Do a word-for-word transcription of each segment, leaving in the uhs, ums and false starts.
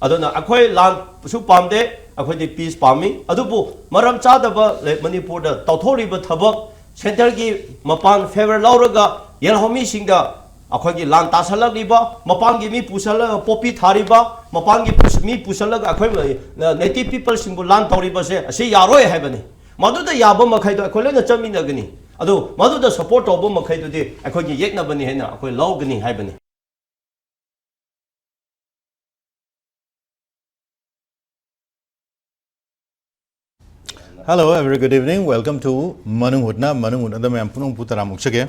ꯑꯗꯨꯅ ꯑꯩꯈꯣꯏ ꯂꯥꯟꯁꯨ ꯄꯥꯝꯗꯦ, ꯑꯩꯈꯣꯏꯗꯤ ꯄꯤꯁ ꯄꯥꯝꯃꯤ꯫ ꯑꯗꯨꯕꯨ ꯃꯔꯝ ꯆꯥꯗꯕ ꯂꯩ-, ꯃꯅꯤꯄꯨꯔꯗ ꯇꯧꯊꯣꯛꯂꯤꯕ ꯊꯕꯛ, ꯁꯦꯟꯇꯔꯒꯤ ꯃꯄꯥꯟ ꯐꯦꯚꯔ ꯂꯧꯔꯒ ꯌꯦꯜꯍꯧꯃꯤꯁꯤꯡꯗ ꯑꯩꯈꯣꯏꯒꯤ ꯂꯥꯟ ꯇꯥꯁꯜꯂꯛꯂꯤꯕ, ꯃꯄꯥꯟꯒꯤ ꯃꯤ ꯄꯨꯁꯜꯂꯒ ꯄꯣꯄꯤ ꯊꯥꯔꯤꯕ, ꯃꯄꯥꯟꯒꯤ ꯄꯨꯁ-, ꯃꯤ ꯄꯨꯁꯜꯂꯒ ꯑꯩꯈꯣꯏ ꯅꯦꯇꯤꯚ ꯄꯤꯄꯜꯁꯤꯡꯕꯨ ꯂꯥꯟ ꯇꯧꯔꯤꯕꯁꯦ ꯑꯁꯤ ꯌꯥꯔꯣꯏ ꯍꯥꯏꯕꯅꯤ꯫ ꯃꯗꯨꯗ ꯌꯥꯕ ꯃꯈꯩꯗꯣ ꯑꯩꯈꯣꯏ ꯂꯣꯏꯅ ꯆꯠꯃꯤꯟꯅꯒꯅꯤ꯫ ꯑꯗꯨ ꯃꯗꯨꯗ ꯁꯄꯣꯔꯠ ꯇꯧꯕ ꯃꯈꯩꯗꯨꯗꯤ ꯑꯩꯈꯣꯏꯒꯤ ꯌꯦꯛꯅꯕꯅꯤ ꯍꯥꯏꯅ ꯑꯩꯈꯣꯏ ꯂꯧꯒꯅꯤ ꯍꯥꯏꯕꯅꯤ꯫ Hello, a very good evening. Welcome to ꯃꯅꯨꯡ ꯍꯨꯠꯅ, ꯃꯅꯨꯡ ꯍꯨꯠꯅꯗ ꯃꯌꯥꯝ ꯄꯨꯝꯅꯃꯛꯄꯨ ꯇꯔꯥꯝꯅ ꯑꯣꯛꯆꯒꯦ꯫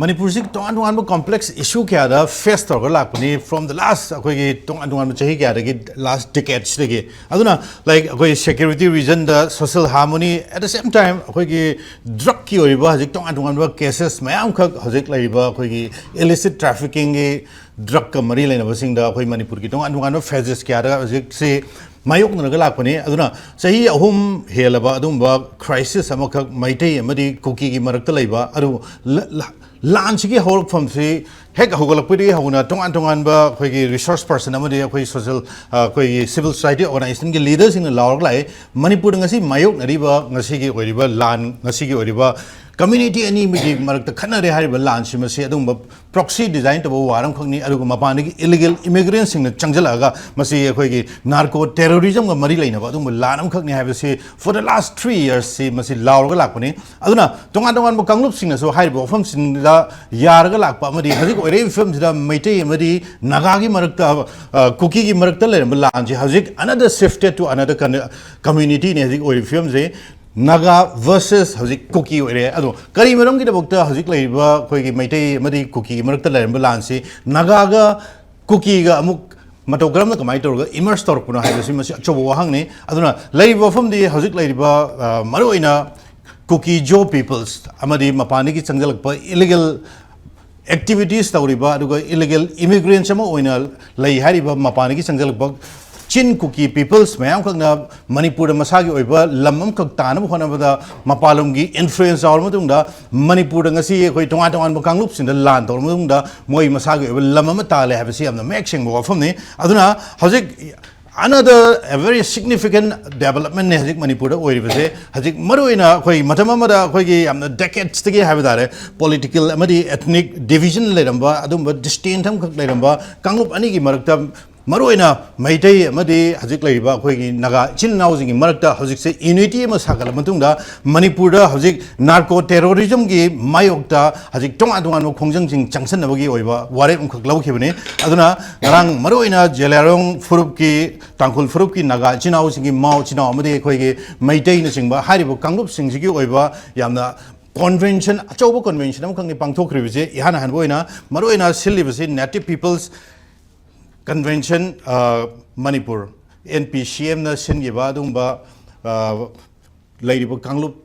ꯃꯅꯤꯄꯨꯔꯁꯤ ꯇꯣꯉꯥꯟ ꯇꯣꯉꯥꯟꯕ ꯀꯣꯝꯄ꯭ꯂꯦꯛꯁ ꯏꯁꯨ ꯀꯌꯥꯗ ꯐꯦꯁ ꯇꯧꯔꯒ ꯂꯥꯛꯄꯅꯤ, from the last ꯑꯩꯈꯣꯏꯒꯤ ꯇꯣꯉꯥꯟ ꯇꯣꯉꯥꯟꯕ ꯆꯍꯤ ꯀꯌꯥꯗꯒꯤ, ꯂꯥꯁ ꯗꯤꯀꯦꯠꯁꯤꯗꯒꯤ꯫ ꯑꯗꯨꯅ, ꯂꯥꯏꯛ, ꯑꯩꯈꯣꯏ ꯁꯦꯀ꯭ꯌꯨꯔꯤꯇꯤ ꯔꯤꯖꯟꯗ, social harmony, at the same time ꯑꯩꯈꯣꯏꯒꯤ ꯗ꯭ꯔꯛꯀꯤ ꯑꯣꯏꯔꯤꯕ ꯍꯧꯖꯤꯛ ꯇꯣꯉꯥꯟ ꯇꯣꯉꯥꯟꯕ ꯀꯦꯁꯦꯁ ꯃꯌꯥꯝꯈꯛ ꯍꯧꯖꯤꯛ ꯂꯩꯔꯤꯕ ꯑꯩꯈꯣꯏꯒꯤ ꯏꯂꯤꯁꯤꯠ ꯇ꯭ꯔꯥꯐꯤꯀꯤꯡꯒꯤ ꯗ꯭ꯔꯛꯀ ꯃꯔꯤ ꯂꯩꯅꯕꯁꯤꯡꯗ ꯑꯩꯈꯣꯏ ꯃꯅꯤꯄꯨꯔꯒꯤ ꯇꯣꯉꯥꯟ ꯇꯣꯉꯥꯟꯕ ꯐꯦꯖꯦꯁ ꯀꯌꯥꯗ ꯍꯧꯖꯤꯛꯁꯤ ꯃꯥꯌꯣꯛꯅꯔꯒ ꯂꯥꯛꯄꯅꯤ꯫ ꯑꯗꯨꯅ ꯆꯍꯤ ꯑꯍꯨꯝ ꯍꯦꯜꯂꯕ ꯑꯗꯨꯒꯨꯝꯕ ꯀ꯭ꯔꯥꯏꯁꯤꯁ ꯑꯃꯈꯛ ꯃꯩꯇꯩ ꯑꯃꯗꯤ ꯀꯨꯀꯤꯒꯤ ꯃꯔꯛꯇ ꯂꯩꯕ, ꯑꯗꯨꯕꯨ ꯂ-, ꯂ-, ꯂꯥꯟꯁꯤꯒꯤ ꯍꯧꯔꯛꯐꯝꯁꯤ ꯍꯦꯛ ꯍꯧꯒꯠꯂꯛꯄꯗꯒꯤ ꯍꯧꯅ ꯇꯣꯉꯥꯟ ꯇꯣꯉꯥꯟꯕ ꯑꯩꯈꯣꯏꯒꯤ ꯔꯤꯁꯣꯔꯁ ꯄꯔꯁꯟ ꯑꯃꯗꯤ ꯑꯩꯈꯣꯏ ꯁꯣꯁꯦꯜ, ꯑ, ꯑꯩꯈꯣꯏꯒꯤ ꯁꯤꯚꯤꯜ ꯁꯣꯁꯥꯏꯇꯤ ꯑꯣꯔꯒꯅꯥꯏꯖꯦꯁꯟꯒꯤ ꯂꯤꯗꯔꯁꯤꯡꯅ ꯂꯥꯎꯔꯒ ꯂꯥꯛꯑꯦ꯫ ꯃꯅꯤꯄꯨꯔꯗ ꯉꯁꯤ ꯃꯥꯌꯣꯛꯅꯔꯤꯕ ꯉꯁꯤꯒꯤ ꯑꯣꯏꯔꯤꯕ ꯂꯥꯟ, ꯉꯁꯤꯒꯤ ꯑꯣꯏꯔꯤꯕ ꯀꯝꯃ꯭ꯌꯨꯅꯤꯇꯤ ꯑꯅꯤꯒꯤ ꯃꯔꯛꯇ ꯈꯠꯅꯔꯦ ꯍꯥꯏꯔꯤꯕ ꯂꯥꯟꯁꯤ, ꯃꯁꯤ ꯑꯗꯨꯒꯨꯝꯕ ꯄ꯭ꯔꯣꯛꯁꯤ ꯗꯤꯖꯥꯏꯟ ꯇꯧꯕ ꯋꯥꯔ ꯑꯃꯈꯛꯅꯤ꯫ ꯑꯗꯨꯒ ꯃꯄꯥꯟꯗꯒꯤ ꯏꯂꯤꯒꯦꯜ ꯏꯃꯤꯒ꯭ꯔꯦꯟꯁꯤꯡꯅ ꯆꯪꯁꯤꯜꯂꯛꯑꯒ ꯃꯁꯤ ꯑꯩꯈꯣꯏꯒꯤ ꯅꯥꯔꯀꯣ ꯇꯦꯔꯣꯔꯤꯖꯝꯒ ꯃꯔꯤ ꯂꯩꯅꯕ ꯑꯗꯨꯒꯨꯝꯕ ꯂꯥꯟ ꯑꯃꯈꯛꯅꯤ ꯍꯥꯏꯕꯁꯤ for the last three yearsꯁꯤ ꯃꯁꯤ ꯂꯥꯎꯔꯒ ꯂꯥꯛꯄꯅꯤ꯫ ꯑꯗꯨꯅ ꯇꯣꯉꯥꯟ ꯇꯣꯉꯥꯟꯕ ꯀꯥꯡꯂꯨꯞꯁꯤꯡꯅꯁꯨ ꯍꯥꯏꯔꯤꯕ ꯋꯥꯐꯝꯁꯤꯡꯗ ꯌꯥꯔꯒ ꯂꯥꯛꯄ ꯑꯃꯗꯤ ꯍꯧꯖꯤꯛ ꯑꯣꯏꯔꯛꯏꯕ ꯐꯤꯕꯝꯁꯤꯗ ꯃꯩꯇꯩ ꯑꯃꯗꯤ ꯅꯥꯒꯥꯒꯤ ꯃꯔꯛꯇ, ꯑ, ꯀꯨꯀꯤꯒꯤ ꯃꯔꯛꯇ ꯂꯩꯔꯝꯕ ꯂꯥꯟꯁꯤ ꯍꯧꯖꯤꯛ another shifted to another community-ꯅꯤ ꯍꯧꯖꯤꯛ ꯑꯣꯏꯔꯤꯕ ꯐꯤꯕꯝꯁꯦ꯫ ꯅꯥꯒꯥ versus ꯍꯧꯖꯤꯛ ꯀꯨꯀꯤ ꯑꯣꯏꯔꯦ꯫ ꯑꯗꯣ ꯀꯔꯤ ꯃꯔꯝꯒꯤꯗꯃꯛꯇ ꯍꯧꯖꯤꯛ ꯂꯩꯔꯤꯕ ꯑꯩꯈꯣꯏꯒꯤ ꯃꯩꯇꯩ ꯑꯃꯗꯤ ꯀꯨꯀꯤꯒꯤ ꯃꯔꯛꯇ ꯂꯩꯔꯝꯕ ꯂꯥꯟꯁꯤ ꯅꯥꯒꯥꯒ ꯀꯨꯀꯤꯒ ꯑꯃꯨꯛ ꯃꯇꯧ ꯀꯔꯝꯅ ꯀꯃꯥꯏꯅ ꯇꯧꯔꯒ ꯏꯃꯔꯖ ꯇꯧꯔꯛꯄꯅꯣ ꯍꯥꯏꯕꯁꯤ ꯃꯁꯤ ꯑꯆꯧꯕ ꯋꯥꯍꯪꯅꯤ꯫ ꯑꯗꯨꯅ ꯂꯩꯔꯤꯕ ꯃꯐꯝꯗꯤ ꯍꯧꯖꯤꯛ ꯂꯩꯔꯤꯕ, ꯑ, ꯃꯔꯨꯑꯣꯏꯅ ꯀꯨꯀꯤ ꯖꯣ ꯄꯤꯄꯜꯁ ꯑꯃꯗꯤ ꯃꯄꯥꯟꯗꯒꯤ ꯆꯪꯁꯤꯜꯂꯛꯄ ꯏꯂꯤꯒꯦꯜ ꯑꯦꯛꯇꯤꯚꯤꯇꯤꯁ ꯇꯧꯔꯤꯕ ꯑꯗꯨꯒ ꯏꯂꯤꯒꯦꯜ ꯏꯃꯤꯒ꯭ꯔꯦꯟꯁ ꯑꯃ ꯑꯣꯏꯅ ꯂꯩ ꯍꯥꯏꯔꯤꯕ ꯃꯄꯥꯟꯗꯒꯤ ꯆꯪꯁꯤꯜꯂꯛꯄ ꯆꯤꯟ ꯀꯨꯀꯤ ꯄꯤꯄꯜꯁ ꯃꯌꯥꯝꯈꯛꯅ ꯃꯅꯤꯄꯨꯔꯗ ꯃꯁꯥꯒꯤ ꯑꯣꯏꯕ ꯂꯝ ꯑꯃꯈꯛ ꯇꯥꯅꯕ ꯍꯣꯠꯅꯕꯗ ꯃꯄꯥꯟꯂꯣꯝꯒꯤ ꯏꯟꯐ꯭ꯂꯨꯌꯦꯟꯁ ꯌꯥꯎꯔ ꯃꯇꯨꯡꯗ ꯃꯅꯤꯄꯨꯔꯗ ꯉꯁꯤ ꯑꯩꯈꯣꯏ ꯇꯣꯉꯥꯟ ꯇꯣꯉꯥꯟꯕ ꯀꯥꯡꯂꯨꯞꯁꯤꯡꯗ ꯂꯥꯟ ꯇꯧꯔ ꯃꯇꯨꯡꯗ ꯃꯣꯏ ꯃꯁꯥꯒꯤ ꯑꯣꯏꯕ ꯂꯝ ꯑꯃ ꯇꯥꯜꯂꯦ ꯍꯥꯏꯕꯁꯤ ꯌꯥꯝꯅ ꯃꯌꯦꯛ ꯁꯦꯡꯕ ꯋꯥꯐꯝꯅꯤ꯫ ꯑꯗꯨꯅ ꯍꯧꯖꯤꯛ another a very significant developmentꯅꯦ ꯍꯧꯖꯤꯛ ꯃꯅꯤꯄꯨꯔꯗ ꯑꯣꯏꯔꯤꯕꯁꯦ꯫ ꯍꯧꯖꯤꯛ ꯃꯔꯨꯑꯣꯏꯅ ꯑꯩꯈꯣꯏ ꯃꯇꯝ ꯑꯃꯗ ꯑꯩꯈꯣꯏꯒꯤ ꯌꯥꯝꯅ ꯗꯦꯀꯦꯠꯁꯇꯒꯤ ꯍꯥꯏꯕ ꯇꯥꯔꯦ, ꯄꯣꯂꯤꯇꯤꯀꯦꯜ ꯑꯃꯗꯤ ethnic division ꯂꯩꯔꯝꯕ, ꯑꯗꯨꯝꯕ distant ꯑꯃꯈꯛ ꯂꯩꯔꯝꯕ ꯀꯥꯡꯂꯨꯞ ꯑꯅꯤꯒꯤ ꯃꯔꯛꯇ ꯃꯔꯨꯑꯣꯏꯅ ꯃꯩꯇꯩ ꯑꯃꯗꯤ ꯍꯧꯖꯤꯛ ꯂꯩꯔꯤꯕ ꯑꯩꯈꯣꯏꯒꯤ ꯅꯥꯒꯥ ꯏꯆꯤꯟ ꯏꯅꯥꯎꯁꯤꯡꯒꯤ ꯃꯔꯛꯇ ꯍꯧꯖꯤꯛꯁꯦ ꯌꯨꯅꯤꯇꯤ ꯑꯃ ꯁꯥꯒꯠꯂ ꯃꯇꯨꯡꯗ ꯃꯅꯤꯄꯨꯔꯗ ꯍꯧꯖꯤꯛ ꯅꯥꯔꯀꯣ ꯇꯦꯔꯣꯔꯤꯖꯝꯒꯤ ꯃꯥꯌꯣꯛꯇ ꯍꯧꯖꯤꯛ ꯇꯣꯉꯥꯟ ꯇꯣꯉꯥꯟꯕ ꯈꯣꯡꯖꯪꯁꯤꯡ ꯆꯪꯁꯤꯟꯅꯕꯒꯤ ꯑꯣꯏꯕ ꯋꯥꯔꯦꯞ ꯑꯃꯈꯛ ꯂꯧꯈꯤꯕꯅꯤ꯫ ꯑꯗꯨꯅ ꯉꯔꯥꯡ ꯃꯔꯨꯑꯣꯏꯅ ꯖꯦꯂꯤꯌꯥꯡꯔꯣꯡ ꯐꯨꯔꯨꯞꯀꯤ, ꯇꯥꯡꯈꯨꯜ ꯐꯨꯔꯨꯞꯀꯤ ꯅꯥꯒꯥ ꯏꯆꯤꯟ ꯏꯅꯥꯎꯁꯤꯡꯒꯤ, ꯃꯥꯎ ꯏꯆꯤꯟ ꯏꯅꯥꯎ ꯑꯃꯗꯤ ꯑꯩꯈꯣꯏꯒꯤ ꯃꯩꯇꯩꯅꯆꯤꯡꯕ ꯍꯥꯏꯔꯤꯕ ꯀꯥꯡꯂꯨꯞꯁꯤꯡꯁꯤꯒꯤ ꯑꯣꯏꯕ ꯌꯥꯝꯅ ꯀꯣꯟꯚꯦꯟꯁꯟ, ꯑꯆꯧꯕ ꯀꯣꯟꯚꯦꯟꯁꯟ ꯑꯃꯈꯛꯅꯤ ꯄꯥꯡꯊꯣꯛꯈ꯭ꯔꯤꯕꯁꯤ꯫ ꯏꯍꯥꯟ ꯍꯥꯟꯕ ꯑꯣꯏꯅ ꯃꯔꯨꯑꯣꯏꯅ ꯁꯤꯜꯂꯤꯕꯁꯤ Native People's Convention, ꯑ, ꯃꯅꯤꯄꯨꯔ, NPCMꯅ ꯁꯤꯟꯈꯤꯕ ꯑꯗꯨꯒꯨꯝꯕ, ꯑ, ꯂꯩꯔꯤꯕ ꯀꯥꯡꯂꯨꯞ,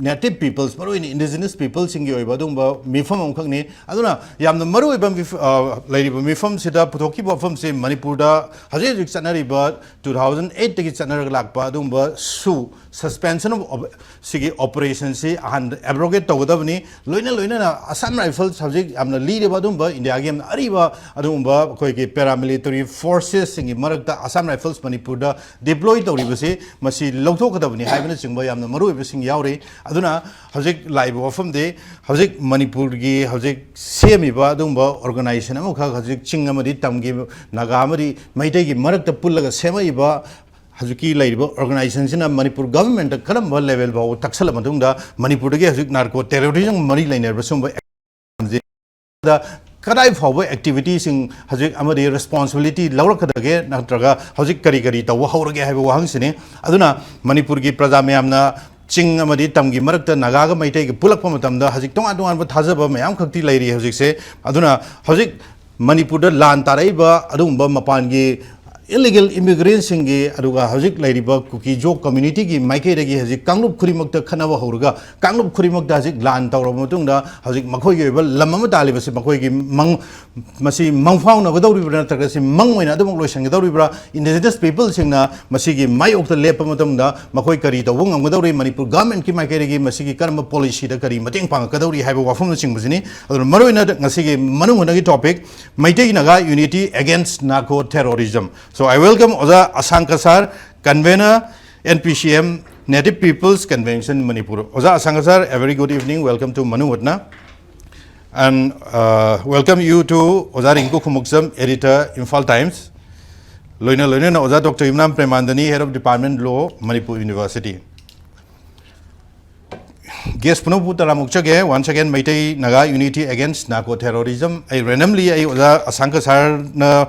Native Peoples, ꯃꯔꯨꯑꯣꯏꯅ Indigenous Peoplesꯁꯤꯡꯒꯤ ꯑꯣꯏꯕ ꯑꯗꯨꯒꯨꯝꯕ ꯃꯤꯐꯝ ꯑꯃꯈꯛꯅꯤ꯫ ꯑꯗꯨꯅ ꯌꯥꯝꯅ ꯃꯔꯨꯑꯣꯏꯕ ꯃꯤꯐ-, ꯑ, ꯂꯩꯔꯤꯕ ꯃꯤꯐꯝꯁꯤꯗ ꯄꯨꯊꯣꯛꯈꯤꯕ ꯋꯥꯐꯝꯁꯤ ꯃꯅꯤꯄꯨꯔꯗ ꯍꯧꯖꯤꯛ ꯍꯧꯖꯤꯛ ꯆꯠꯅꯔꯤꯕ two thousand eightꯇꯒꯤ ꯆꯠꯅꯔꯒ ꯂꯥꯛꯄ ꯑꯗꯨꯒꯨꯝꯕ ꯁꯨ, suspension of op-, ꯁꯤꯒꯤ operationꯁꯤ ꯑꯍꯥꯟꯕ abrogate ꯇꯧꯒꯗꯕꯅꯤ꯫ ꯂꯣꯏꯅ ꯂꯣꯏꯅꯅ Assam Rifles ꯍꯧꯖꯤꯛ ꯌꯥꯝꯅ ꯂꯤꯔꯕ ꯑꯗꯨꯒꯨꯝꯕ ꯏꯟꯗꯤꯌꯥꯒꯤ ꯌꯥꯝꯅ ꯑꯔꯤꯕ ꯑꯗꯨꯒꯨꯝꯕ ꯑꯩꯈꯣꯏꯒꯤ paramilitary forcesꯁꯤꯡꯒꯤ ꯃꯔꯛꯇ Assam Rifles ꯃꯅꯤꯄꯨꯔꯗ deploy ꯇꯧꯔꯤꯕꯁꯤ ꯃꯁꯤ ꯂꯧꯊꯣꯛꯀꯗꯕꯅꯤ ꯍꯥꯏꯕꯅꯆꯤꯡꯕ ꯌꯥꯝꯅ ꯃꯔꯨꯑꯣꯏꯕꯁꯤꯡ ꯌꯥꯎꯔꯤ꯫ ꯑꯗꯨꯅ ꯍꯧꯖꯤꯛ ꯂꯥꯛꯏꯕ ꯋꯥꯐꯝꯗꯤ ꯍꯧꯖꯤꯛ ꯃꯅꯤꯄꯨꯔꯒꯤ ꯍꯧꯖꯤꯛ ꯁꯦꯝꯃꯤꯕ ꯑꯗꯨꯒꯨꯝꯕ organization ꯑꯃꯈꯛ ꯍꯧꯖꯤꯛ ꯆꯤꯡ ꯑꯃꯗꯤ ꯇꯝꯒꯤ ꯅꯥꯒꯥ ꯑꯃꯗꯤ ꯃꯩꯇꯩꯒꯤ ꯃꯔꯛꯇ ꯄꯨꯜꯂꯒ ꯁꯦꯝꯃꯛꯏꯕ ꯍꯧꯖꯤꯛꯀꯤ ꯂꯩꯔꯤꯕ organizationꯁꯤꯅ ꯃꯅꯤꯄꯨꯔ governmentꯇ ꯀꯔꯝꯕ level ꯐꯥꯎꯕ ꯇꯛꯁꯜꯂ ꯃꯇꯨꯡꯗ ꯃꯅꯤꯄꯨꯔꯗꯒꯤ ꯍꯧꯖꯤꯛ narco terrorism ꯃꯔꯤ ꯂꯩꯅꯔꯤꯕ ꯁꯨꯝꯕ ꯀꯗꯥꯏ ꯐꯥꯎꯕ activityꯁꯤꯡ ꯍꯧꯖꯤꯛ ꯑꯃꯗꯤ responsibility ꯂꯧꯔꯛꯀꯗꯒꯦ, ꯅꯠꯇ꯭ꯔꯒ ꯍꯧꯖꯤꯛ ꯀꯔꯤ ꯀꯔꯤ ꯇꯧꯕ ꯍꯧꯔꯒꯦ ꯍꯥꯏꯕ ꯋꯥꯍꯪꯁꯤꯅꯤ꯫ ꯑꯗꯨꯅ ꯃꯅꯤꯄꯨꯔꯒꯤ ꯄ꯭ꯔꯖꯥ ꯃꯌꯥꯝꯅ ꯆꯤꯡ ꯑꯃꯗꯤ ꯇꯝꯒꯤ ꯃꯔꯛꯇ ꯅꯥꯒꯥꯒ ꯃꯩꯇꯩꯒ ꯄꯨꯜꯂꯛꯄ ꯃꯇꯝꯗ ꯍꯧꯖꯤꯛ ꯇꯣꯉꯥꯟ ꯇꯣꯉꯥꯟꯕ ꯊꯥꯖꯕ ꯃꯌꯥꯝ ꯈꯛꯇꯤ ꯂꯩꯔꯤ ꯍꯧꯖꯤꯛꯁꯦ꯫ ꯑꯗꯨꯅ ꯍꯧꯖꯤꯛ ꯃꯅꯤꯄꯨꯔꯗ ꯂꯥꯟ ꯇꯥꯔꯛꯏꯕ ꯑꯗꯨꯒꯨꯝꯕ ꯃꯄꯥꯟꯒꯤ Illegal immigrantꯁꯤꯡꯒꯤ, ꯑꯗꯨꯒ ꯍꯧꯖꯤꯛ ꯂꯩꯔꯤꯕ ꯀꯨꯀꯤ ꯖꯣ communityꯒꯤ ꯃꯥꯏꯀꯩꯗꯒꯤ ꯍꯧꯖꯤꯛ ꯀꯥꯡꯂꯨꯞ ꯈꯨꯗꯤꯡꯃꯛꯇ ꯈꯠꯅꯕ ꯍꯧꯔꯒ, ꯀꯥꯡꯂꯨꯞ ꯈꯨꯗꯤꯡꯃꯛꯇ ꯍꯧꯖꯤꯛ ꯂꯥꯟ ꯇꯧꯔꯕ ꯃꯇꯨꯡꯗ, ꯍꯧꯖꯤꯛ ꯃꯈꯣꯏꯒꯤ ꯑꯣꯏꯕ ꯂꯝ ꯑꯃ ꯇꯥꯜꯂꯤꯕꯁꯤ ꯃꯈꯣꯏꯒꯤ ꯃꯪ-, ꯃꯁꯤ ꯃꯪꯐꯥꯎꯅꯒꯗꯧꯔꯤꯕ꯭ꯔꯥ, ꯅꯠꯇ꯭ꯔꯒ ꯁꯤ ꯃꯪ ꯑꯣꯏꯅ ꯑꯗꯨꯃꯛ ꯂꯣꯏꯁꯤꯟꯒꯗꯧꯔꯤꯕ꯭ꯔꯥ? Indigenous peopleꯁꯤꯡꯅ ꯃꯁꯤꯒꯤ ꯃꯥꯌꯣꯛꯇ ꯂꯦꯞꯄ ꯃꯇꯝꯗ ꯃꯈꯣꯏ ꯀꯔꯤ ꯇꯧꯕ ꯉꯝꯒꯗꯧꯔꯤ? ꯃꯅꯤꯄꯨꯔ governmentꯀꯤ ꯃꯥꯏꯀꯩꯗꯒꯤ ꯃꯁꯤꯒꯤ ꯀꯔꯝꯕ policyꯗ ꯀꯔꯤ ꯃꯇꯦꯡ ꯄꯥꯡꯉꯛꯀꯗꯧꯔꯤ ꯍꯥꯏꯕ ꯋꯥꯐꯝꯅꯆꯤꯡꯕꯁꯤꯅꯤ꯫ ꯑꯗꯨꯅ ꯃꯔꯨꯑꯣꯏꯅ ꯉꯁꯤꯒꯤ ꯃꯅꯨꯡ ꯍꯨꯠꯅꯒꯤ topic, Meitei Naga unity against narco terrorism. So I welcome ꯑꯣꯖꯥ ꯑꯁꯥꯡꯀ sir, convener, N P C M, Native People's Convention Manipur. ꯑꯣꯖꯥ ꯑꯁꯥꯡꯀ sir, a very good evening. Welcome to Manu Vatna. And uh, welcome you to ꯑꯣꯖꯥ ꯔꯤꯡꯀꯨ Khumukcham, editor, Imphal Times. ꯂꯣꯏꯅ ꯂꯣꯏꯅꯅ ꯑꯣꯖꯥ Doctor Yumnam ꯄ꯭ꯔꯦꯃꯥꯟꯗꯅꯤ, Head of Department Law, Manipur University. Guest ꯄꯨꯝꯅꯃꯛꯄꯨ ꯇꯔꯥꯝꯅ ꯑꯣꯛꯆꯒꯦ꯫ Once again, Meitei Naga unity against narco terrorism. ꯑꯩ randomly ꯑꯩ ꯑꯣꯖꯥ ꯑꯁꯥꯡꯀ sirꯅ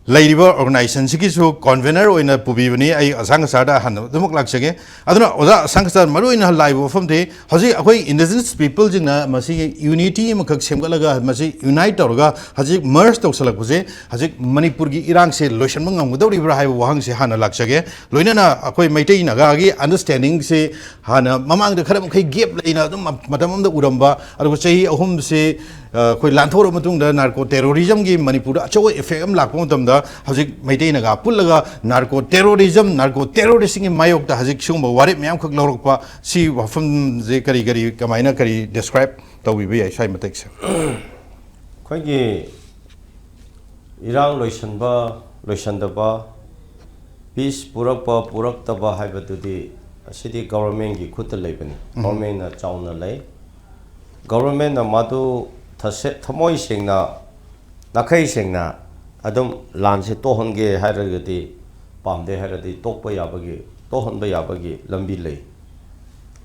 ꯂꯩꯔꯤꯕ organizationꯁꯤꯒꯤꯁꯨ convener ꯑꯣꯏꯅ ꯄꯨꯕꯤꯕꯅꯤ꯫ ꯑꯩ ꯑꯁꯥꯡꯀ sirꯗ ꯍꯥꯟꯅ ꯑꯗꯨꯃꯛ ꯂꯥꯛꯆꯒꯦ꯫ ꯑꯗꯨꯅ ꯑꯣꯖꯥ ꯑꯁꯥꯡꯀ sir, ꯃꯔꯨꯑꯣꯏꯅ ꯂꯥꯛꯏꯕ ꯋꯥꯐꯝꯗꯤ, ꯍꯧꯖꯤꯛ ꯑꯩꯈꯣꯏ indigenous peopleꯁꯤꯡꯅ ꯃꯁꯤꯒꯤ unity ꯑꯃꯈꯛ ꯁꯦꯝꯒꯠꯂꯒ, ꯃꯁꯤ unite ꯇꯧꯔꯒ ꯍꯧꯖꯤꯛ merge ꯇꯧꯁꯜꯂꯛꯄꯁꯦ, ꯍꯧꯖꯤꯛ ꯃꯅꯤꯄꯨꯔꯒꯤ ꯏꯔꯥꯡꯁꯦ ꯂꯣꯏꯁꯤꯟꯕ ꯉꯝꯒꯗꯧꯔꯤꯕ꯭ꯔꯥ ꯍꯥꯏꯕ ꯋꯥꯍꯪꯁꯦ ꯍꯥꯟꯅ ꯂꯥꯛꯆꯒꯦ꯫ ꯂꯣꯏꯅꯅ ꯑꯩꯈꯣꯏ ꯃꯩꯇꯩ ꯅꯥꯒꯥꯒꯤ understandingꯁꯦ ꯍꯥꯟꯅ ꯃꯃꯥꯡꯗ ꯈꯔ ꯃꯈꯩ gap ꯂꯩꯅ ꯑꯗꯨꯝ ꯃ-, ꯃꯇꯝ ꯑꯃꯗ ꯎꯔꯝꯕ, ꯑꯗꯨꯒ ꯆꯍꯤ ꯑꯍꯨꯝꯁꯦ, ꯑ, ꯑꯩꯈꯣꯏ ꯂꯥꯟꯊꯣꯛꯂꯕ ꯃꯇꯨꯡꯗ narco terrorismꯒꯤ ꯃꯅꯤꯄꯨꯔꯗ ꯑꯆꯧꯕ effect ꯑꯃ ꯂꯥꯛꯄ ꯃꯇꯝꯗ, ꯍꯧꯖꯤꯛ ꯃꯩꯇꯩ ꯅꯥꯒꯥ ꯄꯨꯜꯂꯒ narco terrorism, narco terroristꯁꯤꯡꯒꯤ ꯃꯥꯌꯣꯛꯇ ꯍꯧꯖꯤꯛ ꯁꯤꯒꯨꯝꯕ ꯋꯥꯔꯦꯞ ꯃꯌꯥꯝꯈꯛ ꯂꯧꯔꯛꯄ, ꯁꯤ ꯋꯥꯐꯝꯁꯦ ꯀꯔꯤ ꯀꯔꯤ, ꯀꯃꯥꯏꯅ ꯀꯔꯤ describe ꯇꯧꯕꯤꯕ ꯌꯥꯏ ꯁ꯭ꯋꯥꯏ ꯃꯇꯦꯛꯁꯦ? ꯑꯩꯈꯣꯏꯒꯤ ꯏꯔꯥꯡ ꯂꯣꯏꯁꯤꯟꯕ, ꯂꯣꯏꯁꯤꯟꯗꯕ, peace ꯄꯨꯔꯛꯄ, ꯄꯨꯔꯛꯇꯕ ꯍꯥꯏꯕꯗꯨꯗꯤ ꯑꯁꯤꯗꯤ governmentꯀꯤ ꯈꯨꯠꯇ ꯂꯩꯕꯅꯤ꯫ Governmentꯅ ꯆꯥꯎꯅ ꯂꯩ꯫ Governmentꯅ ꯃꯗꯨ ꯊꯁꯦ-, ꯊꯃꯣꯏ ꯁꯦꯡꯅ, ꯅꯥꯈꯩ ꯁꯦꯡꯅ ꯑꯗꯨꯝ ꯂꯥꯟꯁꯦ ꯇꯣꯛꯍꯟꯒꯦ ꯍꯥꯏꯔꯒꯗꯤ, ꯄꯥꯝꯗꯦ ꯍꯥꯏꯔꯗꯤ ꯇꯣꯛꯄ ꯌꯥꯕꯒꯤ, ꯇꯣꯛꯍꯟꯕ ꯌꯥꯕꯒꯤ ꯂꯝꯕꯤ ꯂꯩ꯫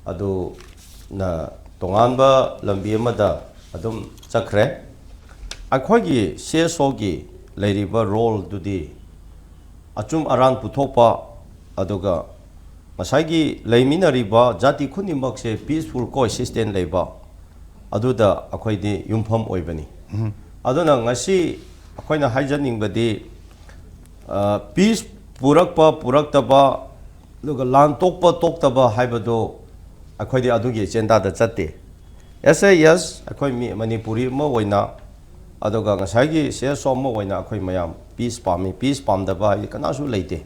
ꯑꯗꯨꯅ ꯇꯣꯉꯥꯟꯕ ꯂꯝꯕꯤ ꯑꯃꯗ ꯑꯗꯨꯝ ꯆꯠꯈ꯭ꯔꯦ꯫ ꯑꯩꯈꯣꯏꯒꯤ CSOꯒꯤ ꯂꯩꯔꯤꯕ roleꯗꯨꯗꯤ ꯑꯆꯨꯝ ꯑꯔꯥꯟ ꯄꯨꯊꯣꯛꯄ, ꯑꯗꯨꯒ ꯉꯁꯥꯏꯒꯤ ꯂꯩꯃꯤꯟꯅꯔꯤꯕ ꯖꯥꯇꯤ ꯈꯨꯗꯤꯡꯃꯛꯁꯦ peaceful coexistence ꯂꯩꯕ, ꯑꯗꯨꯗ ꯑꯩꯈꯣꯏꯗꯤ ꯌꯨꯝꯐꯝ ꯑꯣꯏꯕꯅꯤ꯫ ꯑꯗꯨꯅ ꯉꯁꯤ ꯑꯩꯈꯣꯏꯅ ꯍꯥꯏꯖꯅꯤꯡꯕꯗꯤ, ꯄꯤꯁ ꯄꯨꯔꯛꯄ ꯄꯨꯔꯛꯇꯕ, ꯑꯗꯨꯒ ꯂꯥꯟ ꯇꯣꯛꯄ ꯇꯣꯛꯇꯕ ꯍꯥꯏꯕꯗꯨ ꯑꯩꯈꯣꯏꯗꯤ ꯑꯗꯨꯒꯤ ꯑꯦꯖꯦꯟꯗꯥꯗ ꯆꯠꯇꯦ꯫ ꯑꯦꯁ ꯑꯦ ꯌꯦꯁ, ꯑꯩꯈꯣꯏ ꯃꯤ ꯃꯅꯤꯄꯨꯔꯤ ꯑꯃ ꯑꯣꯏꯅ, ꯑꯗꯨꯒ ꯉꯁꯥꯏꯒꯤ ꯁꯤ ꯑꯦꯁ ꯑꯣ ꯑꯃ ꯑꯣꯏꯅ ꯑꯩꯈꯣꯏ ꯃꯌꯥꯝ ꯄꯤꯁ ꯄꯥꯝꯃꯤ, ꯄꯤꯁ ꯄꯥꯝꯗꯕ ꯍꯥꯏꯗꯤ ꯀꯅꯥꯁꯨ ꯂꯩꯇꯦ꯫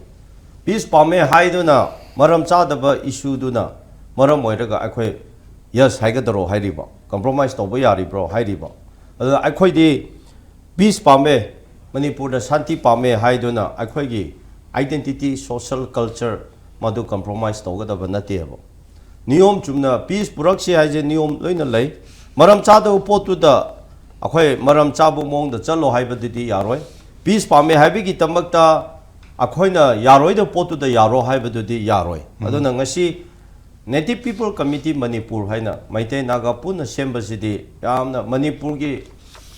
ꯄꯤꯁ ꯄꯥꯝꯃꯦ ꯍꯥꯏꯗꯨꯅ ꯃꯔꯝ ꯆꯥꯗꯕ ꯏꯁꯨꯗꯨꯅ ꯃꯔꯝ ꯑꯣꯏꯔꯒ ꯑꯩꯈꯣꯏ ꯌꯦꯁ ꯍꯥꯏꯒꯗꯔꯣ ꯍꯥꯏꯔꯤꯕ, ꯀꯝꯄ꯭ꯔꯣꯃꯥꯏꯁ ꯇꯧꯕ ꯌꯥꯔꯤꯕ꯭ꯔꯣ ꯍꯥꯏꯔꯤꯕ꯫ ꯑꯗꯨꯅ ꯑꯩꯈꯣꯏꯗꯤ ꯄꯤꯁ ꯄꯥꯝꯃꯦ, ꯃꯅꯤꯄꯨꯔꯗ ꯁꯥꯟꯇꯤ ꯄꯥꯝꯃꯦ ꯍꯥꯏꯗꯨꯅ ꯑꯩꯈꯣꯏꯒꯤ identity, social culture ꯃꯗꯨ ꯀꯝꯄ꯭ꯔꯣꯃꯥꯏꯁ ꯇꯧꯒꯗꯕ ꯅꯠꯇꯦꯕ꯫ ꯅꯤꯌꯣꯝ ꯆꯨꯝꯅ ꯄꯤꯁ ꯄꯨꯔꯛꯁꯤ ꯍꯥꯏꯁꯦ ꯅꯤꯌꯣꯝ ꯂꯣꯏꯅ ꯂꯩ꯫ ꯃꯔꯝ ꯆꯥꯗꯕ ꯄꯣꯠꯇꯨꯗ ꯑꯩꯈꯣꯏ ꯃꯔꯝ ꯆꯥꯕ ꯃꯑꯣꯡꯗ ꯆꯠꯂꯣ ꯍꯥꯏꯕꯗꯨꯗꯤ ꯌꯥꯔꯣꯏ꯫ ꯄꯤꯁ ꯄꯥꯝꯃꯦ ꯍꯥꯏꯕꯒꯤꯗꯃꯛꯇ ꯑꯩꯈꯣꯏꯅ ꯌꯥꯔꯣꯏꯗꯕ ꯄꯣꯠꯇꯨꯗ ꯌꯥꯔꯣ ꯍꯥꯏꯕꯗꯨꯗꯤ ꯌꯥꯔꯣꯏ꯫ ꯑꯗꯨꯅ ꯉꯁꯤ Native People Committee ꯃꯅꯤꯄꯨꯔ ꯍꯥꯏꯅ ꯃꯩꯇꯩ ꯅꯥꯒꯥ ꯄꯨꯟꯅ ꯁꯦꯝꯕꯁꯤꯗꯤ ꯌꯥꯝꯅ ꯃꯅꯤꯄꯨꯔꯒꯤ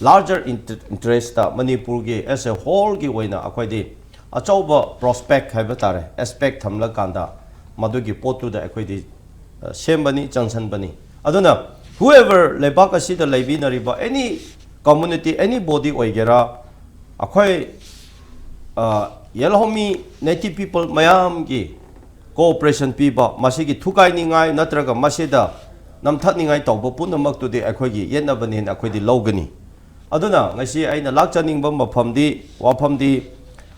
larger interest, ꯃꯅꯤꯄꯨꯔꯒꯤ as a whole ꯒꯤ ꯑꯣꯏꯅ ꯑꯩꯈꯣꯏꯗꯤ ꯑꯆꯧꯕ prospect ꯍꯥꯏꯕ ꯇꯥꯔꯦ, aspect ꯊꯝꯂꯀꯥꯟꯗ ꯃꯗꯨꯒꯤ ꯄꯣꯠꯇꯨꯗ ꯑꯩꯈꯣꯏꯗꯤ, ꯑ, ꯁꯦꯝꯕꯅꯤ, ꯆꯪꯁꯟꯕꯅꯤ꯫ ꯑꯗꯨꯅ whoever ꯂꯩꯕꯥꯛ ꯑꯁꯤꯗ ꯂꯩꯕꯤꯅꯔꯤꯕ any community, any body ꯑꯣꯏꯒꯦꯔꯥ, ꯑꯩꯈꯣꯏ, ꯑ, ꯌꯦꯜꯍꯧꯃꯤ Native People ꯃꯌꯥꯝꯒꯤ cooperation ꯄꯤꯕ, ꯃꯁꯤꯒꯤ ꯊꯨꯒꯥꯏꯅꯤꯡꯉꯥꯏ ꯅꯠꯇ꯭ꯔꯒ ꯃꯁꯤꯗ ꯅꯝꯊꯠꯅꯤꯡꯉꯥꯏ ꯇꯧꯕ ꯄꯨꯝꯅꯃꯛꯇꯨꯗꯤ ꯑꯩꯈꯣꯏꯒꯤ ꯌꯦꯠꯅꯕꯅꯦꯅ ꯑꯩꯈꯣꯏꯗꯤ ꯂꯧꯒꯅꯤ꯫ ꯑꯗꯨꯅ ꯉꯁꯤ ꯑꯩꯅ ꯂꯥꯛꯆꯅꯤꯡꯕ ꯃꯐꯝꯗꯤ, ꯋꯥꯐꯝꯗꯤ,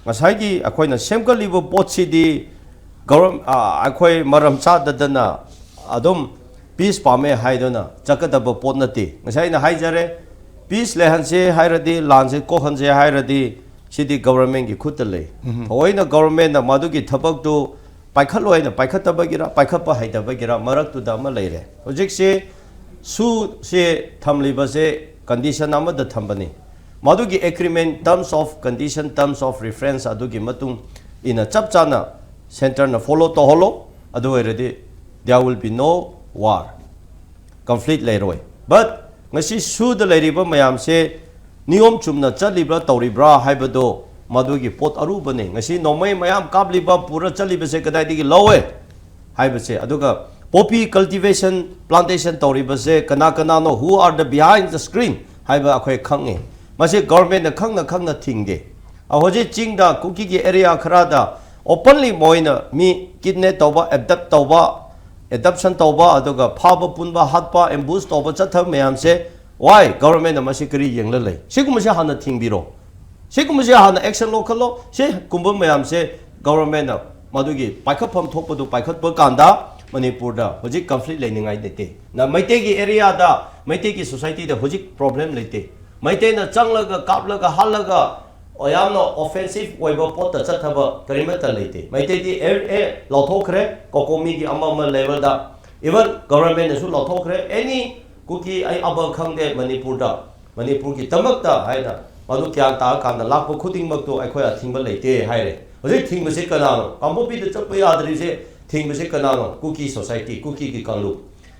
ꯉꯁꯥꯏꯒꯤ ꯑꯩꯈꯣꯏꯅ ꯁꯦꯝꯒꯠꯂꯤꯕ ꯄꯣꯠꯁꯤꯗꯤ ꯒꯧꯔꯝ-, ꯑ, ꯑꯩꯈꯣꯏ ꯃꯔꯝ ꯆꯥꯗꯗꯅ ꯑꯗꯨꯝ ꯄꯤꯁ ꯄꯥꯝꯃꯦ ꯍꯥꯏꯗꯨꯅ ꯆꯠꯀꯗꯕ ꯄꯣꯠ ꯅꯠꯇꯦ꯫ ꯉꯁꯥꯏ ꯑꯩꯅ ꯍꯥꯏꯖꯔꯦ, ꯄꯤꯁ ꯂꯩꯍꯟꯁꯦ ꯍꯥꯏꯔꯗꯤ, ꯂꯥꯟꯁꯦ ꯀꯣꯛꯍꯟꯁꯦ ꯍꯥꯏꯔꯗꯤ, ꯁꯤꯗꯤ ꯒꯣꯕꯔꯃꯦꯟꯒꯤ ꯈꯨꯠꯇ ꯂꯩ꯫ ꯊꯑꯣꯏꯅ ꯒꯣꯕꯔꯃꯦꯟꯅ ꯃꯗꯨꯒꯤ ꯊꯕꯛꯇꯨ ꯄꯥꯏꯈꯠꯂꯣ ꯍꯥꯏꯅ ꯄꯥꯏꯈꯠꯇꯕꯒꯤꯔ, ꯄꯥꯏꯈꯠꯄ ꯍꯩꯇꯕꯒꯤꯔ, ꯃꯔꯛꯇꯨꯗ ꯑꯃ ꯂꯩꯔꯦ꯫ ꯍꯧꯖꯤꯛꯁꯦ ꯁꯨꯁꯦ ꯊꯝꯂꯤꯕꯁꯦ condition ꯑꯃꯗ ꯊꯝꯕꯅꯤ꯫ ꯃꯗꯨꯒꯤ agreement, terms of condition, terms of reference ꯑꯗꯨꯒꯤ ꯃꯇꯨꯡ ꯏꯟꯅ ꯆꯞ ꯆꯥꯅ centre ꯅ follow ꯇꯧꯍꯜꯂꯣ꯫ ꯑꯗꯨ ꯑꯣꯏꯔꯗꯤ there will be no war, conflict ꯂꯩꯔꯣꯏ꯫ But ꯉꯁꯤ ꯁꯨꯗ ꯂꯩꯔꯤꯕ ꯃꯌꯥꯝꯁꯦ ꯅꯤꯌꯣꯝ ꯆꯨꯝꯅ ꯆꯠꯂꯤꯕ꯭ꯔꯥ ꯇꯧꯔꯤꯕ꯭ꯔꯥ ꯍꯥꯏꯕꯗꯣ ꯃꯗꯨꯒꯤ ꯄꯣꯠ ꯑꯔꯨꯕꯅꯤ꯫ ꯉꯁꯤ ꯅꯣꯡꯃꯩ ꯃꯌꯥꯝ ꯀꯥꯞꯂꯤꯕ, ꯄꯨꯔ ꯆꯠꯂꯤꯕꯁꯦ ꯀꯗꯥꯏꯗꯒꯤ ꯂꯧꯋꯦ ꯍꯥꯏꯕꯁꯦ, ꯑꯗꯨꯒ poppy cultivation, plantation ꯇꯧꯔꯤꯕꯁꯦ ꯀꯅꯥ ꯀꯅꯥꯅꯣ, who are the behind the screen ꯍꯥꯏꯕ ꯑꯩꯈꯣꯏ ꯈꯪꯉꯤ꯫ ꯃꯁꯤ ꯒꯣꯕꯔꯃꯦꯟꯅ ꯈꯪꯅ ꯈꯪꯅ ꯊꯤꯡꯗꯦ꯫ ꯍꯧꯖꯤꯛ ꯆꯤꯡꯗ ꯀꯨꯀꯤꯒꯤ ꯑꯦꯔꯤꯌꯥ ꯈꯔꯗ ꯑꯣꯄꯟꯂꯤ ꯃꯣꯏꯅ ꯃꯤ ꯀꯤꯗꯅꯦꯞ ꯇꯧꯕ, ꯑꯦꯕꯗꯛ ꯇꯧꯕ, ꯑꯦꯗꯞꯁꯟ ꯇꯧꯕ, ꯑꯗꯨꯒ ꯐꯥꯕ ꯄꯨꯟꯕ, ꯍꯥꯠꯄ, ꯑꯦꯝꯕꯨꯁ ꯇꯧꯕ ꯆꯠꯊꯕ ꯃꯌꯥꯝꯁꯦ, ꯋꯥꯏ ꯒꯚꯔꯟꯃꯦꯟꯅ ꯃꯁꯤ ꯀꯔꯤ ꯌꯦꯡꯂ ꯂꯩ? ꯁꯤꯒꯨꯝꯕꯁꯦ ꯍꯥꯟꯅ ꯊꯤꯡꯕꯤꯔꯣ꯫ ꯁꯤꯒꯨꯝꯕꯁꯦ ꯍꯥꯟꯅ ꯑꯦꯛꯁꯟ ꯂꯧꯈꯠꯂꯣ꯫ ꯁꯤꯒꯨꯝꯕ ꯃꯌꯥꯝꯁꯦ ꯒꯚꯔꯟꯃꯦꯟꯅ ꯃꯗꯨꯒꯤ ꯄꯥꯏꯈꯠꯐꯝ ꯊꯣꯛꯄꯗꯨ ꯄꯥꯏꯈꯠꯄ ꯀꯥꯟꯗ ꯃꯅꯤꯄꯨꯔꯗ ꯍꯧꯖꯤꯛ ꯀꯟꯐ꯭ꯂꯤꯛ ꯂꯩꯅꯤꯡꯉꯥꯏ ꯂꯩꯇꯦ꯫ ꯅ ꯃꯩꯇꯩꯒꯤ ꯑꯦꯔꯤꯌꯥꯗ, ꯃꯩꯇꯩꯒꯤ ꯁꯣꯁꯥꯏꯇꯤꯗ ꯍꯧꯖꯤꯛ ꯄ꯭ꯔꯣꯕ꯭ꯂꯦꯝ ꯂꯩꯇꯦ꯫ ꯃꯩꯇꯩꯅ ꯆꯪꯂꯒ, ꯀꯥꯞꯂꯒ, ꯍꯥꯠꯂꯒ, ꯌꯥꯝꯅ ꯑꯣꯐꯦꯟꯁꯤꯞ ꯑꯣꯏꯕ ꯄꯣꯠꯇ ꯆꯠꯊꯕ ꯀꯔꯤꯃꯠꯇ ꯂꯩꯇꯦ꯫ ꯃꯩꯇꯩꯗꯤ ꯑꯦ, ꯑꯦ, ꯂꯧꯊꯣꯛꯈ꯭ꯔꯦ, ꯀꯣꯀꯣꯃꯤꯒꯤ ꯑꯃ ꯑꯃ ꯂꯦꯚꯦꯜꯗ, ꯏꯚꯟ ꯒꯚꯔꯟꯃꯦꯟꯅꯁꯨ ꯂꯧꯊꯣꯛꯈ꯭ꯔꯦ꯫ ꯑꯦꯅꯤ ꯀꯨꯀꯤ ꯑꯩ ꯑꯕ ꯈꯪꯗꯦ ꯃꯅꯤꯄꯨꯔꯗ, ꯃꯅꯤꯄꯨꯔꯒꯤꯗꯃꯛꯇ ꯍꯥꯏꯅ ꯃꯗꯨ ꯒ꯭ꯌꯥꯟ ꯇꯥꯔꯀꯥꯟꯗ ꯂꯥꯛꯄ ꯈꯨꯗꯤꯡꯃꯛꯇꯨ ꯑꯩꯈꯣꯏ ꯑꯊꯤꯡꯕ ꯂꯩꯇꯦ ꯍꯥꯏꯔꯦ꯫ ꯍꯧꯖꯤꯛ ꯊꯤꯡꯕꯁꯤ ꯀꯅꯥꯅꯣ? ꯀꯥꯡꯄꯣꯛꯄꯤꯗ ꯆꯠꯄ ꯌꯥꯗ꯭ꯔꯤꯁꯦ ꯊꯤꯡꯕꯁꯤ ꯀꯅꯥꯅꯣ? ꯀꯨꯀꯤ ꯁꯣꯁꯥꯏꯇꯤ, ꯀꯨꯀꯤꯒꯤ ꯀꯥꯡꯂꯨꯞ꯫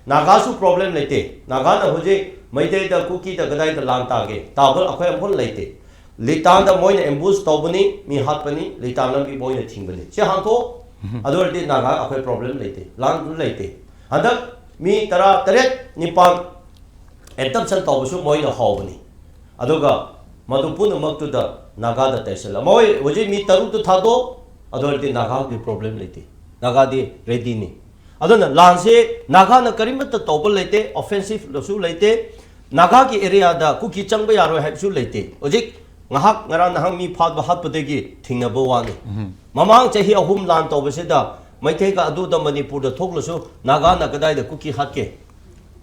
ꯅꯥꯒꯥꯁꯨ ꯄ꯭ꯔꯣꯕ꯭ꯂꯦꯝ ꯂꯩꯇꯦ꯫ ꯅꯥꯒꯥꯅ ꯍꯧꯖꯤꯛ ꯃꯩꯇꯩꯗ, ꯀꯨꯀꯤꯗ ꯀꯗꯥꯏꯗ ꯂꯥꯟ ꯇꯥꯒꯦ? ꯇꯥꯕ ꯑꯩꯈꯣꯏ ꯑꯃꯐꯥꯎ ꯂꯩꯇꯦ꯫ ꯂꯤꯇꯥꯟꯗ ꯃꯣꯏꯅ ꯑꯦꯝꯕꯨꯁ ꯇꯧꯕꯅꯤ, ꯃꯤ ꯍꯥꯠꯄꯅꯤ, ꯂꯤꯇꯥꯟ ꯂꯝꯕꯤ ꯃꯣꯏꯅ ꯊꯤꯡꯕꯅꯤ꯫ ꯁꯤ ꯍꯥꯡꯊꯣꯛꯑꯣ꯫ ꯑꯗꯨ ꯑꯣꯏꯔꯗꯤ ꯅꯥꯒꯥ ꯑꯩꯈꯣꯏ ꯄ꯭ꯔꯣꯕ꯭ꯂꯦꯝ ꯂꯩꯇꯦ, ꯂꯥꯟꯁꯨ ꯂꯩꯇꯦ꯫ ꯍꯟꯗꯛ ꯃꯤ ꯇꯔꯥ ꯇꯔꯦꯠ ꯅꯤꯄꯥꯜ ꯑꯦꯕꯗꯛꯁꯟ ꯇꯧꯕꯁꯨ ꯃꯣꯏꯅ ꯍꯧꯕꯅꯤ꯫ ꯑꯗꯨꯒ ꯃꯗꯨ ꯄꯨꯝꯅꯃꯛꯇꯨꯗ ꯅꯥꯒꯥꯗ ꯇꯩꯁꯜꯂ꯫ ꯃꯣꯏ ꯍꯧꯖꯤꯛ ꯃꯤ ꯇꯔꯨꯛꯇꯨ ꯊꯥꯗꯣꯛ, ꯑꯗꯨ ꯑꯣꯏꯔꯗꯤ ꯅꯥꯒꯥꯒꯤ ꯄ꯭ꯔꯣꯕ꯭ꯂꯦꯝ ꯂꯩꯇꯦ꯫ ꯅꯥꯒꯥꯗꯤ ꯔꯦꯗꯤꯅꯤ꯫ ꯑꯗꯨꯅ ꯂꯥꯟꯁꯦ ꯅꯥꯒꯥꯅ ꯀꯔꯤꯃꯠꯇ ꯇꯧꯕ ꯂꯩꯇꯦ, ꯑꯣꯐꯦꯟꯁꯤꯞꯁꯨ ꯂꯩꯇꯦ, ꯅꯥꯒꯥꯒꯤ ꯑꯦꯔꯤꯌꯥꯗ ꯀꯨꯀꯤ ꯆꯪꯕ ꯌꯥꯔꯣꯏ ꯍꯥꯏꯕꯁꯨ ꯂꯩꯇꯦ꯫ ꯍꯧꯖꯤꯛ ꯉꯥꯏꯍꯥꯛ ꯉꯔꯥꯡ ꯅꯍꯥꯟ ꯃꯤ ꯐꯥꯕ ꯍꯥꯠꯄꯗꯒꯤ ꯊꯤꯡꯅꯕ ꯋꯥꯅꯤ꯫ ꯃꯃꯥꯡ ꯆꯍꯤ ꯑꯍꯨꯝ ꯂꯥꯟ ꯇꯧꯕꯁꯤꯗ ꯃꯩꯇꯩꯒ ꯑꯗꯨꯗ ꯃꯅꯤꯄꯨꯔꯗ ꯊꯣꯛꯂꯁꯨ ꯅꯥꯒꯥꯅ ꯀꯗꯥꯏꯗ ꯀꯨꯀꯤ ꯍꯥꯠꯀꯦ?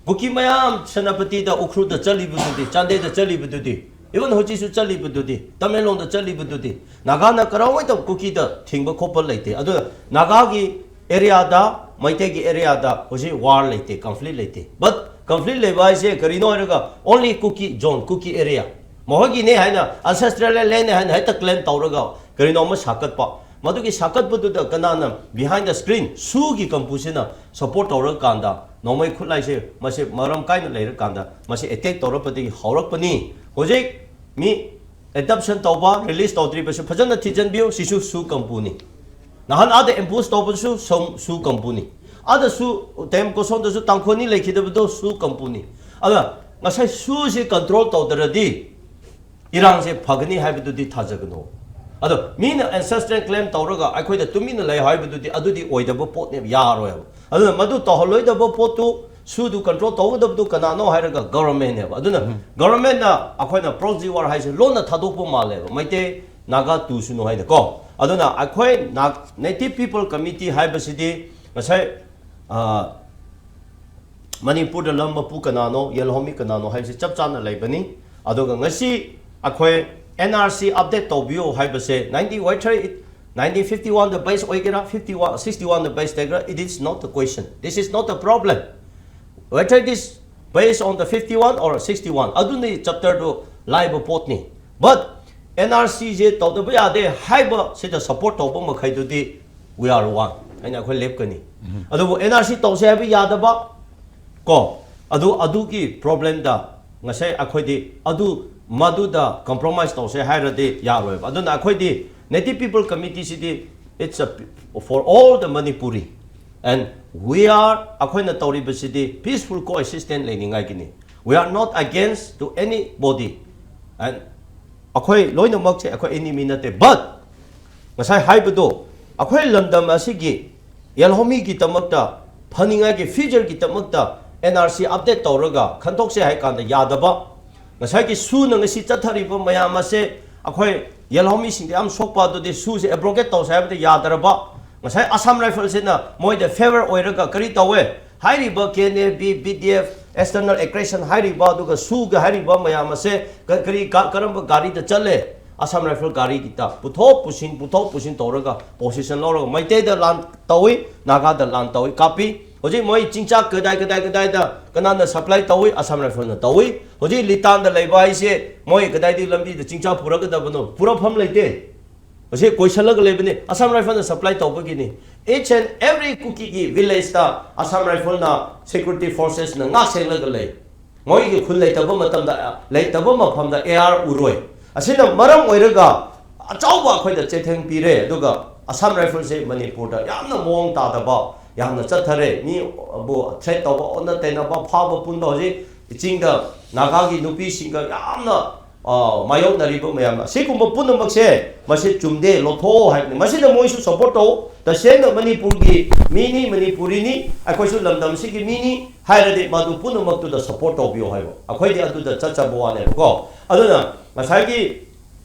ꯀꯨꯀꯤ ꯃꯌꯥꯝ ꯁꯦꯅꯥꯄꯇꯤꯗ, ꯎꯈ꯭ꯔꯨꯜꯗ ꯆꯠꯂꯤꯕꯗꯨꯗꯤ, ꯆꯥꯟꯗꯦꯜꯗ ꯆꯠꯂꯤꯕꯗꯨꯗꯤ, ꯏꯚꯟ ꯍꯧꯖꯤꯛꯁꯨ ꯆꯠꯂꯤꯕꯗꯨꯗꯤ, ꯇꯃꯦꯡꯂꯣꯡꯗ ꯆꯠꯂꯤꯕꯗꯨꯗꯤ, ꯅꯥꯒꯥꯅ ꯀꯔꯥꯏꯋꯥꯏꯗ ꯀꯨꯀꯤꯗ ꯊꯤꯡꯕ ꯈꯣꯠꯄ ꯂꯩꯇꯦ꯫ ꯑꯗꯨꯅ ꯅꯥꯒꯥꯒꯤ ꯑꯦꯔꯤꯌꯥꯗ, ꯃꯩꯇꯩꯒꯤ ꯑꯦꯔꯤꯌꯥꯗ ꯍꯧꯖꯤꯛ ꯋꯥꯔ ꯂꯩꯇꯦ, ꯀꯟꯐ꯭ꯂꯤꯛ ꯂꯩꯇꯦ꯫ ꯕꯠ ꯀꯟꯐ꯭ꯂꯤꯛ ꯂꯩꯕ ꯍꯥꯏꯁꯦ ꯀꯔꯤꯅꯣ ꯍꯥꯏꯔꯒ, ꯑꯣꯟꯂꯤ ꯀꯨꯀꯤ ꯖꯣꯟ, ꯀꯨꯀꯤ ꯑꯦꯔꯤꯌꯥ, ꯃꯈꯣꯏꯒꯤꯅꯦ ꯍꯥꯏꯅ, ꯑꯟꯁꯦꯁꯇ꯭ꯔꯦꯜ ꯂꯦꯟꯅꯦ ꯍꯥꯏꯅ ꯍꯦꯛꯇ ꯀ꯭ꯂꯦꯝ ꯇꯧꯔꯒ ꯀꯔꯤꯅꯣ ꯑꯃ ꯁꯥꯒꯠꯄ꯫ ꯃꯗꯨꯒꯤ ꯁꯥꯒꯠꯄꯗꯨꯗ ꯀꯅꯥꯅ behind the screen, ꯁꯨꯒꯤ ꯀꯝꯄꯨꯁꯤꯅ ꯁꯞꯄꯣꯔꯠ ꯇꯧꯔꯀꯥꯟꯗ ꯅꯣꯡꯃꯩ ꯈꯨꯠꯂꯥꯏꯁꯦ ꯃꯁꯤ ꯃꯔꯝ ꯀꯥꯏꯅ ꯂꯩꯔꯀꯥꯟꯗ ꯃꯁꯤ ꯑꯦꯇꯦꯛ ꯇꯧꯔꯛꯄꯗꯒꯤ ꯍꯧꯔꯛꯄꯅꯤ꯫ ꯍꯧꯖꯤꯛ ꯃꯤ ꯑꯦꯗꯞꯁꯟ ꯇꯧꯕ, ꯔꯤꯂꯤꯁ ꯇꯧꯗ꯭ꯔꯤꯕꯁꯨ ꯐꯖꯅ ꯊꯤꯖꯤꯟꯕꯤꯌꯨ꯫ ꯁꯤꯁꯨ ꯁꯨ ꯀꯝꯄꯨꯅꯤ꯫ ꯅꯍꯥꯟ ꯑꯥꯗ ꯑꯦꯝꯕꯨꯁ ꯇꯧꯕꯁꯨ ꯁꯨ, ꯁꯨ ꯀꯝꯄꯨꯅꯤ꯫ ꯑꯥꯗꯁꯨ ꯇꯦꯝ ꯀꯣꯁꯣꯟꯗꯁꯨ ꯇꯥꯡꯈꯨꯜ ꯑꯅꯤ ꯂꯩꯈꯤꯗꯕꯗꯣ ꯁꯨ ꯀꯝꯄꯨꯅꯤ꯫ ꯑꯗꯨꯅ ꯉꯁꯥꯏ ꯁꯨꯁꯤ ꯀꯟꯇ꯭ꯔꯣꯜ ꯇꯧꯗ꯭ꯔꯗꯤ ꯏꯔꯥꯡꯁꯦ ꯐꯒꯅꯤ ꯍꯥꯏꯕꯗꯨꯗꯤ ꯊꯥꯖꯒꯅꯨ꯫ ꯑꯗꯣ ꯃꯤꯅ ancestral claim ꯇꯧꯔꯒ ꯑꯩꯈꯣꯏꯗ ꯇꯨꯃꯤꯟꯅ ꯂꯩ ꯍꯥꯏꯕꯗꯨꯗꯤ, ꯑꯗꯨꯗꯤ ꯑꯣꯏꯗꯕ ꯄꯣꯠꯅꯦꯕ, ꯌꯥꯔꯣꯏꯕ꯫ ꯑꯗꯨꯅ ꯃꯗꯨ ꯇꯧꯍꯜꯂꯣꯏꯗꯕ ꯄꯣꯠꯇꯨ, ꯁꯨꯗꯨ control ꯇꯧꯒꯗꯕꯗꯨ ꯀꯅꯥꯅꯣ ꯍꯥꯏꯔꯒ government ꯅꯦꯕ꯫ ꯑꯗꯨꯅ government ꯅ ꯑꯩꯈꯣꯏꯅ proxy war ꯍꯥꯏꯁꯦ ꯂꯣꯟꯅ ꯊꯥꯗꯣꯛꯄ ꯃꯥꯜꯂꯦꯕ, ꯃꯩꯇꯩ ꯅꯥꯒꯥ ꯇꯨꯁꯅꯨ ꯍꯥꯏꯅꯀꯣ꯫ ꯑꯗꯨꯅ ꯑꯩꯈꯣꯏ Native People Committee ꯍꯥꯏꯕꯁꯤꯗꯤ ꯉꯁꯥꯏ, ꯑ, ꯃꯅꯤꯄꯨꯔꯗ ꯂꯝ ꯃꯄꯨ ꯀꯅꯥꯅꯣ, ꯌꯦꯜꯍꯧꯃꯤ ꯀꯅꯥꯅꯣ ꯍꯥꯏꯕꯁꯤ ꯆꯞ ꯆꯥꯅ ꯂꯩꯕꯅꯤ꯫ ꯑꯗꯨꯒ ꯉꯁꯤ ꯑꯩꯈꯣꯏ N R C update ꯇꯧꯕꯤꯌꯨ ꯍꯥꯏꯕꯁꯦ, ninety, whether it, nineteen fifty-one the base ꯑꯣꯏꯒꯦꯔꯥ, fifty-one, sixty-one the base ꯂꯩꯒꯦꯔꯥ, it is not the question, this is not the problem, whether it is based on the fifty-one or sixty-one, ꯑꯗꯨꯅꯤ chapter ꯗꯨ ꯂꯥꯏꯕ ꯄꯣꯠꯅꯤ꯫ But N R C ꯁꯦ ꯇꯧꯗꯕ ꯌꯥꯗꯦ ꯍꯥꯏꯕ ꯁꯤꯗ support ꯇꯧꯕ ꯃꯈꯩꯗꯨꯗꯤ we are one ꯍꯥꯏꯅ ꯑꯩꯈꯣꯏ ꯂꯦꯞꯀꯅꯤ꯫ ꯑꯗꯨꯕꯨ N R C ꯇꯧꯁꯦ ꯍꯥꯏꯕ ꯌꯥꯗꯕ ꯀꯣ, ꯑꯗꯨ, ꯑꯗꯨꯒꯤ problem ꯗ ꯉꯁꯥꯏ ꯑꯩꯈꯣꯏꯗꯤ ꯑꯗꯨ, ꯃꯗꯨꯗ compromise ꯇꯧꯁꯦ ꯍꯥꯏꯔꯗꯤ ꯌꯥꯔꯣꯏꯕ꯫ ꯑꯗꯨꯅ ꯑꯩꯈꯣꯏꯗꯤ Native People Committee CD, it's a, for all the Manipuri, and we are, ꯑꯩꯈꯣꯏꯅ ꯇꯧꯔꯤꯕꯁꯤꯗꯤ peaceful coexistence ꯂꯩꯅꯤꯡꯉꯥꯏꯒꯤꯅꯤ꯫ We are not against to anybody, and ꯑꯩꯈꯣꯏ ꯂꯣꯏꯅꯃꯛꯁꯦ ꯑꯩꯈꯣꯏ enemy ꯅꯠꯇꯦ꯫ But ꯉꯁꯥꯏ ꯍꯥꯏꯕꯗꯣ, ꯑꯩꯈꯣꯏ ꯂꯝꯗꯝ ꯑꯁꯤꯒꯤ ꯌꯦꯜꯍꯧꯃꯤꯒꯤꯗꯃꯛꯇ, ꯐꯅꯤꯡꯉꯥꯏꯒꯤ future ꯒꯤꯗꯃꯛꯇ N R C update ꯇꯧꯔꯒ ꯈꯟꯗꯣꯛꯁꯦ ꯍꯥꯏ ꯀꯥꯟꯗ ꯌꯥꯗꯕ, ꯉꯁꯥꯏꯒꯤ ꯁꯨꯅ ꯉꯁꯤ ꯆꯠꯊꯔꯤꯕ ꯃꯌꯥꯝ ꯑꯁꯦ ꯑꯩꯈꯣꯏ ꯌꯦꯜꯍꯧꯃꯤꯁꯤꯡꯗ ꯌꯥꯝ ꯁꯣꯛꯄ ꯑꯗꯨꯗꯤ ꯁꯨꯁꯦ abrogate ꯇꯧꯁꯦ ꯍꯥꯏꯕꯗ ꯌꯥꯗ꯭ꯔꯕ, ꯉꯁꯥꯏ Assam Rifles ꯁꯤꯅ ꯃꯣꯏꯗ favour ꯑꯣꯏꯔꯒ ꯀꯔꯤ ꯇꯧꯋꯦ? ꯍꯥꯏꯔꯤꯕ K N A B, B D F, external aggression ꯍꯥꯏꯔꯤꯕ, ꯑꯗꯨꯒ ꯁꯨꯒ ꯍꯥꯏꯔꯤꯕ ꯃꯌꯥꯝ ꯑꯁꯦ ꯀ-, ꯀꯔꯤ ꯀ-, ꯀꯔꯝꯕ ꯒꯥꯔꯤꯗ ꯆꯠꯂꯦ? Assam Rifle ꯒꯥꯔꯤꯒꯤꯗ ꯄꯨꯊꯣꯛ ꯄꯨꯁꯤꯟ, ꯄꯨꯊꯣꯛ ꯄꯨꯁꯤꯟ ꯇꯧꯔꯒ position ꯂꯧꯔꯒ ꯃꯩꯇꯩꯗ ꯂꯥꯟ ꯇꯧꯏ, ꯅꯥꯒꯥꯗ ꯂꯥꯟ ꯇꯧꯏ, ꯀꯥꯞꯄꯤ꯫ ꯍꯧꯖꯤꯛ ꯃꯣꯏ ꯆꯤꯡꯆꯥꯛ ꯀꯗꯥꯏ, ꯀꯗꯥꯏ, ꯀꯗꯥꯏꯗ ꯀꯅꯥꯅ supply ꯇꯧꯏ? Assam Rifle ꯅ ꯇꯧꯏ꯫ ꯍꯧꯖꯤꯛ ꯂꯤꯇꯥꯟꯗ ꯂꯩꯕ ꯍꯥꯏꯁꯦ ꯃꯣꯏ ꯀꯗꯥꯏꯗꯒꯤ ꯂꯝꯕꯤꯗ ꯆꯤꯡꯆꯥꯛ ꯄꯨꯔꯛꯀꯗꯕꯅꯣ? ꯄꯨꯔꯛꯐꯝ ꯂꯩꯇꯦ꯫ ꯃꯁꯤ ꯀꯣꯏꯁꯜꯂꯒ ꯂꯩꯕꯅꯤ, Assam Rifle ꯅ supply ꯇꯧꯕꯒꯤꯅꯤ꯫ Each and every ꯀꯨꯀꯤꯒꯤ village ꯇ Assam Rifle ꯅ, security forces ꯅ ꯉꯥꯛ ꯁꯦꯜꯂꯒ ꯂꯩ꯫ ꯃꯣꯏꯒꯤ ꯈꯨꯟ ꯂꯩꯇꯕ ꯃꯇꯝꯗ, ꯂꯩꯇꯕ ꯃꯐꯝꯗ A R ꯎꯔꯣꯏ꯫ ꯑꯁꯤꯅ ꯃꯔꯝ ꯑꯣꯏꯔꯒ ꯑꯆꯧꯕ ꯑꯩꯈꯣꯏꯗ ꯆꯩꯊꯦꯡ ꯄꯤꯔꯦ꯫ ꯑꯗꯨꯒ Assam Rifle ꯁꯦ ꯃꯅꯤꯄꯨꯔꯗ ꯌꯥꯝꯅ ꯃꯑꯣꯡ ꯇꯥꯗꯕ, ꯌꯥꯝꯅ ꯆꯠꯊꯔꯦ꯫ ꯃꯤꯕꯨ threat ꯇꯧꯕ, ꯑꯣꯟꯅ ꯇꯩꯅꯕ, ꯐꯥꯕ ꯄꯨꯟꯕ, ꯍꯧꯖꯤꯛ ꯆꯤꯡꯗ ꯅꯥꯒꯥꯒꯤ ꯅꯨꯄꯤꯁꯤꯡꯒ ꯌꯥꯝꯅ ꯑ, ꯃꯥꯌꯣꯛꯅꯔꯤꯕ ꯃꯌꯥꯝ ꯑꯁꯤꯒꯨꯝꯕ ꯄꯨꯝꯅꯃꯛꯁꯦ ꯃꯁꯤ ꯆꯨꯝꯗꯦ, ꯂꯧꯊꯣꯛꯑꯣ ꯍꯥꯏꯕꯅꯤ꯫ ꯃꯁꯤꯗ ꯃꯣꯏꯁꯨ ꯁꯞꯄꯣꯔꯠ ꯇꯧ, ꯇꯁꯦꯡꯅ ꯃꯅꯤꯄꯨꯔꯒꯤ ꯃꯤꯅꯤ, ꯃꯅꯤꯄꯨꯔꯤꯅꯤ, ꯑꯩꯈꯣꯏꯁꯨ ꯂꯝꯗꯝꯁꯤꯒꯤ ꯃꯤꯅꯤ ꯍꯥꯏꯔꯗꯤ ꯃꯗꯨ ꯄꯨꯝꯅꯃꯛꯇꯨꯗ ꯁꯞꯄꯣꯔꯠ ꯇꯧꯕꯤꯌꯣ ꯍꯥꯏꯕ, ꯑꯩꯈꯣꯏꯗꯤ ꯑꯗꯨꯗ ꯆꯠꯆꯕ ꯋꯥꯅꯦꯕꯀꯣ꯫ ꯑꯗꯨꯅ ꯉꯁꯥꯏꯒꯤ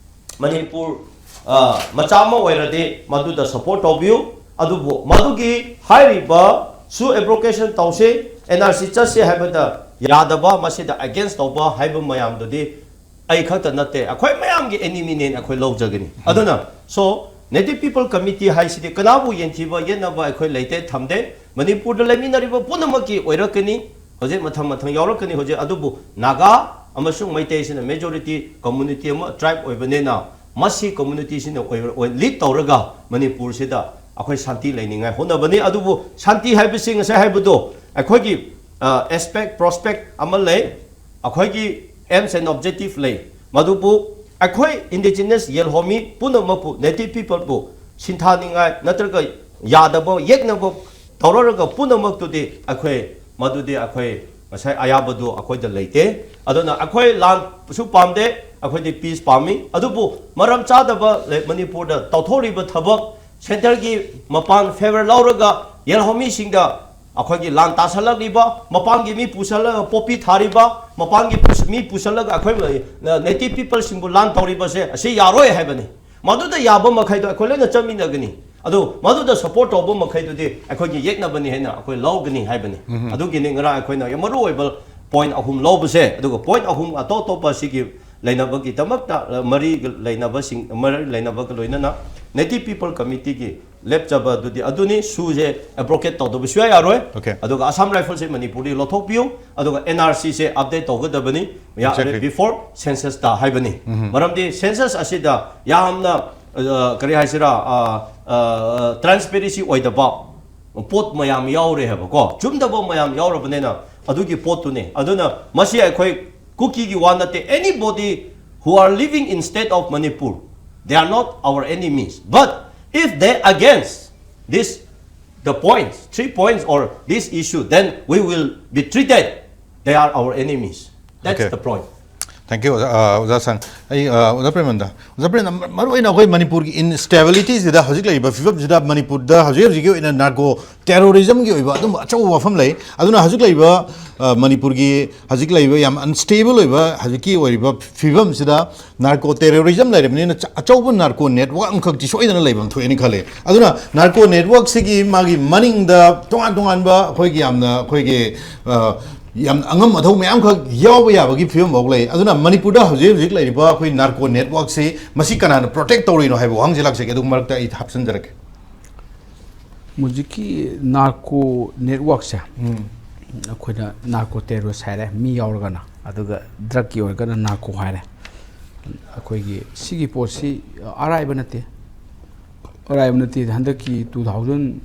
ꯃꯅꯤꯄꯨꯔ, ꯑ, ꯃꯆꯥ ꯑꯃ ꯑꯣꯏꯔꯗꯤ ꯃꯗꯨꯗ ꯁꯞꯄꯣꯔꯠ ꯇꯧꯕꯤꯌꯨ꯫ ꯑꯗꯨꯕꯨ ꯃꯗꯨꯒꯤ ꯍꯥꯏꯔꯤꯕ ꯁꯨ ꯑꯦꯕ꯭ꯔꯣꯀꯦꯁꯟ ꯇꯧꯁꯦ, ꯑꯦꯟ ꯑꯥꯔ ꯁꯤ ꯆꯠꯁꯦ ꯍꯥꯏꯕꯗ ꯌꯥꯗꯕ, ꯃꯁꯤꯗ ꯑꯦꯒꯦꯟꯁ ꯇꯧꯕ ꯍꯥꯏꯕ ꯃꯌꯥꯝꯗꯨꯗꯤ ꯑꯩ ꯈꯛꯇ ꯅꯠꯇꯦ, ꯑꯩꯈꯣꯏ ꯃꯌꯥꯝꯒꯤ ꯑꯦꯅꯤꯃꯤꯅꯦꯅ ꯑꯩꯈꯣꯏ ꯂꯧꯖꯒꯅꯤ꯫ ꯑꯗꯨꯅ, so, Native People Committee ꯍꯥꯏꯁꯤꯗꯤ ꯀꯅꯥꯕꯨ ꯌꯦꯟꯊꯤꯕ ꯌꯦꯠꯅꯕ ꯑꯩꯈꯣꯏ ꯂꯩꯇꯦ, ꯊꯝꯗꯦ꯫ ꯃꯅꯤꯄꯨꯔꯗ ꯂꯩꯃꯤꯟꯅꯔꯤꯕ ꯄꯨꯝꯅꯃꯛꯀꯤ ꯑꯣꯏꯔꯛꯀꯅꯤ꯫ ꯍꯧꯖꯤꯛ ꯃꯊꯪ ꯃꯊꯪ ꯌꯥꯎꯔꯛꯀꯅꯤ꯫ ꯍꯧꯖꯤꯛ ꯑꯗꯨꯕꯨ ꯅꯥꯒꯥ ꯑꯃꯁꯨꯡ ꯃꯩꯇꯩꯁꯤꯅ ꯃꯦꯖꯣꯔꯤꯇꯤ ꯀꯝꯃꯨꯅꯤꯇꯤ ꯑꯃ, ꯇ꯭ꯔꯥꯏꯕ ꯑꯣꯏꯕꯅꯤꯅ ꯃꯁꯤ ꯀꯝꯃꯨꯅꯤꯇꯤꯁꯤꯅ ꯑꯣꯏꯕ, ꯑꯣꯏ, ꯂꯤꯗ ꯇꯧꯔꯒ ꯃꯅꯤꯄꯨꯔꯁꯤꯗ ꯑꯩꯈꯣꯏ ꯁꯥꯟꯇꯤ ꯂꯩꯅꯤꯡꯉꯥꯏ ꯍꯣꯠꯅꯕꯅꯤ꯫ ꯑꯗꯨꯕꯨ ꯁꯥꯟꯇꯤ ꯍꯥꯏꯕꯁꯤ ꯉꯁꯥꯏ ꯍꯥꯏꯕꯗꯣ ꯑꯩꯈꯣꯏꯒꯤ, ꯑ, ꯑꯦꯁꯄꯦꯛ, ꯄ꯭ꯔꯣꯁꯄꯦꯛ ꯑꯃ ꯂꯩ, ꯑꯩꯈꯣꯏꯒꯤ ꯑꯦꯝꯁ ꯑꯦꯟ ꯑꯣꯕꯖꯦꯛꯇꯤꯚ ꯂꯩ꯫ ꯃꯗꯨꯕꯨ ꯑꯩꯈꯣꯏ ꯏꯟꯗꯤꯖꯤꯅꯁ ꯌꯦꯜꯍꯣꯃꯤ ꯄꯨꯝꯅꯃꯛꯄꯨ, ꯅꯦꯇꯤꯚ ꯄꯤꯄꯜꯕꯨ ꯁꯤꯟꯊꯥꯅꯤꯡꯉꯥꯏ ꯅꯠꯇ꯭ꯔꯒ ꯌꯥꯗꯕ, ꯌꯦꯛꯅꯕ ꯇꯧꯔꯔꯒ ꯄꯨꯝꯅꯃꯛꯇꯨꯗꯤ ꯑꯩꯈꯣꯏ ꯃꯗꯨꯗꯤ ꯑꯩꯈꯣꯏ ꯉꯁꯥꯏ ꯑꯌꯥꯕꯗꯨ ꯑꯩꯈꯣꯏꯗ ꯂꯩꯇꯦ꯫ ꯑꯗꯨꯅ ꯑꯩꯈꯣꯏ ꯂꯥꯟꯁꯨ ꯄꯥꯝꯗꯦ, ꯑꯩꯈꯣꯏꯗꯤ ꯄꯤꯁ ꯄꯥꯝꯃꯤ꯫ ꯑꯗꯨꯕꯨ ꯃꯔꯝ ꯆꯥꯗꯕ ꯂꯩ-, ꯃꯅꯤꯄꯨꯔꯗ ꯇꯧꯊꯣꯛꯂꯤꯕ ꯊꯕꯛ, ꯁꯦꯟꯇꯔꯒꯤ ꯃꯄꯥꯟ ꯐꯦꯚꯔ ꯂꯧꯔꯒ ꯌꯦꯜꯍꯧꯃꯤꯁꯤꯡꯗ ꯑꯩꯈꯣꯏꯒꯤ ꯂꯥꯟ ꯇꯥꯁꯜꯂꯛꯂꯤꯕ, ꯃꯄꯥꯟꯒꯤ ꯃꯤ ꯄꯨꯁꯜꯂꯒ ꯄꯣꯄꯤ ꯊꯥꯔꯤꯕ, ꯃꯄꯥꯟꯒꯤ ꯄꯨꯁ-, ꯃꯤ ꯄꯨꯁꯜꯂꯒ ꯑꯩꯈꯣꯏ ꯅꯦꯇꯤꯚ ꯄꯤꯄꯜꯁꯤꯡꯕꯨ ꯂꯥꯟ ꯇꯧꯔꯤꯕꯁꯦ ꯑꯁꯤ ꯌꯥꯔꯣꯏ ꯍꯥꯏꯕꯅꯤ꯫ ꯃꯗꯨꯗ ꯌꯥꯕ ꯃꯈꯩꯗꯣ ꯑꯩꯈꯣꯏ ꯂꯣꯏꯅ ꯆꯠꯃꯤꯟꯅꯒꯅꯤ꯫ ꯑꯗꯨ ꯃꯗꯨꯗ ꯁꯞꯄꯣꯔꯠ ꯇꯧꯕ ꯃꯈꯩꯗꯨꯗꯤ ꯑꯩꯈꯣꯏꯒꯤ ꯌꯦꯛꯅꯕꯅꯤ ꯍꯥꯏꯅ ꯑꯩꯈꯣꯏ ꯂꯧꯒꯅꯤ ꯍꯥꯏꯕꯅꯤ꯫ ꯑꯗꯨꯒꯤꯅꯤ ꯉꯔꯥꯡ ꯑꯩꯈꯣꯏꯅ ꯌꯥꯝ ꯃꯔꯨ ꯑꯣꯏꯕ ꯄꯣꯏꯟ ꯑꯍꯨꯝ ꯂꯧꯕꯁꯦ꯫ ꯑꯗꯨꯒ ꯄꯣꯏꯟ ꯑꯍꯨꯝ ꯑꯇꯣꯞ ꯑꯇꯣꯞꯄ ꯁꯤꯒꯤ ꯂꯩꯅꯕꯒꯤꯗꯃꯛꯇ, ꯑ, ꯃꯔꯤ ꯂꯩꯅꯕꯁꯤꯡ, ꯃꯔꯤ ꯂꯩꯅꯕꯒ ꯂꯣꯏꯅꯅ ꯅꯦꯇꯤꯚ ꯄꯤꯄꯜ ꯀꯃꯤꯇꯤꯒꯤ ꯂꯦꯞꯆꯕ ꯑꯗꯨꯗꯤ ꯑꯗꯨꯅꯤ, ꯁꯨꯁꯦ ꯑꯦꯕ꯭ꯔꯣꯀꯦꯠ ꯇꯧꯗꯕ ꯁꯨꯡꯌꯥ ꯌꯥꯔꯣꯏ꯫ Okay. ꯑꯗꯨꯒ ꯑꯁꯥꯝ ꯔꯥꯏꯐꯜꯁꯦ ꯃꯅꯤꯄꯨꯔꯗꯤ ꯂꯧꯊꯣꯛꯄꯤꯌꯨ, ꯑꯗꯨꯒ ꯑꯦꯟ ꯑꯥꯔ ꯁꯤꯁꯦ ꯑꯞꯗꯦꯠ ꯇꯧꯒꯗꯕꯅꯤ, Exactly. ꯕꯤꯐꯣꯔ ꯁꯦꯟꯁꯁꯇ ꯍꯥꯏꯕꯅꯤ꯫ ꯃꯔꯝꯗꯤ ꯁꯦꯟꯁꯁ ꯑꯁꯤꯗ ꯌꯥꯝꯅ, ꯑ, ꯀꯔꯤ ꯍꯥꯏꯁꯤꯔꯥ, ꯇ꯭ꯔꯥꯟꯁꯄꯦꯔꯦꯟꯁꯤ ꯑꯣꯏꯗꯕ ꯄꯣꯠ ꯃꯌꯥꯝ ꯌꯥꯎꯔꯦ ꯍꯥꯏꯕꯀꯣ, ꯆꯨꯝꯗꯕ ꯃꯌꯥꯝ ꯌꯥꯎꯔꯕꯅꯤꯅ ꯑꯗꯨꯒꯤ ꯄꯣꯠꯇꯨꯅꯤ꯫ ꯑꯗꯨꯅ ꯃꯁꯤ ꯑꯩꯈꯣꯏ ꯀꯨꯀꯤꯒꯤ ꯋꯥ ꯅꯠꯇꯦ, anybody who are living in state of Manipur, they are not our enemies, but if they against this, the points, three points or this issue, then we will be treated they are our enemies. That's Okay. The point. Thank you, ꯑꯣꯖꯥ, ꯑ, ꯑꯣꯖꯥ ꯁꯥꯡ꯫ ꯑꯩ, ꯑ, ꯑꯣꯖꯥ ꯄ꯭ꯔꯦꯃꯟꯗ, ꯑꯣꯖꯥ ꯄ꯭ꯔꯦꯃꯟꯗ, ꯃ-, ꯃꯔꯨꯑꯣꯏꯅ ꯑꯩꯈꯣꯏ ꯃꯅꯤꯄꯨꯔꯒꯤ ꯏꯟꯁꯇꯦꯕꯤꯂꯤꯇꯤꯁꯤꯗ, ꯍꯧꯖꯤꯛ ꯂꯩꯔꯤꯕ ꯐꯤꯕꯝꯁꯤꯗ, ꯃꯅꯤꯄꯨꯔꯗ ꯍꯧꯖꯤꯛ ꯍꯧꯖꯤꯛꯀꯤ ꯑꯣꯏꯅ ꯅꯥꯔꯀꯣ ꯇꯦꯔꯣꯔꯤꯖꯝꯒꯤ ꯑꯣꯏꯕ ꯑꯗꯨꯝꯕ ꯑꯆꯧꯕ ꯋꯥꯐꯝ ꯂꯩ꯫ ꯑꯗꯨꯅ ꯍꯧꯖꯤꯛ ꯂꯩꯔꯤꯕ, ꯑ, ꯃꯅꯤꯄꯨꯔꯒꯤ ꯍꯧꯖꯤꯛ ꯂꯩꯔꯤꯕ ꯌꯥꯝ ꯑꯟꯁꯇꯦꯕꯜ ꯑꯣꯏꯕ ꯍꯧꯖꯤꯛꯀꯤ ꯑꯣꯏꯔꯤꯕ ꯐꯤꯕꯝꯁꯤꯗ, ꯅꯥꯔꯀꯣ ꯇꯦꯔꯣꯔꯤꯖꯝ ꯂꯩꯔꯕꯅꯤꯅ, ꯆ-, ꯑꯆꯧꯕ ꯅꯥꯔꯀꯣ ꯅꯦꯠꯋꯥꯔꯛ ꯑꯃꯈꯛꯇꯤ ꯁꯣꯏꯗꯅ ꯂꯩꯐꯝ ꯊꯣꯛꯑꯦꯅ ꯈꯜꯂꯦ꯫ ꯑꯗꯨꯅ ꯅꯥꯔꯀꯣ ꯅꯦꯠꯋꯥꯔꯛꯁꯤꯒꯤ ꯃꯥꯒꯤ ꯃꯅꯤꯡꯗ ꯇꯣꯉꯥꯟ ꯇꯣꯉꯥꯟꯕ ꯑꯩꯈꯣꯏꯒꯤ ꯌꯥꯝꯅ ꯑꯩꯈꯣꯏꯒꯤ, ꯑ, ꯌꯥꯝ ꯑꯉꯝ ꯑꯊꯧ ꯃꯌꯥꯝꯈꯛ ꯌꯥꯎꯕ ꯌꯥꯕꯒꯤ ꯐꯤꯕꯝ ꯐꯥꯎ ꯂꯩ꯫ ꯑꯗꯨꯅ ꯃꯅꯤꯄꯨꯔꯗ ꯍꯧꯖꯤꯛ ꯍꯧꯖꯤꯛ ꯂꯩꯔꯤꯕ ꯑꯩꯈꯣꯏ ꯅꯥꯔꯀꯣ ꯅꯦꯠꯋꯥꯔꯛꯁꯤ, ꯃꯁꯤ ꯀꯅꯥꯅ ꯄ꯭ꯔꯣꯇꯦꯛ ꯇꯧꯔꯤꯅꯣ ꯍꯥꯏꯕ ꯋꯥꯍꯪꯁꯦ ꯂꯥꯛꯆꯒꯦ꯫ ꯑꯗꯨꯒ ꯃꯔꯛꯇ ꯑꯩ ꯍꯥꯞꯆꯤꯟꯖꯔꯛꯀꯦ꯫ ꯍꯧꯖꯤꯛꯀꯤ ꯅꯥꯔꯀꯣ ꯅꯦꯠꯋꯥꯔꯛꯁꯦ, ꯎꯝ꯫ ꯑꯩꯈꯣꯏꯅ ꯅꯥꯔꯀꯣ ꯇꯦꯔꯣꯔꯤꯁ ꯍꯥꯏꯔꯦ, ꯃꯤ ꯌꯥꯎꯔꯒꯅ, ꯑꯗꯨꯒ ꯗ꯭ꯔꯛꯀꯤ ꯑꯣꯏꯔꯒꯅ ꯅꯥꯔꯀꯣ ꯍꯥꯏꯔꯦ꯫ ꯑꯩꯈꯣꯏꯒꯤ ꯁꯤꯒꯤ ꯄꯣꯠꯁꯤ ꯑꯔꯥꯏꯕ ꯅꯠꯇꯦ, ꯑꯔꯥꯏꯕ ꯅꯠꯇꯦ꯫ ꯍꯟꯗꯛꯀꯤ two thousand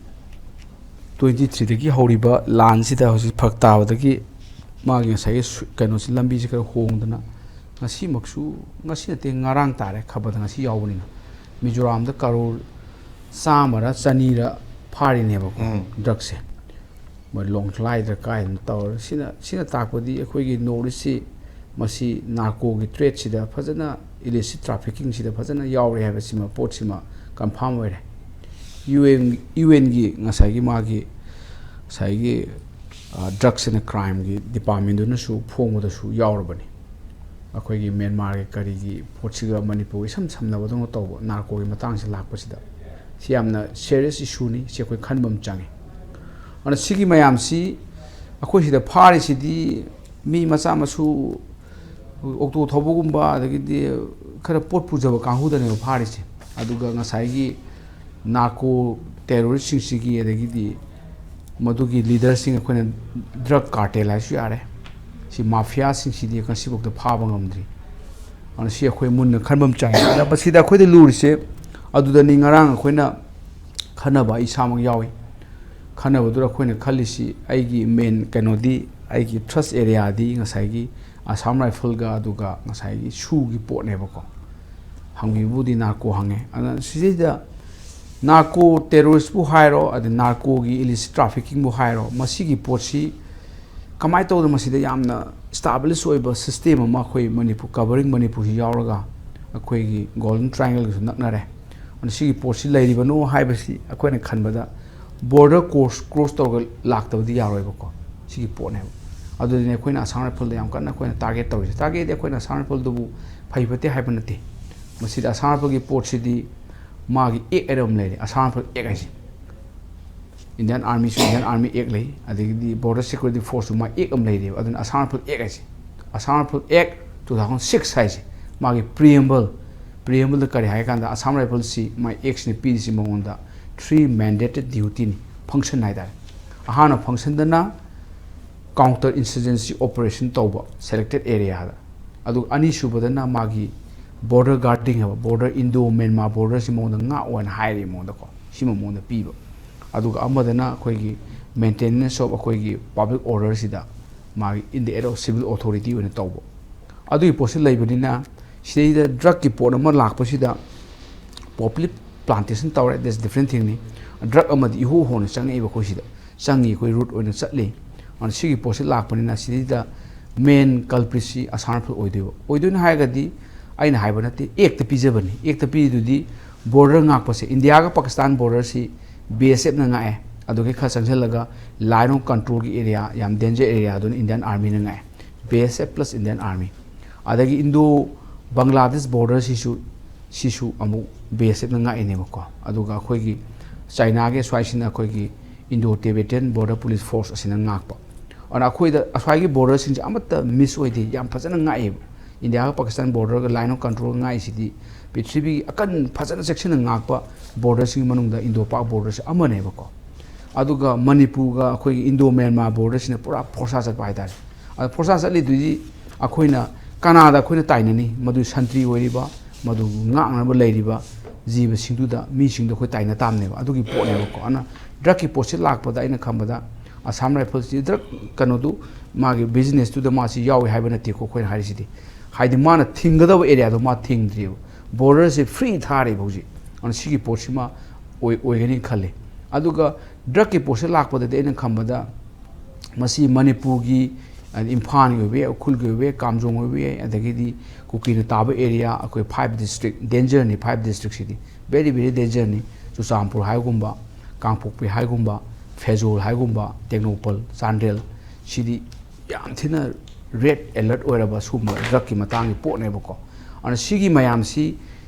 twenty threeꯗꯒꯤ ꯍꯧꯔꯤꯕ ꯂꯥꯟꯁꯤꯗ ꯍꯧꯖꯤꯛ ꯐꯔꯛ ꯇꯥꯕꯗꯒꯤ ꯃꯥꯒꯤ ꯉꯁꯥꯏꯒꯤ ꯁꯨ-, ꯀꯩꯅꯣꯁꯤ, ꯂꯝꯕꯤꯁꯤ ꯈꯔ ꯍꯣꯡꯗꯅ, ꯉꯁꯤꯃꯛꯁꯨ, ꯉꯁꯤ ꯅꯠꯇꯦ, ꯉꯔꯥꯡ ꯇꯥꯔꯦ, ꯈꯕꯔꯗ ꯉꯁꯤ ꯌꯥꯎꯕꯅꯤꯅ, ꯃꯤꯖꯣꯔꯥꯝꯗ ꯀꯔꯣꯔ ꯆꯥꯝꯃꯔ ꯆꯅꯤꯔ ꯐꯥꯔꯤꯅꯦꯕꯀꯣ, ꯎꯝ꯫ ꯗ꯭ꯔꯛꯁꯦ꯫ ꯃꯣꯏ ꯂꯣꯡꯊ꯭ꯔꯥꯏꯗ ꯀꯥꯏꯗꯅ ꯇꯧꯔꯦ꯫ ꯁꯤꯅ, ꯁꯤꯅ ꯇꯥꯛꯄꯗꯤ ꯑꯩꯈꯣꯏꯒꯤ ꯅꯣꯔꯠ ꯏꯁꯁꯤ ꯃꯁꯤ ꯅꯥꯔꯀꯣꯒꯤ ꯇ꯭ꯔꯦꯠꯁꯤꯗ ꯐꯖꯅ, ꯏꯂꯤꯁꯤꯠ ꯇ꯭ꯔꯥꯐꯤꯀꯤꯡꯁꯤꯗ ꯐꯖꯅ ꯌꯥꯎꯔꯦ ꯍꯥꯏꯕꯁꯤꯃ, ꯄꯣꯠꯁꯤꯃ ꯀꯟꯐꯥꯝ ꯑꯣꯏꯔꯦ꯫ UN, UNꯒꯤ ꯉꯁꯥꯏꯒꯤ ꯃꯥꯒꯤ, ꯉꯁꯥꯏꯒꯤ, ꯑ, ꯗ꯭ꯔꯛꯁ ꯑꯦꯟ ꯀ꯭ꯔꯥꯏꯝꯒꯤ ꯗꯤꯄꯥꯔꯠꯃꯦꯟꯗꯨꯅꯁꯨ ꯐꯣꯡꯕꯗꯁꯨ ꯌꯥꯎꯔꯕꯅꯤ꯫ ꯑꯩꯈꯣꯏꯒꯤ ꯃ꯭ꯌꯥꯟꯃꯥꯔꯒꯤ ꯀꯔꯤꯒꯤ ꯄꯣꯠꯁꯤꯒ ꯃꯅꯤꯄꯨꯔꯒ ꯏꯁꯝ ꯁꯝꯅꯕꯗꯧꯅ ꯇꯧꯕ ꯅꯥꯔꯀꯣꯒꯤ ꯃꯇꯥꯡꯁꯤ ꯂꯥꯛꯄꯁꯤꯗ, ꯁꯤ ꯌꯥꯝꯅ ꯁꯦꯔꯤꯌꯁ ꯏꯁꯨꯅꯤ꯫ ꯁꯤ ꯑꯩꯈꯣꯏ ꯈꯟꯕ ꯑꯃ ꯆꯪꯉꯤ꯫ ꯑꯗꯨꯅ ꯁꯤꯒꯤ ꯃꯌꯥꯝꯁꯤ ꯑꯩꯈꯣꯏ ꯁꯤꯗ ꯐꯥꯔꯤꯁꯤꯗꯤ ꯃꯤ ꯃꯆꯥ ꯃꯁꯨ, ꯑꯣꯛꯇꯣ ꯊꯧꯕꯒꯨꯝꯕ, ꯑꯗꯒꯤꯗꯤ ꯈꯔ ꯄꯣꯠ ꯄꯨꯖꯕ ꯀꯥꯡꯕꯨꯗꯅꯦꯕ ꯐꯥꯔꯤꯁꯦ꯫ ꯑꯗꯨꯒ ꯉꯁꯥꯏꯒꯤ ꯅꯥꯔꯀꯣ ꯇꯦꯔꯣꯔꯤꯁꯁꯤꯡꯁꯤꯒꯤ, ꯑꯗꯒꯤꯗꯤ ꯃꯗꯨꯒꯤ ꯂꯤꯗꯔꯁꯤꯡ, ꯑꯩꯈꯣꯏꯅ ꯗ꯭ꯔꯒ ꯀꯥꯔꯇꯦꯜ ꯍꯥꯏꯔꯁꯨ ꯌꯥꯔꯦ, ꯁꯤ ꯃꯥꯐꯤꯌꯥꯁꯤꯡꯁꯤꯗꯤ ꯉꯁꯤꯐꯥꯎꯗ ꯐꯥꯕ ꯉꯝꯗ꯭ꯔꯤ꯫ ꯑꯗꯨꯅ ꯁꯤ ꯑꯩꯈꯣꯏ ꯃꯨꯟꯅ ꯈꯟꯕ ꯑꯃ ꯆꯪꯉꯤ꯫ ꯑꯗ ꯃꯁꯤꯗ ꯑꯩꯈꯣꯏꯗ ꯂꯨꯔꯤꯁꯦ, ꯑꯗꯨꯗꯅꯤ ꯉꯔꯥꯡ ꯑꯩꯈꯣꯏꯅ ꯈꯟꯅꯕ, ꯑꯩ ꯏꯁꯥꯃꯛ ꯌꯥꯎꯏ꯫ ꯈꯟꯅꯕꯗꯨꯗ ꯑꯩꯈꯣꯏꯅ ꯈꯜꯂꯤꯁꯤ, ꯑꯩꯒꯤ ꯃꯦꯟ ꯀꯩꯅꯣꯗꯤ, ꯑꯩꯒꯤ ꯊ꯭ꯔꯁ ꯑꯦꯔꯤꯌꯥꯗꯤ ꯉꯁꯥꯏꯒꯤ ꯑꯁꯥꯝ ꯔꯥꯏꯐꯜꯒ ꯑꯗꯨꯒ ꯉꯁꯥꯏꯒꯤ ꯁꯨꯒꯤ ꯄꯣꯠꯅꯦꯕꯀꯣ꯫ ꯍꯪꯕꯤꯕꯕꯨꯗꯤ ꯅꯥꯔꯀꯣ ꯍꯪꯉꯦ꯫ ꯑꯗꯨꯅ ꯁꯤꯗꯩꯗ ꯅꯥꯔꯀꯣ ꯇꯦꯔꯣꯔꯤꯁꯄꯨ ꯍꯥꯏꯔꯣ, ꯑꯗꯩ ꯅꯥꯔꯀꯣꯒꯤ ꯏꯂꯤꯁꯤꯠ ꯇ꯭ꯔꯥꯐꯤꯀꯤꯡꯕꯨ ꯍꯥꯏꯔꯣ, ꯃꯁꯤꯒꯤ ꯄꯣꯠꯁꯤ ꯀꯃꯥꯏꯅ ꯇꯧꯗꯅ ꯃꯁꯤꯗ ꯌꯥꯝꯅ ꯏꯁꯇꯥꯕ꯭ꯂꯤꯁ ꯑꯣꯏꯕ ꯁꯤꯁꯇꯦꯝ ꯑꯃ ꯑꯩꯈꯣꯏ ꯃꯅꯤꯄꯨꯔ, ꯀꯕꯔꯤꯡ ꯃꯅꯤꯄꯨꯔꯁꯤ ꯌꯥꯎꯔꯒ ꯑꯩꯈꯣꯏꯒꯤ ꯒꯣꯜꯗꯟ ꯇ꯭ꯔꯥꯏꯡꯒꯜꯒꯁꯨ ꯅꯛꯅꯔꯦ꯫ ꯑꯗꯨꯅ ꯁꯤꯒꯤ ꯄꯣꯠꯁꯤ ꯂꯩꯔꯤꯕꯅꯣ ꯍꯥꯏꯕꯁꯤ ꯑꯩꯈꯣꯏꯅ ꯈꯟꯕꯗ ꯕꯣꯔꯗꯔ ꯀ꯭ꯔꯣꯁ ꯀ꯭ꯔꯣꯁ ꯇꯧꯔꯒ ꯂꯥꯛꯇꯕꯗꯤ ꯌꯥꯔꯣꯏꯕꯀꯣ꯫ ꯁꯤꯒꯤ ꯄꯣꯠꯅꯦꯕ꯫ ꯑꯗꯨꯗꯨꯅ ꯑꯩꯈꯣꯏꯅ ꯑꯁꯥꯝ ꯔꯥꯏꯐꯜꯗ ꯌꯥꯝ ꯀꯟꯅ ꯑꯩꯈꯣꯏꯅ ꯇꯥꯔꯒꯦꯠ ꯇꯧꯔꯤꯁꯦ꯫ ꯇꯥꯔꯒꯦꯠꯇꯤ ꯑꯩꯈꯣꯏꯅ ꯑꯁꯥꯝ ꯔꯥꯏꯐꯜꯗꯨꯕꯨ ꯐꯩ ꯐꯠꯇꯦ ꯍꯥꯏꯕ ꯅꯠꯇꯦ꯫ ꯃꯁꯤꯗ ꯑꯁꯥꯝ ꯔꯥꯏꯐꯜꯒꯤ ꯄꯣꯠꯁꯤꯗꯤ ꯃꯥꯒꯤ ꯑꯦꯛ ꯍꯥꯏꯅ ꯑꯃ ꯂꯩꯔꯦ, ꯑꯁꯥꯝ ꯔꯥꯏꯐꯜ ꯑꯦꯛ ꯍꯥꯏꯁꯦ꯫ ꯏꯟꯗꯤꯌꯥꯟ ꯑꯥꯔꯃꯤꯁꯨ ꯏꯟꯗꯤꯌꯥꯟ ꯑꯥꯔꯃꯤ ꯑꯦꯛ ꯂꯩ, ꯑꯗꯒꯤꯗꯤ ꯕꯣꯔꯗꯔ ꯁꯦꯀ꯭ꯌꯨꯔꯤꯇꯤ ꯐꯣꯔꯁꯁꯨ ꯃꯥ ꯑꯦꯛ ꯑꯃ ꯂꯩꯔꯤꯕ꯫ ꯑꯗꯨꯅ ꯑꯁꯥꯝ ꯔꯥꯏꯐꯜ ꯑꯦꯛ ꯍꯥꯏꯁꯦ, ꯑꯁꯥꯝ ꯔꯥꯏꯐꯜ ꯑꯦꯛ ꯇꯨ ꯊꯥꯎꯖꯟ ꯁꯤꯛꯁ ꯍꯥꯏꯁꯦ, ꯃꯥꯒꯤ ꯄ꯭ꯔꯤꯑꯦꯝꯕꯜ, ꯄ꯭ꯔꯤꯑꯦꯝꯕꯜꯗ ꯀꯔꯤ ꯍꯥꯏ ꯀꯥꯟꯗ ꯑꯁꯥꯝ ꯔꯥꯏꯐꯜꯁꯤ ꯃꯥꯏ ꯑꯦꯛꯁꯤꯅ ꯄꯤꯔꯤꯁꯤ ꯃꯉꯣꯟꯗ ꯊ꯭ꯔꯤ ꯃꯦꯟꯗꯦꯇꯦꯠ ꯗ꯭ꯌꯨꯇꯤꯅꯤ, ꯐꯪꯁꯟ ꯍꯥꯏꯇꯥꯔꯦ꯫ ꯑꯍꯥꯟꯕ ꯐꯪꯁꯟꯗꯅ ꯀꯥꯎꯟꯇꯔ ꯏꯟꯁꯔꯖꯦꯟꯁꯤ ꯑꯣꯄꯔꯦꯁꯟ ꯇꯧꯕ ꯁꯦꯂꯦꯛꯇꯦꯠ ꯑꯦꯔꯤꯌꯥꯗ, ꯑꯗꯨꯒ ꯑꯅꯤꯁꯨꯕꯗꯅ ꯃꯥꯒꯤ ꯕꯣꯔꯗꯔ ꯒꯥꯔꯗꯤꯡ ꯍꯥꯏꯕ, ꯕꯣꯔꯗꯔ, ꯏꯟꯗꯣ ꯃꯦꯟꯃꯥꯔ ꯕꯣꯔꯗꯔꯁꯤ ꯃꯉꯣꯟꯗ ꯉꯥꯛꯑꯣꯅ ꯍꯥꯏꯔꯤ ꯃꯉꯣꯟꯗꯀꯣ, ꯁꯤꯃ ꯃꯉꯣꯟꯗ ꯄꯤꯕ꯫ ꯑꯗꯨꯒ ꯑꯃꯗꯅ ꯑꯩꯈꯣꯏꯒꯤ ꯃꯦꯟꯇꯦꯅꯦꯟꯁ ꯑꯣꯐ ꯑꯩꯈꯣꯏꯒꯤ ꯄꯕ꯭ꯂꯤꯛ ꯑꯣꯔꯗꯔꯁꯤꯗ ꯃꯥꯒꯤ in the act of civil authority ꯑꯣꯏꯅ ꯇꯧꯕ꯫ ꯑꯗꯨꯒꯤ ꯄꯣꯠꯁꯤ ꯂꯩꯕꯅꯤꯅ ꯁꯤꯗꯩꯗ ꯗ꯭ꯔꯛꯀꯤ ꯄꯣꯠ ꯑꯃ ꯂꯥꯛꯄꯁꯤꯗ ꯄꯣꯄꯤ ꯄ꯭ꯂꯥꯟꯇꯦꯁꯟ ꯇꯧꯔꯦ, that's different thingꯅꯤ꯫ ꯗ꯭ꯔꯛ ꯑꯃꯗꯤ ꯏꯍꯣ ꯍꯣꯅ ꯆꯪꯉꯛꯏꯕ ꯑꯩꯈꯣꯏ ꯁꯤꯗ꯫ ꯆꯪꯉꯤ, ꯑꯩꯈꯣꯏ ꯔꯨꯠ ꯑꯣꯏꯅ ꯆꯠꯂꯤ꯫ ꯑꯗꯨꯅ ꯁꯤꯒꯤ ꯄꯣꯠꯁꯤ ꯂꯥꯛꯄꯅꯤꯅ ꯁꯤꯗꯩꯗ ꯃꯦꯟ ꯀꯜꯄ꯭ꯔꯤꯠꯁꯤ ꯑꯁꯥꯝ ꯔꯥꯏꯐꯜ ꯑꯣꯏꯗꯣꯏꯕ꯫ ꯑꯣꯏꯗꯣꯏꯅ ꯍꯥꯏꯔꯒꯗꯤ ꯑꯩꯅ ꯍꯥꯏꯕ ꯅꯠꯇꯦ, ꯑꯦꯛꯇ ꯄꯤꯖꯕꯅꯤ꯫ ꯑꯦꯛꯇ ꯄꯤꯔꯤꯗꯨꯗꯤ ꯕꯣꯔꯗꯔ ꯉꯥꯛꯄꯁꯦ, ꯏꯟꯗꯤꯌꯥꯒ ꯄꯥꯀꯤꯁꯇꯥꯟ ꯕꯣꯔꯗꯔꯁꯤ ꯕꯤ ꯑꯦꯁ ꯑꯦꯐꯅ ꯉꯥꯛꯑꯦ, ꯑꯗꯨꯗꯒꯤ ꯈꯔ ꯆꯪꯁꯤꯜꯂꯒ ꯂꯥꯏꯟ ꯑꯣꯐ ꯀꯟꯇ꯭ꯔꯣꯜꯒꯤ ꯑꯦꯔꯤꯌꯥ, ꯌꯥꯝ ꯗꯦꯟꯖꯔ ꯑꯦꯔꯤꯌꯥꯗꯨꯅ ꯏꯟꯗꯤꯌꯥꯟ ꯑꯥꯔꯃꯤꯅ ꯉꯥꯛꯑꯦ꯫ B S F plus Indian army. ꯑꯗꯒꯤ ꯏꯟꯗꯣ ꯕꯪꯒ꯭ꯂꯥꯗꯦꯁ ꯕꯣꯔꯗꯔꯁꯤꯁꯨ, ꯁꯤꯁꯨ ꯑꯃꯨꯛ ꯕꯤ ꯑꯦꯁ ꯑꯦꯐꯅ ꯉꯥꯛꯏꯅꯦꯕꯀꯣ꯫ ꯑꯗꯨꯒ ꯑꯩꯈꯣꯏꯒꯤ ꯆꯥꯏꯅꯥꯒꯤ ꯑꯁ꯭ꯋꯥꯏꯁꯤꯅ ꯑꯩꯈꯣꯏꯒꯤ ꯏꯟꯗꯣ ꯇꯤꯕꯦꯇꯤꯌꯟ ꯕꯣꯔꯗꯔ ꯄꯨꯂꯤꯁ ꯐꯣꯔꯁ ꯑꯁꯤꯅ ꯉꯥꯛꯄ꯫ ꯑꯗꯨꯅ ꯑꯩꯈꯣꯏꯗ ꯑꯁ꯭ꯋꯥꯏꯒꯤ ꯕꯣꯔꯗꯔꯁꯤꯡꯁꯦ ꯑꯃꯠꯇ ꯃꯤꯁ ꯑꯣꯏꯗꯦ, ꯌꯥꯝ ꯐꯖꯅ ꯉꯥꯛꯑꯦꯕ꯫ ꯏꯟꯗꯤꯌꯥꯒ ꯄꯥꯀꯤꯁꯇꯥꯟ ꯕꯣꯔꯗꯔꯒ ꯂꯥꯏꯟ ꯑꯣꯐ ꯀꯟꯇ꯭ꯔꯣꯜ ꯉꯥꯛꯏꯁꯤꯗꯤ ꯄ꯭ꯔꯤꯊꯤꯕꯤꯒꯤ ꯑꯀꯟ ꯐꯖꯅ ꯆꯦꯛꯁꯤꯟꯅ ꯉꯥꯛꯄ ꯕꯣꯔꯗꯔꯁꯤꯡꯒꯤ ꯃꯅꯨꯡꯗ ꯏꯟꯗꯣ ꯄꯥꯛ ꯕꯣꯔꯗꯔꯁꯤ ꯑꯃꯅꯦꯕꯀꯣ꯫ ꯑꯗꯨꯒ ꯃꯅꯤꯄꯨꯔꯒ ꯑꯩꯈꯣꯏꯒꯤ ꯏꯟꯗꯣ ꯃ꯭ꯌꯥꯟꯃꯥꯔ ꯕꯣꯔꯗꯔꯁꯤꯅ ꯄꯨꯔꯥ ꯐꯣꯔꯁꯥ ꯆꯠꯄ ꯍꯥꯏꯇꯥꯔꯦ꯫ ꯑꯗ ꯐꯣꯔꯁꯥ ꯆꯠꯂꯤꯗꯨꯗꯤ ꯑꯩꯈꯣꯏꯅ ꯀꯅꯥꯗ ꯑꯩꯈꯣꯏꯅ ꯇꯥꯏꯅꯅꯤ? ꯃꯗꯨ ꯁꯟꯇ꯭ꯔꯤ ꯑꯣꯏꯔꯤꯕ, ꯃꯗꯨ ꯉꯥꯛꯅꯕ ꯂꯩꯔꯤꯕ ꯖꯤꯕꯁꯤꯡꯗꯨꯗ, ꯃꯤꯁꯤꯡꯗꯣ ꯑꯩꯈꯣꯏ ꯇꯥꯏꯅ ꯇꯥꯕꯅꯦꯕ꯫ ꯑꯗꯨꯒꯤ ꯄꯣꯠꯅꯦꯕꯀꯣ꯫ ꯑꯗꯨꯅ ꯗ꯭ꯔꯛꯀꯤ ꯄꯣꯠꯁꯤ ꯂꯥꯛꯄꯗ ꯑꯩꯅ ꯈꯟꯕꯗ ꯑꯁꯥꯝ ꯔꯥꯏꯐꯜꯁꯤ ꯗ꯭ꯔꯛ ꯀꯩꯅꯣꯗꯨ ꯃꯥꯒꯤ ꯕꯤꯖꯤꯅꯦꯁꯇꯨꯗ ꯃꯥꯁꯤ ꯌꯥꯎꯏ ꯍꯥꯏꯕ ꯅꯠꯇꯦꯀꯣ ꯑꯩꯈꯣꯏꯅ ꯍꯥꯏꯔꯤꯁꯤꯗꯤ꯫ ꯍꯥꯏꯗꯤ ꯃꯥꯅ ꯊꯤꯡꯒꯗꯕ ꯑꯦꯔꯤꯌꯥꯗꯣ ꯃꯥ ꯊꯤꯡꯗ꯭ꯔꯤꯕ꯫ ꯕꯣꯔꯗꯔꯁꯦ ꯐ꯭ꯔꯤ ꯊꯥꯔꯤꯕ ꯍꯧꯖꯤꯛ꯫ ꯑꯗꯨꯅ ꯁꯤꯒꯤ ꯄꯣꯠꯁꯤꯃ ꯑꯣꯏ-, ꯑꯣꯏꯒꯅꯤ ꯈꯜꯂꯤ꯫ ꯑꯗꯨꯒ ꯗ꯭ꯔꯛꯀꯤ ꯄꯣꯠꯁꯤ ꯂꯥꯛꯄꯗꯗꯤ ꯑꯩꯅ ꯈꯟꯕꯗ ꯃꯁꯤ ꯃꯅꯤꯄꯨꯔꯒꯤ ꯍꯥꯏꯗꯤ ꯏꯝꯐꯥꯜꯒꯤ ꯑꯣꯏꯕ ꯌꯥꯏ, ꯎꯈ꯭ꯔꯨꯜꯒꯤ ꯑꯣꯏꯕ ꯌꯥꯏ, ꯀꯥꯝꯖꯣꯡ ꯑꯣꯏꯕ ꯌꯥꯏ, ꯑꯗꯒꯤꯗꯤ ꯀꯨꯀꯤꯅ ꯇꯥꯕ ꯑꯦꯔꯤꯌꯥ, ꯑꯩꯈꯣꯏ ꯐꯥꯏꯚ ꯗꯤꯁꯇ꯭ꯔꯤꯛ, ꯗꯦꯟꯖꯔꯅꯤ ꯐꯥꯏꯚ ꯗꯤꯁꯇ꯭ꯔꯤꯛꯁꯤꯗꯤ, ꯚꯦꯔꯤ ꯚꯦꯔꯤ ꯗꯦꯟꯖꯔꯅꯤ꯫ ꯆꯨꯔꯆꯥꯟꯄꯨꯔ ꯍꯥꯏꯒꯨꯝꯕ, ꯀꯥꯡꯄꯣꯛꯄꯤ ꯍꯥꯏꯒꯨꯝꯕ, ꯐꯦꯖꯣꯜ ꯍꯥꯏꯒꯨꯝꯕ, ꯇꯦꯡꯅꯧꯄꯜ, ꯆꯥꯟꯗꯦꯜ, ꯁꯤꯗꯤ ꯌꯥꯝ ꯊꯤꯅ ꯔꯦꯗ ꯑꯦꯂꯔꯠ ꯑꯣꯏꯔꯕ ꯁꯤꯒꯨꯝꯕ ꯗ꯭ꯔꯒꯀꯤ ꯃꯇꯥꯡꯒꯤ ꯄꯣꯠꯅꯦꯕꯀꯣ꯫ ꯑꯗꯨꯅ ꯁꯤꯒꯤ ꯃꯌꯥꯝꯁꯤ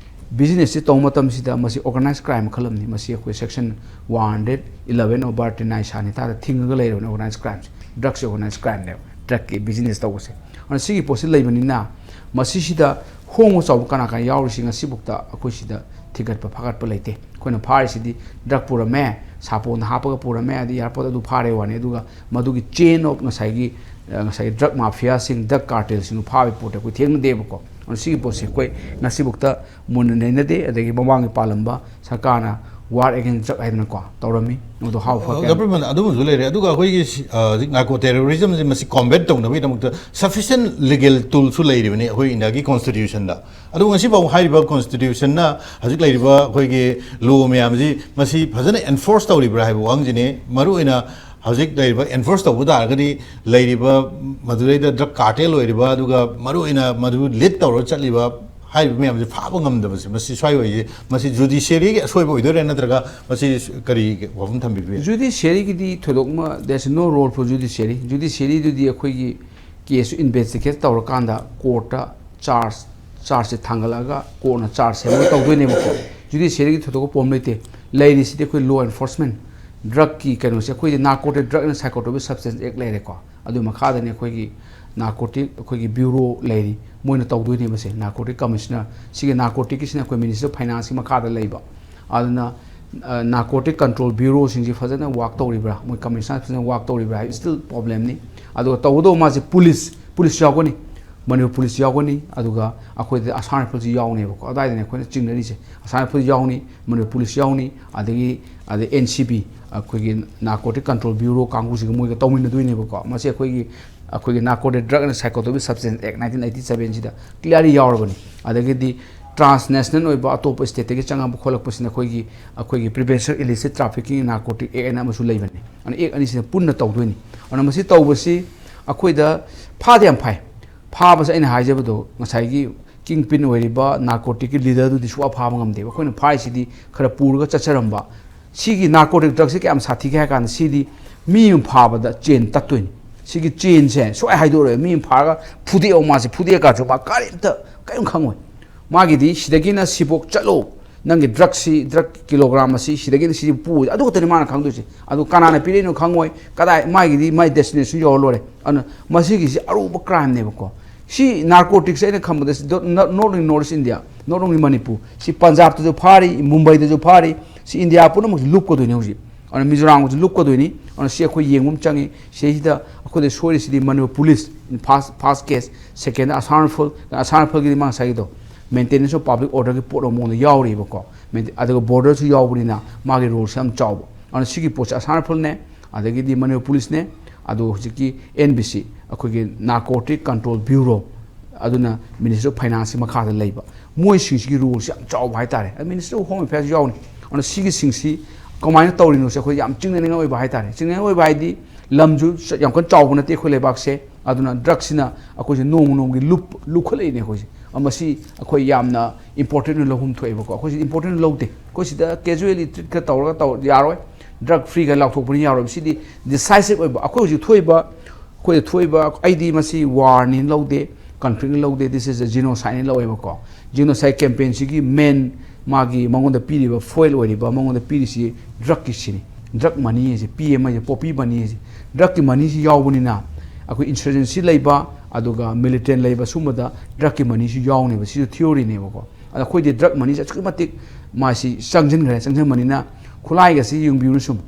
ꯕꯤꯖꯤꯅꯦꯁꯁꯤ ꯇꯧꯕ ꯃꯇꯝꯁꯤꯗ ꯃꯁꯤ ꯑꯣꯔꯒꯅꯥꯏꯖ ꯀ꯭ꯔꯥꯏꯝ ꯃꯈꯜ ꯑꯃꯅꯤ꯫ ꯃꯁꯤ ꯑꯩꯈꯣꯏ section one hundred eleven of ꯕꯥꯔꯇꯤꯅꯥꯏ ꯁꯥꯅꯤꯇꯥꯗ ꯊꯤꯡꯉꯒ ꯂꯩꯔꯕꯅꯤ ꯑꯣꯔꯒꯅꯥꯏꯖ ꯀ꯭ꯔꯥꯏꯝꯁꯦ꯫ ꯗ꯭ꯔꯒꯁꯦ ꯑꯣꯔꯒꯅꯥꯏꯖ ꯀ꯭ꯔꯥꯏꯝꯅꯦꯕ, ꯗ꯭ꯔꯒꯀꯤ ꯕꯤꯖꯤꯅꯦꯁ ꯇꯧꯕꯁꯦ꯫ ꯑꯗꯨꯅ ꯁꯤꯒꯤ ꯄꯣꯠꯁꯤ ꯂꯩꯕꯅꯤꯅ ꯃꯁꯤꯁꯤꯗ ꯍꯣꯡꯕ ꯆꯥꯎꯕ ꯀꯅꯥ ꯀꯅꯥ ꯌꯥꯎꯔꯤꯁꯤ ꯉꯁꯤꯐꯥꯎꯗ ꯑꯩꯈꯣꯏ ꯁꯤꯗ ꯊꯤꯒꯠꯄ ꯐꯥꯒꯠꯄ ꯂꯩꯇꯦ꯫ ꯑꯩꯈꯣꯏꯅ ꯐꯥꯔꯤꯁꯤꯗꯤ ꯗ꯭ꯔꯒ ꯄꯨꯔꯝꯃꯦ, ꯁꯥꯄꯣꯟꯗ ꯍꯥꯞꯄꯒ ꯄꯨꯔꯝꯃꯦ, ꯑꯗꯩ ꯑꯦꯌꯥꯔꯄꯣꯔꯠ ꯑꯗꯨ ꯐꯥꯔꯦ ꯋꯥꯅꯤ꯫ ꯑꯗꯨꯒ ꯃꯗꯨꯒꯤ ꯆꯦꯟ ꯑꯣꯐ ꯉꯁꯥꯏꯒꯤ, ꯑ, ꯉꯁꯥꯏꯒꯤ ꯗ꯭ꯔꯒ ꯃꯥꯐꯤꯌꯥꯁꯤꯡ, ꯗ꯭ꯔꯒ ꯀꯥꯔꯇꯦꯜꯁꯤꯡꯗꯨ ꯐꯥꯕꯒꯤ ꯄꯣꯠꯇꯤ ꯑꯩꯈꯣꯏ ꯊꯦꯡꯅꯗꯦꯕꯀꯣ꯫ ꯑꯗꯨꯅ ꯁꯤꯒꯤ ꯄꯣꯠꯁꯦ ꯑꯩꯈꯣꯏ ꯉꯁꯤꯐꯥꯎꯗ ꯃꯨꯟꯅ ꯅꯩꯅꯗꯦ꯫ ꯑꯗꯒꯤ ꯃꯃꯥꯡꯒꯤ ꯄꯥꯜꯂꯝꯕ ꯁꯔꯀꯥꯔꯅ ꯋꯥꯔ ꯑꯦꯒꯦꯟꯁ ꯗ꯭ꯔꯒ ꯍꯥꯏꯗꯅꯀꯣ ꯇꯧꯔꯝꯃꯤ, ꯃꯗꯨ ꯍꯥꯎ ꯐꯥꯎ ꯀꯌꯥ ꯗꯥ ꯄ꯭ꯔꯃꯥꯟ, ꯑꯗꯨꯒꯨꯝꯕꯁꯨ ꯂꯩꯔꯦ꯫ ꯑꯗꯨꯒ ꯑꯩꯈꯣꯏꯒꯤ ꯁꯤ, ꯑ, ꯍꯧꯖꯤꯛ ꯅꯥꯔꯀꯣ ꯇꯦꯔꯣꯔꯤꯖꯝꯁꯦ ꯃꯁꯤ ꯀꯣꯝꯕꯦꯠ ꯇꯧꯅꯕꯒꯤꯗꯃꯛꯇ ꯁꯐꯤꯁꯦꯟ ꯂꯤꯒꯦꯜ ꯇꯨꯜꯁꯨ ꯂꯩꯔꯤꯕꯅꯤ ꯑꯩꯈꯣꯏ ꯏꯟꯗꯤꯌꯥꯒꯤ ꯀꯣꯟꯁꯇꯤꯇ꯭ꯌꯨꯁꯟꯗ꯫ ꯑꯗꯨꯕꯨ ꯉꯁꯤ ꯐꯥꯎ ꯍꯥꯏꯔꯤꯕ ꯀꯣꯟꯁꯇꯤꯇ꯭ꯌꯨꯁꯟꯅ, ꯍꯧꯖꯤꯛ ꯂꯩꯔꯤꯕ ꯑꯩꯈꯣꯏꯒꯤ ꯂꯣ ꯃꯌꯥꯝꯁꯤ ꯃꯁꯤ ꯐꯖꯅ ꯑꯦꯟꯐꯣꯔꯁ ꯇꯧꯔꯤꯕ꯭ꯔꯥ ꯍꯥꯏꯕ ꯋꯥꯍꯪꯁꯤꯅꯤ꯫ ꯃꯔꯨꯑꯣꯏꯅ ꯍꯧꯖꯤꯛ ꯂꯩꯔꯤꯕ, ꯑꯦꯟꯐꯣꯔꯁ ꯇꯧꯕ ꯇꯥꯔꯒꯗꯤ ꯂꯩꯔꯤꯕ ꯃꯗꯨꯗꯩꯗ ꯗ꯭ꯔꯒ ꯀꯥꯔꯇꯦꯜ ꯑꯣꯏꯔꯤꯕ, ꯑꯗꯨꯒ ꯃꯔꯨꯑꯣꯏꯅ ꯃꯗꯨ ꯂꯤꯗ ꯇꯧꯔꯒ ꯆꯠꯂꯤꯕ ꯍꯥꯏꯔꯤꯕ ꯃꯌꯥꯝꯁꯦ ꯐꯥꯕ ꯉꯝꯗꯕꯁꯦ, ꯃꯁꯤ ꯁ꯭ꯋꯥꯏ ꯑꯣꯏꯁꯦ, ꯃꯁꯤ ꯖꯨꯗꯤꯁꯤꯌꯔꯤꯒꯤ ꯑꯁꯣꯏꯕ ꯑꯣꯏꯗꯣꯏꯔꯥ, ꯅꯠꯇ꯭ꯔꯒ ꯃꯁꯤ ꯀꯔꯤ ꯋꯥꯐꯝ ꯊꯝꯕꯤꯕ ꯌꯥꯏ? ꯖꯨꯗꯤꯁꯤꯌꯔꯤꯒꯤꯗꯤ ꯊꯣꯏꯗꯣꯛꯅ, there is no role for judiciary꯫ ꯖꯨꯗꯤꯁꯤꯌꯔꯤꯗꯨꯗꯤ ꯑꯩꯈꯣꯏꯒꯤ ꯀꯦꯁꯁꯨ ꯏꯟꯚꯦꯁꯇꯤꯒꯦꯠ ꯇꯧꯔꯀꯥꯟꯗ ꯀꯣꯔꯠꯇ ꯆꯥꯔꯖ, ꯆꯥꯔꯖꯁꯦ ꯊꯥꯡꯒꯠꯂꯛꯑꯒ ꯀꯣꯔꯠꯅ ꯆꯥꯔꯖ ꯁꯦꯝꯃꯒ ꯇꯧꯗꯣꯏꯅꯦꯕꯀꯣ꯫ ꯖꯨꯗꯤꯁꯤꯌꯔꯤꯒꯤ ꯊꯣꯏꯗꯣꯛꯄ ꯄꯣꯝ ꯂꯩꯇꯦ꯫ ꯂꯩꯔꯤꯁꯤꯗꯤ ꯑꯩꯈꯣꯏ ꯂꯣ ꯑꯦꯟꯐꯣꯔꯁꯃꯦꯟ, ꯗ꯭ꯔꯒꯀꯤ ꯀꯩꯅꯣꯁꯦ, ꯑꯩꯈꯣꯏꯗꯤ ꯅꯥꯔꯀꯣꯇꯤꯛ ꯗ꯭ꯔꯒ ꯑꯦꯟ ꯁꯥꯏꯀꯣꯇ꯭ꯔꯣꯄꯤꯛ ꯁꯕꯁꯇꯦꯟꯁ ꯑꯦꯛ ꯂꯩꯔꯦꯀꯣ꯫ ꯑꯗꯨ ꯃꯈꯥꯗꯅꯤ ꯑꯩꯈꯣꯏꯒꯤ ꯅꯥꯔꯀꯣꯇꯤꯛ, ꯑꯩꯈꯣꯏꯒꯤ ꯕ꯭ꯌꯨꯔꯣ ꯂꯩꯔꯤ, ꯃꯣꯏꯅ ꯇꯧꯗꯣꯏꯅꯦꯕꯁꯦ꯫ ꯅꯥꯔꯀꯣꯇꯤꯛ ꯀꯃꯤꯁꯅꯔ, ꯁꯤꯒꯤ ꯅꯥꯔꯀꯣꯇꯤꯛꯀꯤꯁꯤꯅ ꯑꯩꯈꯣꯏ ꯃꯤꯅꯤꯁꯇꯔ ꯑꯣꯐ ꯐꯥꯏꯅꯥꯟꯁꯀꯤ ꯃꯈꯥꯗ ꯂꯩꯕ꯫ ꯑꯗꯨꯅ, ꯑ, ꯅꯥꯔꯀꯣꯇꯤꯛ ꯀꯟꯇ꯭ꯔꯣꯜ ꯕ꯭ꯌꯨꯔꯣꯁꯤꯡꯁꯤ ꯐꯖꯅ ꯋꯥꯛ ꯇꯧꯔꯤꯕ꯭ꯔꯥ, ꯃꯣꯏ ꯀꯃꯤꯁꯅꯔ ꯐꯖꯅ ꯋꯥꯛ ꯇꯧꯔꯤꯕ꯭ꯔꯥ ꯍꯥꯏ, ꯁ꯭ꯇꯤꯜ ꯄ꯭ꯔꯣꯕ꯭ꯂꯦꯝꯅꯤ꯫ ꯑꯗꯨꯒ ꯇꯧꯒꯗꯧꯕ ꯃꯥꯁꯦ ꯄꯨꯂꯤꯁ, ꯄꯨꯂꯤꯁ ꯌꯥꯎꯒꯅꯤ, ꯃꯅꯤꯄꯨꯔ ꯄꯨꯂꯤꯁ ꯌꯥꯎꯒꯅꯤ, ꯑꯗꯨꯒ ꯑꯩꯈꯣꯏꯗ ꯑꯁꯥꯝ ꯔꯥꯏꯐꯜꯁꯤ ꯌꯥꯎꯅꯦꯕꯀꯣ꯫ ꯑꯗꯨꯋꯥꯏꯗꯅꯦ ꯑꯩꯈꯣꯏꯅ ꯆꯤꯡꯅꯔꯤꯁꯦ꯫ ꯑꯁꯥꯝ ꯔꯥꯏꯐꯜ ꯌꯥꯎꯅꯤ, ꯃꯅꯤꯄꯨꯔ ꯄꯨꯂꯤꯁ ꯌꯥꯎꯅꯤ, ꯑꯗꯒꯤ, ꯑꯗꯩ ꯑꯦꯟ ꯁꯤ ꯕꯤ, ꯑꯩꯈꯣꯏꯒꯤ ꯅꯥꯔꯀꯣꯇꯤꯛ ꯀꯟꯇ꯭ꯔꯣꯜ ꯕ꯭ꯌꯨꯔꯣ ꯀꯥꯡꯕꯨꯁꯤꯒ ꯃꯣꯏꯒ ꯇꯧꯃꯤꯟꯅꯗꯣꯏꯅꯦꯕꯀꯣ꯫ ꯃꯁꯤ ꯑꯩꯈꯣꯏꯒꯤ, ꯑꯩꯈꯣꯏꯒꯤ Narcotic Drug and Psychotropic Substance Act nineteen eighty seven ꯁꯤꯗ ꯀ꯭ꯂꯤꯌꯥꯔꯂꯤ ꯌꯥꯎꯔꯕꯅꯤ꯫ ꯑꯗꯒꯤꯗꯤ ꯇ꯭ꯔꯥꯟꯁ ꯅꯦꯁꯅꯦꯜ ꯑꯣꯏꯕ ꯑꯇꯣꯞꯄ ꯁ꯭ꯇꯦꯠꯇꯒꯤ ꯆꯪꯉꯛꯄ ꯈꯣꯠꯂꯛꯄꯁꯤꯅ ꯑꯩꯈꯣꯏꯒꯤ, ꯑꯩꯈꯣꯏꯒꯤ Prevention Illicit Trafficking Narcotic Act ꯍꯥꯏꯅ ꯑꯃꯁꯨ ꯂꯩꯕꯅꯤ꯫ ꯑꯗꯨꯅ ꯑꯦꯛ ꯑꯅꯤꯁꯤꯅ ꯄꯨꯟꯅ ꯇꯧꯗꯣꯏꯅꯤ꯫ ꯑꯗꯨꯅ ꯃꯁꯤ ꯇꯧꯕꯁꯤ ꯑꯩꯈꯣꯏꯗ ꯐꯥꯗꯤ ꯌꯥꯝ ꯐꯥꯏ꯫ ꯐꯥꯕꯁꯦ ꯑꯩꯅ ꯍꯥꯏꯖꯕꯗꯣ, ꯉꯁꯥꯏꯒꯤ ꯀꯤꯡ ꯄꯤꯟ ꯑꯣꯏꯔꯤꯕ ꯅꯥꯔꯀꯣꯇꯤꯛꯀꯤ ꯂꯤꯗꯔꯗꯨꯗꯤ ꯁꯨꯡꯐꯥ ꯐꯥꯕ ꯉꯝꯗꯦꯕ꯫ ꯑꯩꯈꯣꯏꯅ ꯐꯥꯔꯤꯁꯤꯗꯤ ꯈꯔ ꯄꯨꯔꯒ ꯆꯠꯆꯔꯝꯕ꯫ ꯁꯤꯒꯤ ꯅꯥꯔꯀꯣꯇꯤꯛ ꯗ꯭ꯔꯒꯁꯦ ꯀꯌꯥꯝ ꯁꯥꯊꯤꯒꯦ ꯍꯥꯏ ꯀꯥꯟꯗ, ꯁꯤꯗꯤ ꯃꯤ ꯑꯃ ꯐꯥꯕꯗ ꯆꯦꯟ ꯇꯠꯇꯣꯏꯅꯤ꯫ ꯁꯤꯒꯤ ꯆꯦꯟꯁꯦ ꯁꯨꯡꯍꯥꯏ ꯍꯥꯏꯗꯣꯛꯑꯔꯣꯏ꯫ ꯃꯤ ꯑꯃ ꯐꯥꯔꯒ ꯐꯨꯗꯦꯛꯑꯣ, ꯃꯥꯁꯦ ꯐꯨꯗꯦꯛꯑꯀꯥꯟꯁꯨ ꯃꯥ ꯀꯔꯤꯝꯇ ꯀꯔꯤꯝ ꯈꯪꯉꯣꯏ꯫ ꯃꯥꯒꯤꯗꯤ ꯁꯤꯗꯒꯤꯅ ꯁꯤꯐꯥꯎ ꯆꯠꯂꯣ, ꯅꯪꯒꯤ ꯗ꯭ꯔꯒꯁꯤ, ꯗ꯭ꯔꯒ ꯀꯤꯂꯣꯒ꯭ꯔꯥꯝ ꯑꯁꯤ ꯁꯤꯗꯒꯤꯅ ꯁꯤꯁꯤ ꯄꯨ, ꯑꯗꯨ ꯈꯛꯇꯅꯤ ꯃꯥꯅ ꯈꯪꯗꯣꯏꯁꯦ꯫ ꯑꯗꯨ ꯀꯅꯥꯅ ꯄꯤꯔꯛꯏꯅꯣ ꯈꯪꯉꯣꯏ, ꯀꯗꯥꯏ, ꯃꯥꯒꯤꯗꯤ ꯃꯥꯏ ꯗꯦꯁꯇꯤꯅꯦꯁꯟ ꯌꯧꯔ ꯂꯣꯏꯔꯦ꯫ ꯑꯗꯨꯅ ꯃꯁꯤꯒꯤꯁꯤ ꯑꯔꯨꯕ ꯀ꯭ꯔꯥꯏꯝꯅꯦꯕꯀꯣ꯫ ꯁꯤ ꯅꯥꯔꯀꯣꯇꯤꯛꯁ ꯑꯩꯅ ꯈꯪꯕꯗ ꯁꯤ ꯗꯣ-, not, not only North East India, not only Manipur, ꯁꯤ ꯄꯟꯖꯥꯕꯇꯁꯨ ꯐꯥꯔꯤ, ꯃꯨꯝꯕꯩꯗꯁꯨ ꯐꯥꯔꯤ, ꯁꯤ ꯏꯟꯗꯤꯌꯥ ꯄꯨꯝꯅꯃꯛꯁꯤ ꯂꯨꯞꯀꯗꯣꯏꯅꯤ ꯍꯧꯖꯤꯛ꯫ ꯑꯗꯨꯅ ꯃꯤꯖꯣꯔꯥꯝꯒꯁꯨ ꯂꯨꯞꯀꯗꯣꯏꯅꯤ꯫ ꯑꯗꯨꯅ ꯁꯤ ꯑꯩꯈꯣꯏ ꯌꯦꯡꯕ ꯑꯃ ꯆꯪꯉꯤ꯫ ꯁꯤꯗꯩꯁꯤꯗ ꯑꯩꯈꯣꯏꯗ ꯁꯣꯏꯔꯤꯁꯤꯗꯤ Manipur police, first, first case, second Assam rifles, Assam ꯔꯥꯏꯐꯜꯒꯤꯗꯤ ꯃꯥ ꯉꯁꯥꯏꯒꯤꯗꯣ maintenance of public orderꯒꯤ ꯄꯣꯠ ꯑꯃ ꯃꯉꯣꯟꯗ ꯌꯥꯎꯔꯤꯕꯀꯣ꯫ ꯃꯦꯟꯇꯦ-, ꯑꯗꯨꯒ ꯕꯣꯔꯗꯔꯁꯨ ꯌꯥꯎꯕꯅꯤꯅ ꯃꯥꯒꯤ ꯔꯣꯜꯁꯦ ꯌꯥꯝ ꯆꯥꯎꯕ꯫ ꯑꯗꯨꯅ ꯁꯤꯒꯤ ꯄꯣꯠꯁꯦ ꯑꯁꯥꯝ ꯔꯥꯏꯐꯜꯅꯦ, ꯑꯗꯒꯤꯗꯤ ꯃꯅꯤꯄꯨꯔ ꯄꯨꯂꯤꯁꯅꯦ, ꯑꯗꯨꯒ ꯍꯧꯖꯤꯛꯀꯤ ꯑꯦꯟ ꯕꯤ ꯁꯤ, ꯑꯩꯈꯣꯏꯒꯤ Narcotic Control Bureau, ꯑꯗꯨꯅ Ministry of Financeꯀꯤ ꯃꯈꯥꯗ ꯂꯩꯕ, ꯃꯣꯏꯁꯤꯡꯁꯤꯒꯤ ꯔꯣꯜꯁꯦ ꯌꯥꯝ ꯆꯥꯎꯕ ꯍꯥꯏꯇꯥꯔꯦ꯫ ꯑꯗ Ministry of Home Affairsꯁꯨ ꯌꯥꯎꯅꯤ꯫ ꯑꯗꯨꯅ ꯁꯤꯒꯤꯁꯤꯡꯁꯤ ꯀꯃꯥꯏꯅ ꯇꯧꯔꯤꯅꯣꯁꯦ ꯑꯩꯈꯣꯏ ꯌꯥꯝ ꯆꯤꯡꯅꯅꯤꯡꯉꯥꯏ ꯑꯣꯏꯕ ꯍꯥꯏꯇꯥꯔꯦ꯫ ꯆꯤꯡꯅꯅꯤꯡꯉꯥꯏ ꯑꯣꯏꯕ ꯍꯥꯏꯗꯤ ꯂꯝꯁꯨ ꯆ-, ꯌꯥꯝ ꯀꯟꯅ ꯆꯥꯎꯕ ꯅꯠꯇꯦ ꯑꯩꯈꯣꯏ ꯂꯩꯕꯥꯛꯁꯦ꯫ ꯑꯗꯨꯅ ꯗ꯭ꯔꯒꯁꯤꯅ ꯑꯩꯈꯣꯏꯁꯦ ꯅꯣꯡꯃ ꯅꯣꯡꯃꯒꯤ ꯂꯨꯞ-, ꯂꯨꯞꯈꯠꯂꯛꯏꯅꯦ ꯑꯩꯈꯣꯏꯁꯦ꯫ ꯑ, ꯃꯁꯤ ꯑꯩꯈꯣꯏ ꯌꯥꯝꯅ ꯏꯝꯄꯣꯔꯇꯦꯟ ꯑꯣꯏꯅ ꯂꯧꯐꯝ ꯊꯣꯛꯑꯦꯕꯀꯣ꯫ ꯑꯩꯈꯣꯏꯁꯦ ꯏꯝꯄꯣꯔꯇꯦꯟ ꯂꯧꯗꯦ꯫ ꯑꯩꯈꯣꯏ ꯁꯤꯗ casually treat ꯈꯔ ꯇꯧꯔꯒ ꯇꯧ-, ꯌꯥꯔꯣꯏ꯫ ꯗ꯭ꯔꯒ ꯐ꯭ꯔꯤꯒ ꯂꯥꯎꯊꯣꯛꯄꯅꯤ ꯌꯥꯔꯣꯏ꯫ ꯁꯤꯗꯤ decisive ꯑꯣꯏꯕ, ꯑꯩꯈꯣꯏ ꯍꯧꯖꯤꯛ ꯊꯣꯛꯏꯕ, ꯑꯩꯈꯣꯏꯗ ꯊꯣꯛꯏꯕ, ꯑꯩꯗꯤ ꯃꯁꯤ ꯋꯥꯔꯅꯤ ꯂꯧꯗꯦ, ꯀꯟꯐ꯭ꯂꯤꯛꯅꯤ ꯂꯧꯗꯦ, this is a genocideꯅꯤ ꯂꯧꯋꯦꯕꯀꯣ꯫ Genocide campaignꯁꯤꯒꯤ main ꯃꯥꯒꯤ ꯃꯉꯣꯟꯗ ꯄꯤꯔꯤꯕ fuel ꯑꯣꯏꯔꯤꯕ, ꯃꯉꯣꯟꯗ ꯄꯤꯔꯤꯁꯤ ꯗ꯭ꯔꯒꯀꯤ ꯁꯤꯅꯤ꯫ ꯗ꯭ꯔꯒ ꯃꯅꯤ ꯍꯥꯏꯁꯦ, ꯄꯤ ꯑꯦꯝ ꯍꯥꯏꯁꯦ, poppy money ꯍꯥꯏꯁꯦ, ꯗ꯭ꯔꯒꯀꯤ ꯃꯅꯤꯁꯤ ꯌꯥꯎꯕꯅꯤꯅ ꯑꯩꯈꯣꯏ insurgency ꯂꯩꯕ, ꯑꯗꯨꯒ militant ꯂꯩꯕ, ꯁꯨꯝꯕꯗ ꯗ꯭ꯔꯒꯀꯤ ꯃꯅꯤꯁꯤ ꯌꯥꯎꯅꯦꯕ꯫ ꯁꯤꯁꯨ theoryꯅꯦꯕꯀꯣ꯫ ꯑꯗ ꯑꯩꯈꯣꯏꯗꯤ ꯗ꯭ꯔꯒ ꯃꯅꯤꯁꯦ ꯑꯁꯨꯛꯀꯤ ꯃꯇꯤꯛ ꯃꯥꯁꯤ ꯆꯪꯁꯤꯟꯈ꯭ꯔꯦ, ꯆꯪꯁꯤꯟꯕꯅꯤꯅ ꯈꯨꯠꯂꯥꯏꯒꯁꯤ ꯌꯦꯡꯕꯤꯔꯨꯅꯦ ꯁꯨꯝ꯫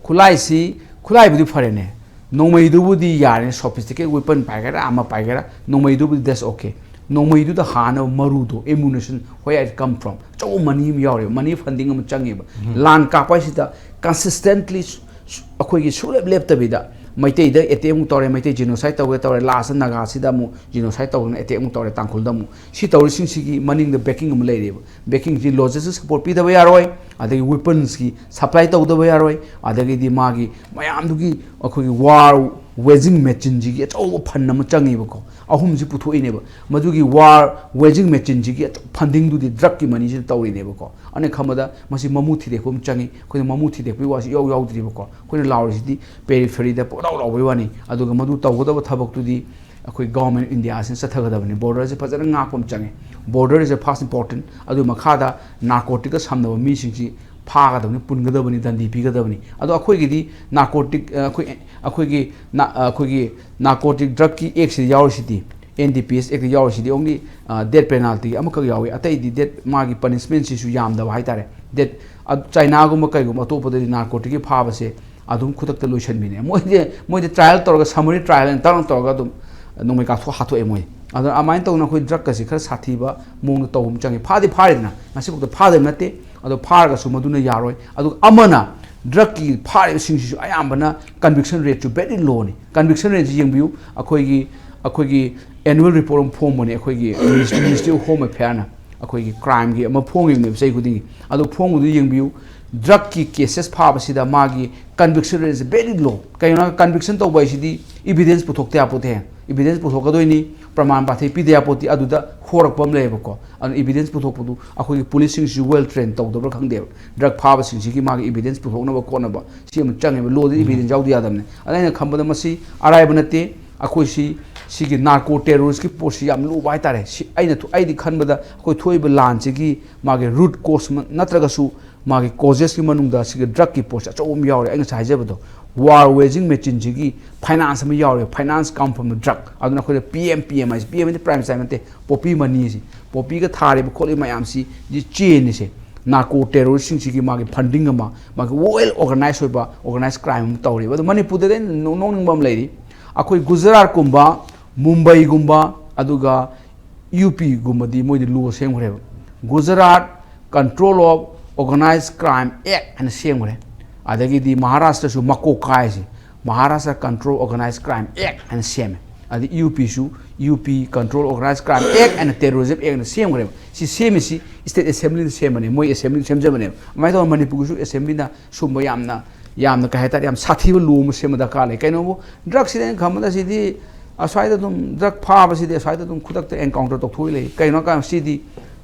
ꯈꯨꯠꯂꯥꯏꯁꯤ, ꯈꯨꯠꯂꯥꯏꯕꯨꯗꯤ ꯐꯔꯦꯅꯦ, ꯅꯣꯡꯃꯩꯗꯨꯕꯨꯗꯤ ꯌꯥꯔꯦꯅꯦ, sophisticated weapon ꯄꯥꯏꯒꯦꯔꯥ ꯑꯃ ꯄꯥꯏꯒꯦꯔꯥ, ꯅꯣꯡꯃꯩꯗꯨꯕꯨꯗꯤ that's okay꯫ ꯅꯣꯡꯃꯩꯗꯨꯗ ꯍꯥꯟꯅꯕ ꯃꯔꯨꯗꯣ, ammunition, where it come from? ꯑꯆꯧꯕ ꯃꯅꯤ ꯑꯃ ꯌꯥꯎꯔꯦꯕ, ꯃꯅꯤ ꯐꯟꯗꯤꯡ ꯑꯃ ꯆꯪꯉꯦꯕ꯫ ꯂꯥꯟ ꯀꯥꯞꯄ ꯍꯥꯏꯁꯤꯗ consistently ꯁꯨ-, ꯁꯨ-, ꯑꯩꯈꯣꯏꯒꯤ ꯁꯨꯡꯂꯦꯞ ꯂꯦꯞꯇꯕꯤꯗ ꯃꯩꯇꯩꯗ ꯑꯦꯇꯦꯛ ꯑꯃꯨꯛ ꯇꯧꯔꯦ, ꯃꯩꯇꯩ genocide ꯇꯧꯒꯦ ꯇꯧꯔꯦ, ꯂꯥꯁꯇ ꯅꯥꯒꯥꯁꯤꯗ ꯑꯃꯨꯛ genocide ꯇꯧꯗꯅ ꯑꯦꯇꯦꯛ ꯑꯃꯨꯛ ꯇꯧꯔꯦ, ꯇꯥꯡꯈꯨꯜꯗ ꯑꯃꯨꯛ꯫ ꯁꯤ ꯇꯧꯔꯤꯁꯤꯡꯁꯤꯒꯤ ꯃꯅꯤꯡꯗ backing ꯑꯃ ꯂꯩꯔꯦꯕ꯫ Backingꯁꯤ logistic support ꯄꯤꯗꯕ ꯌꯥꯔꯣꯏ, ꯑꯗꯒꯤ weaponsꯀꯤ supply ꯇꯧꯗꯕ ꯌꯥꯔꯣꯏ, ꯑꯗꯒꯤꯗꯤ ꯃꯥꯒꯤ ꯃꯌꯥꯝꯗꯨꯒꯤ ꯑꯩꯈꯣꯏꯒꯤ war waging machineꯁꯤꯒꯤ ꯑꯆꯧꯕ fund ꯑꯃ ꯆꯪꯉꯦꯕꯀꯣ꯫ ꯑꯍꯨꯝꯁꯤ ꯄꯨꯊꯣꯛꯏꯅꯦꯕ꯫ ꯃꯗꯨꯒꯤ war waging machineꯁꯤꯒꯤ fundingꯗꯨꯗꯤ drugꯀꯤ moneyꯁꯤꯅ ꯇꯧꯔꯤꯅꯦꯕꯀꯣ꯫ ꯑꯩꯅ ꯈꯟꯕꯗ ꯃꯁꯤ ꯃꯃꯨ ꯊꯤꯗꯦꯛꯄ ꯑꯃ ꯆꯪꯉꯤ꯫ ꯑꯩꯈꯣꯏꯅ ꯃꯃꯨ ꯊꯤꯗꯦꯛꯄꯒꯤ ꯋꯥꯁꯤ ꯏꯌꯥꯎ ꯌꯥꯎꯗ꯭ꯔꯤꯕꯀꯣ꯫ ꯑꯩꯈꯣꯏꯅ ꯂꯥꯎꯔꯤꯁꯤꯗꯤ peripheryꯗ ꯄꯣꯛꯂꯥꯎ ꯂꯥꯎꯕꯒꯤ ꯋꯥꯅꯤ꯫ ꯑꯗꯨꯒ ꯃꯗꯨ ꯇꯧꯒꯗꯕ ꯊꯕꯛꯇꯨꯗꯤ ꯑꯩꯈꯣꯏ government of Indiaꯁꯤꯅ ꯆꯠꯊꯒꯗꯕꯅꯤ꯫ Borderꯁꯦ ꯐꯖꯅ ꯉꯥꯛꯄ ꯑꯃ ꯆꯪꯉꯤ꯫ Border is a first important꯫ ꯑꯗꯨ ꯃꯈꯥꯗ narcoticꯀ ꯁꯝꯅꯕ ꯃꯤꯁꯤꯡꯁꯤ ꯐꯥꯒꯗꯕꯅꯤ, ꯄꯨꯟꯒꯗꯕꯅꯤ, ꯗꯟꯗꯤ ꯄꯤꯒꯗꯕꯅꯤ꯫ ꯑꯗꯣ ꯑꯩꯈꯣꯏꯒꯤꯗꯤ narcotic, ꯑ, ꯑꯩꯈꯣꯏ, ꯑꯩꯈꯣꯏꯒꯤ ꯅꯥ-, ꯑ, ꯑꯩꯈꯣꯏꯒꯤ narcotic drugꯀꯤ actꯁꯤꯗ ꯌꯥꯎꯔꯤꯁꯤꯗꯤ, N D P S Actꯇ ꯌꯥꯎꯔꯤꯁꯤꯗꯤ only, ꯑ, death penalty ꯑꯃꯈꯛ ꯌꯥꯎꯏ꯫ ꯑꯇꯩꯗꯤ death, ꯃꯥꯒꯤ punishmentꯁꯤꯁꯨ ꯌꯥꯝꯗꯕ ꯍꯥꯏꯇꯥꯔꯦ꯫ Death, ꯑ, Chinaꯒꯨꯝꯕ ꯀꯩꯒꯨꯝꯕ ꯑꯇꯣꯞꯄꯗꯗꯤ narcoticꯀꯤ ꯐꯥꯕꯁꯦ ꯑꯗꯨꯝ ꯈꯨꯗꯛꯇ ꯂꯣꯏꯁꯤꯟꯕꯤꯅꯦ꯫ ꯃꯣꯏꯗꯤ, ꯃꯣꯏꯗꯤ trial ꯇꯧꯔꯒ, summary trial ꯑꯅ ꯇꯧꯔꯒ, ꯇꯧꯔꯒ ꯑꯗꯨꯝ ꯅꯣꯡꯃꯩ ꯀꯥꯞꯊꯣꯛ ꯍꯥꯠꯇꯣꯛꯑꯦ ꯃꯣꯏ꯫ ꯑꯗꯨꯅ ꯑꯗꯨꯃꯥꯏꯅ ꯇꯧꯗꯅ ꯑꯩꯈꯣꯏ drugꯀꯁꯦ ꯈꯔ ꯁꯥꯊꯤꯕ ꯃꯑꯣꯡꯗ ꯇꯧꯕ ꯑꯃ ꯆꯪꯉꯤ꯫ ꯐꯥꯗꯤ ꯐꯥꯔꯤꯗꯅ, ꯉꯁꯤꯐꯥꯎꯗ ꯐꯥꯗꯕ ꯅꯠꯇꯦ꯫ ꯑꯗꯣ ꯐꯥꯔꯒꯁꯨ ꯃꯗꯨꯅ ꯌꯥꯔꯣꯏ꯫ ꯑꯗꯨꯒ ꯑꯃꯅ, drugꯀꯤ ꯐꯥꯔꯤꯕꯁꯤꯡꯁꯤꯁꯨ ꯑꯌꯥꯝꯕꯅ conviction rateꯁꯨ very lowꯅꯤ꯫ Conviction rateꯁꯤ ꯌꯦꯡꯕꯤꯌꯨ, ꯑꯩꯈꯣꯏꯒꯤ, ꯑꯩꯈꯣꯏꯒꯤ annual report ꯑꯃ ꯐꯣꯡꯕꯅꯦ ꯑꯩꯈꯣꯏꯒꯤ Ministry of Home Affairꯅ꯫ ꯑꯩꯈꯣꯏꯒꯤ crimeꯒꯤ ꯑꯃ ꯐꯣꯡꯉꯤꯕꯅꯦꯕ ꯆꯍꯤ ꯈꯨꯗꯤꯡꯒꯤ꯫ ꯑꯗꯨ ꯐꯣꯡꯕꯗꯨ ꯌꯦꯡꯕꯤꯌꯨ, drugꯀꯤ cases ꯐꯥꯕꯁꯤꯗ ꯃꯥꯒꯤ conviction rateꯁꯦ very low꯫ ꯀꯩꯒꯤꯅꯣ ꯍꯥꯏ, conviction ꯇꯧꯕ ꯍꯥꯏꯁꯤꯗꯤ evidence ꯄꯨꯊꯣꯛꯇ ꯌꯥꯄꯣꯠꯇꯦ꯫ Evidence ꯄꯨꯊꯣꯛꯀꯗꯣꯏꯅꯤ, ꯄ꯭ꯔꯃꯥꯟ ꯄꯥꯊꯩ ꯄꯤꯗ ꯌꯥꯄꯣꯠꯇꯦ꯫ ꯑꯗꯨꯗ ꯍꯣꯔꯛꯄ ꯑꯃ ꯂꯩꯌꯦꯕꯀꯣ꯫ ꯑꯗꯨꯅ evidence ꯄꯨꯊꯣꯛꯄꯗꯨ ꯑꯩꯈꯣꯏꯒꯤ policeꯁꯤꯡꯁꯤꯁꯨ well train ꯇꯧꯗꯕ꯭ꯔꯥ ꯈꯪꯗꯦꯕ꯫ Drug ꯐꯥꯕꯁꯤꯡꯁꯤꯒꯤ ꯃꯥꯒꯤ evidence ꯄꯨꯊꯣꯛꯅꯕ ꯈꯣꯠꯅꯕ ꯁꯤ ꯑꯃ ꯆꯪꯉꯦꯕ꯫ Lawꯗ evidence ꯌꯥꯎꯗ ꯌꯥꯗꯕꯅꯦ꯫ ꯑꯗ ꯑꯩꯅ ꯈꯟꯕꯗ ꯃꯁꯤ ꯑꯔꯥꯏꯕ ꯅꯠꯇꯦ꯫ ꯑꯩꯈꯣꯏ ꯁꯤ, ꯁꯤꯒꯤ narco terroristꯀꯤ ꯄꯣꯠꯁꯤ ꯌꯥꯝ ꯂꯨꯕ ꯍꯥꯏꯇꯥꯔꯦ꯫ ꯁꯤ ꯑꯩꯅ ꯊꯣ-, ꯑꯩꯗꯤ ꯈꯟꯕꯗ ꯑꯩꯈꯣꯏ ꯊꯣꯛꯏꯕ ꯂꯥꯟꯁꯤꯒꯤ ꯃꯥꯒꯤ root cause ꯃ-, ꯅꯠꯇ꯭ꯔꯒꯁꯨ ꯃꯥꯒꯤ causesꯀꯤ ꯃꯅꯨꯡꯗ ꯁꯤꯒꯤ drugꯀꯤ ꯄꯣꯠꯁꯦ ꯑꯆꯧꯕ ꯑꯃ ꯌꯥꯎꯔꯦ꯫ ꯑꯩ ꯉꯁꯥꯏ ꯍꯥꯏꯖꯕꯗꯣ, war waging machineꯁꯤꯒꯤ finance ꯑꯃ ꯌꯥꯎꯔꯦ, finance come from the drug꯫ ꯑꯗꯨꯅ ꯑꯩꯈꯣꯏꯗ P M, P M ꯍꯥꯏꯁꯦ, P M ꯍꯥꯏꯗꯤ prime time ꯅꯠꯇꯦ, poppy money ꯁꯤ, poppyꯒ ꯊꯥꯔꯤꯕ ꯈꯣꯠꯂꯤꯕ ꯃꯌꯥꯝꯁꯤ ꯆꯦꯟꯅꯤꯁꯦ꯫ Narco terroristꯁꯤꯡꯁꯤꯒꯤ ꯃꯥꯒꯤ funding ꯑꯃ, ꯃꯥꯒꯤ well organized ꯑꯣꯏꯕ organized crime ꯑꯃ ꯇꯧꯔꯤꯕ꯫ ꯑꯗꯣ ꯃꯅꯤꯄꯨꯔꯗꯗꯤ ꯑꯩꯅ ꯅꯣꯛ-, ꯅꯣꯛꯅꯤꯡꯕ ꯑꯃ ꯂꯩꯔꯤ꯫ ꯑꯩꯈꯣꯏ ꯒꯨꯖꯔꯥꯠꯀꯨꯝꯕ, ꯃꯨꯝꯕꯩꯒꯨꯝꯕ, ꯑꯗꯨꯒ U Pꯒꯨꯝꯕꯗꯤ ꯃꯣꯏꯗꯤ law ꯁꯦꯝꯈ꯭ꯔꯦꯕ꯫ Gujarat Control of Organised Crime Act ꯍꯥꯏꯅ ꯁꯦꯝꯈ꯭ꯔꯦ꯫ ꯑꯗꯒꯤꯗꯤ ꯃꯍꯥꯔꯥꯁꯇ꯭ꯔꯁꯨ ꯃꯀꯣꯛ ꯀꯥꯏꯁꯦ, Maharashtra Control Organised Crime Act ꯍꯥꯏꯅ ꯁꯦꯝꯃꯦ꯫ ꯑꯗꯩ U Pꯁꯨ U P Control Organised Crime Act and Terrorism Act ꯅ ꯁꯦꯝꯈ꯭ꯔꯦꯕ꯫ ꯁꯤ ꯁꯦꯝꯃꯤꯁꯤ state assembly ꯅ ꯁꯦꯝꯕꯅꯦ, ꯃꯣꯏ assembly ꯅ ꯁꯦꯝꯖꯕꯅꯦꯕ꯫ ꯑꯗꯨꯃꯥꯏꯅ ꯇꯧꯗꯅ ꯃꯅꯤꯄꯨꯔꯒꯤꯁꯨ assembly ꯅ ꯁꯨꯝꯕ ꯌꯥꯝꯅ, ꯌꯥꯝꯅ ꯀꯩ ꯍꯥꯏꯇꯥꯔꯦ, ꯌꯥꯝ ꯁꯥꯊꯤꯕ law ꯑꯃ ꯁꯦꯝꯕ ꯗꯔꯀꯥꯔ ꯂꯩ꯫ ꯀꯩꯅꯣꯕꯨ drug ꯁꯤꯗꯤ ꯑꯩꯅ ꯈꯟꯕꯗ ꯁꯤꯗꯤ ꯑꯁ꯭ꯋꯥꯏꯗ ꯑꯗꯨꯝ drug ꯐꯥꯕꯁꯤꯗꯤ ꯑꯁ꯭ꯋꯥꯏꯗ ꯑꯗꯨꯝ ꯈꯨꯗꯛꯇ encounter ꯇꯧꯊꯣꯛꯏ ꯂꯩ꯫ ꯀꯩꯅꯣ ꯍꯥꯏꯔꯀꯥꯟꯗ ꯁꯤꯗꯤ